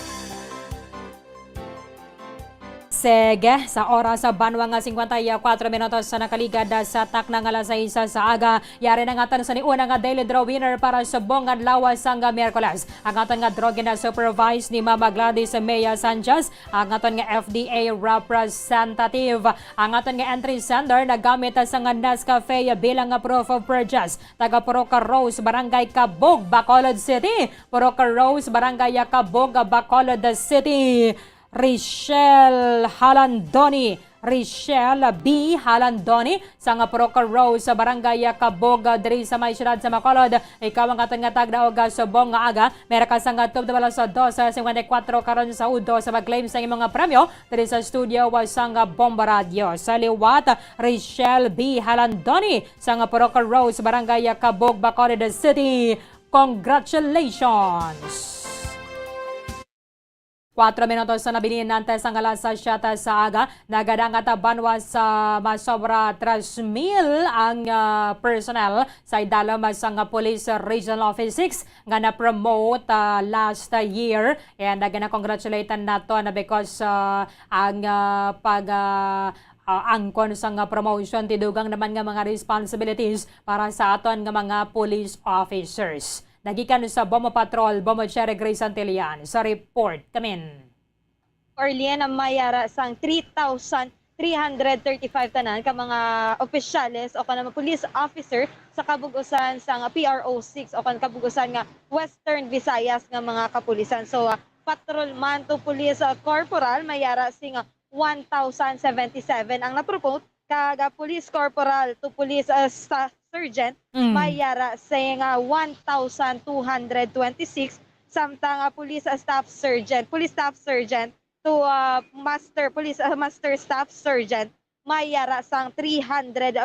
Sige, sa oras sa banwa nga singkwenta y kuwatro minutos sa nakaligad sa takna nga alas sais sa aga, yari na nga tan sa niuna nga daily draw winner para subong nga adlaw sang Miyerkules. Ang aton nga draw gina-supervise ni Mama Gladys Mea Sanchez, ang aton nga F D A representative. Ang aton nga entry sender nagamit sa nga Nescafe bilang nga proof of purchase. Taga Purok Rose, Barangay Cabug, Bacolod City. Purok Rose, Barangay Cabug, Bacolod City. Richelle Halandoni, Richelle B Halandoni, sang Purok Rose, Barangay Cabug, diri sa may siyudad sa Bacolod. Ikaw ang aton nga tagdaog subong nga aga. Meron ka sang tubod alas dos singkwenta y kuwatro karon sa udo sa pag-claim sa imong premyo diri sa studio sang Bombo Radio. Sa liwat, Richelle B Halandoni, sang Purok Rose, Barangay Cabug, Bacolod City. Congratulations! Kuwatro minutos na nabilin antes ang alas siyete sa aga, nagadangat banwa sa masobra tres mil ang, ah, personnel sa idalom sang Police Regional Office six nga na-promote, ah, last year. And, ah, gina-congratulate naton because, ah, ang, ah, pag, ah, ah, angkon sang promotion, tidugang naman nga mga responsibilities para sa aton nga mga police officers. Nagikan sa Bombo Patrol, Bombo Cherry Grace Santillan sa report. Kamin. Orlean, may yara sang three thousand three hundred thirty-five tanan ka mga opisyales o kanang police officer sa kabug-usan sang P R O six o kan kabug-usan nga Western Visayas nga mga kapulisan. So, ah, patrolman to police, ah, corporal, may yara sing, ah, one thousand seventy-seven ang na-promote, kag, ah, police corporal to police, ah, staff sergeant, Mm. may yara sing, ah, one thousand two hundred twenty-six, samtang, ah, police, ah, staff sergeant, police staff sergeant to, ah, master, police, ah, master staff sergeant, may yara sang three hundred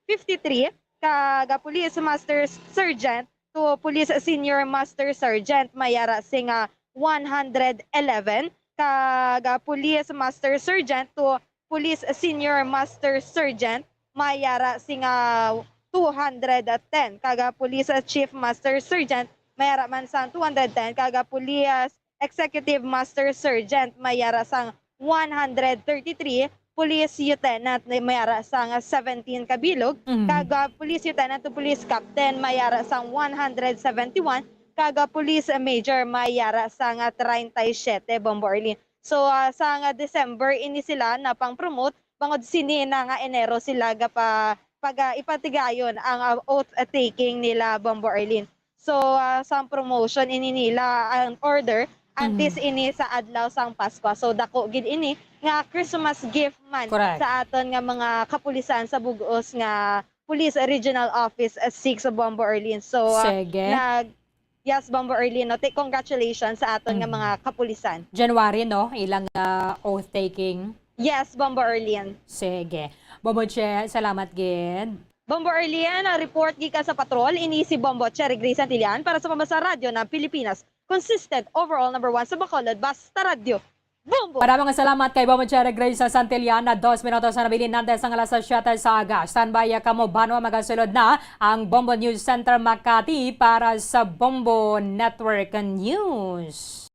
fifty-three, kag, ah, police master sergeant to Police Senior Master Sergeant may ara sing, ah, one hundred eleven, kag, ah, Police Master Sergeant to Police Senior Master Sergeant may ara sing, ah, two hundred ten, kag, ah, Police, ah, Chief Master Sergeant may ara man sang two hundred ten, kag, ah, Police Executive Master Sergeant may ara sang one hundred thirty-three, Police Lieutenant may ara sang seventeen kabilog, Mhm. kag, ah, Police Lieutenant to Police Captain may ara sang one hundred seventy-one, kag, ah, Police Major may ara sang treinta y siete, Bombo Arlene. So, ah, sang December ini sila napang-promote, bangod sini na nga Enero sila gapa-, pag, ah, ipatigayon ang, ah, oath taking nila, Bombo Arlene. So, ah, sang promotion ini nila ang order, antes Mm. ini sa adlaw sang Pasko. So, dako gid ini nga Christmas gift man Correct. sa aton nga mga kapulisan sa bug-os nga Police Regional Office, ah, six sa Bombo Arlene. So, ah, Sige. nag-, yes, Bombo Arlene, no? Te-, congratulations sa aton nga Mm. mga kapulisan. January, no? Ilang, ah, oath taking. Yes, Bombo Arlene. Sige. Bombo Che, salamat gid. Bombo Arlene, ang report gikan sa patrol, ini si Bombo Cherry Grace Santillan para sa Pambansang Radyo ng Pilipinas. Consistent, overall number one sa Bacolod, basta radyo. Bombo! Maraming salamat kay Bombo Cherry Grace Santillan. Na dos minutos na nabilin natin sa alas siyete sa aga. Standby kamo, banwa, magasulod na ang Bombo News Center Makati para sa Bombo Network News.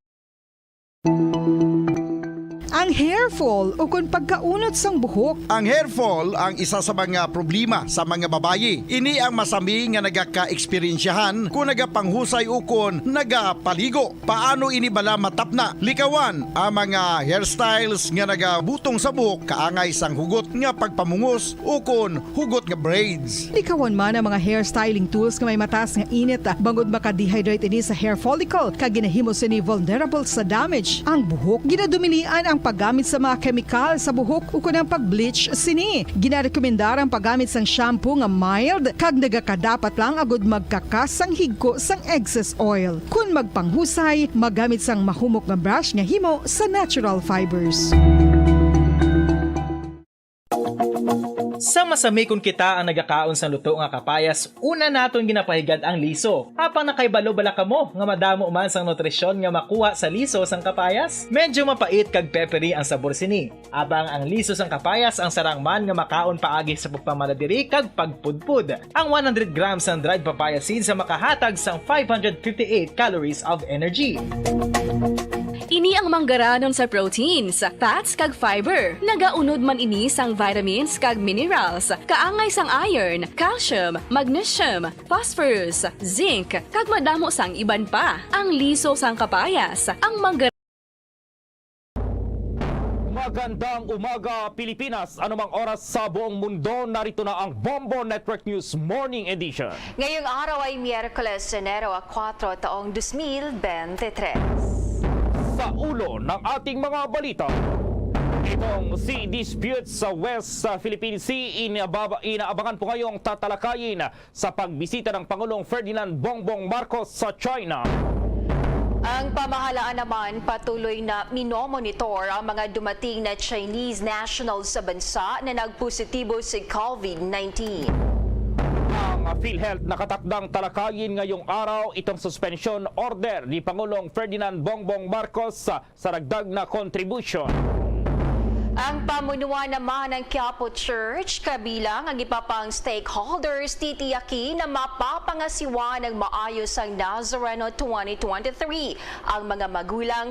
Ang hair fall ukon pagkaunot sang buhok. Ang hair fall ang isa sa mga problema sa mga babayi. Ini ang masami nga nagaka-eksperyensyahan kon nagapanghusay ukon nagapaligo. Paano ini bala matapna? Likawan ang mga hairstyles nga nagabutong sa buhok kaangay sang hugot nga pagpamungos ukon hugot nga braids. Likawan man ang mga hair styling tools nga may mataas nga init, bangod maka-dehydrate ini sa hair follicle, kag ginahimo sini vulnerable sa damage ang buhok. Ginadumilian ang paggamit sa mga kemikal sa buhok ukon ang pag-bleach sini. Ginarekomendar ang paggamit sang shampoo nga mild kag nagakadapat lang agud magkakas sang higko sang excess oil. Kon magpanghusay, magamit sang mahumok nga brush nga himo sa natural fibers. Sa masami kon kita ang nagakaon sang luto nga kapayas, una naton ginapahigad ang liso. Apang nakahibalo bala kamo nga madamo man sang nutrisyon nga makuha sa liso sang kapayas? Medyo mapait kag peppery ang sabor sini. Apang ang liso sang kapayas ang sarang man nga makaon paagi sa pagpamala diri kag pagpudpod. Ang one hundred grams sang dried papaya seeds ang makahatag sang five hundred fifty-eight calories of energy. Ini ang manggaranon sa proteins, fats, kag fiber. Nagaunod man ini sang vitamins kag minerals, kaangay sang iron, calcium, magnesium, phosphorus, zinc, kag madamo sang iban pa. Ang liso sang kapayas, ang mangga- Magandang umaga, Pilipinas. Anumang oras sa buong mundo, narito na ang Bombo Network News Morning Edition. Ngayong araw ay Miyerkules, Enero a kuwatro, taong dos mil bente tres. Sa ulo ng ating mga balita, itong sea dispute sa West, sa Philippine Sea, inababa-, inaabangan po ngayong tatalakayin sa pagbisita ng Pangulong Ferdinand Bongbong Marcos sa China. Ang pamahalaan naman patuloy na minomonitor ang mga dumating na Chinese nationals sa bansa na nagpositibo sa COVID nineteen. Ang PhilHealth nakatakdang talakayin ngayong araw itong suspension order ni Pangulong Ferdinand Bongbong Marcos sa sa dagdag na contribution. Ang pamunuan naman ng Quiapo Church, kabilang ang iba pang stakeholders, titiyakin na mapapangasiwa ng maayos ang Nazareno twenty twenty-three ang mga magulang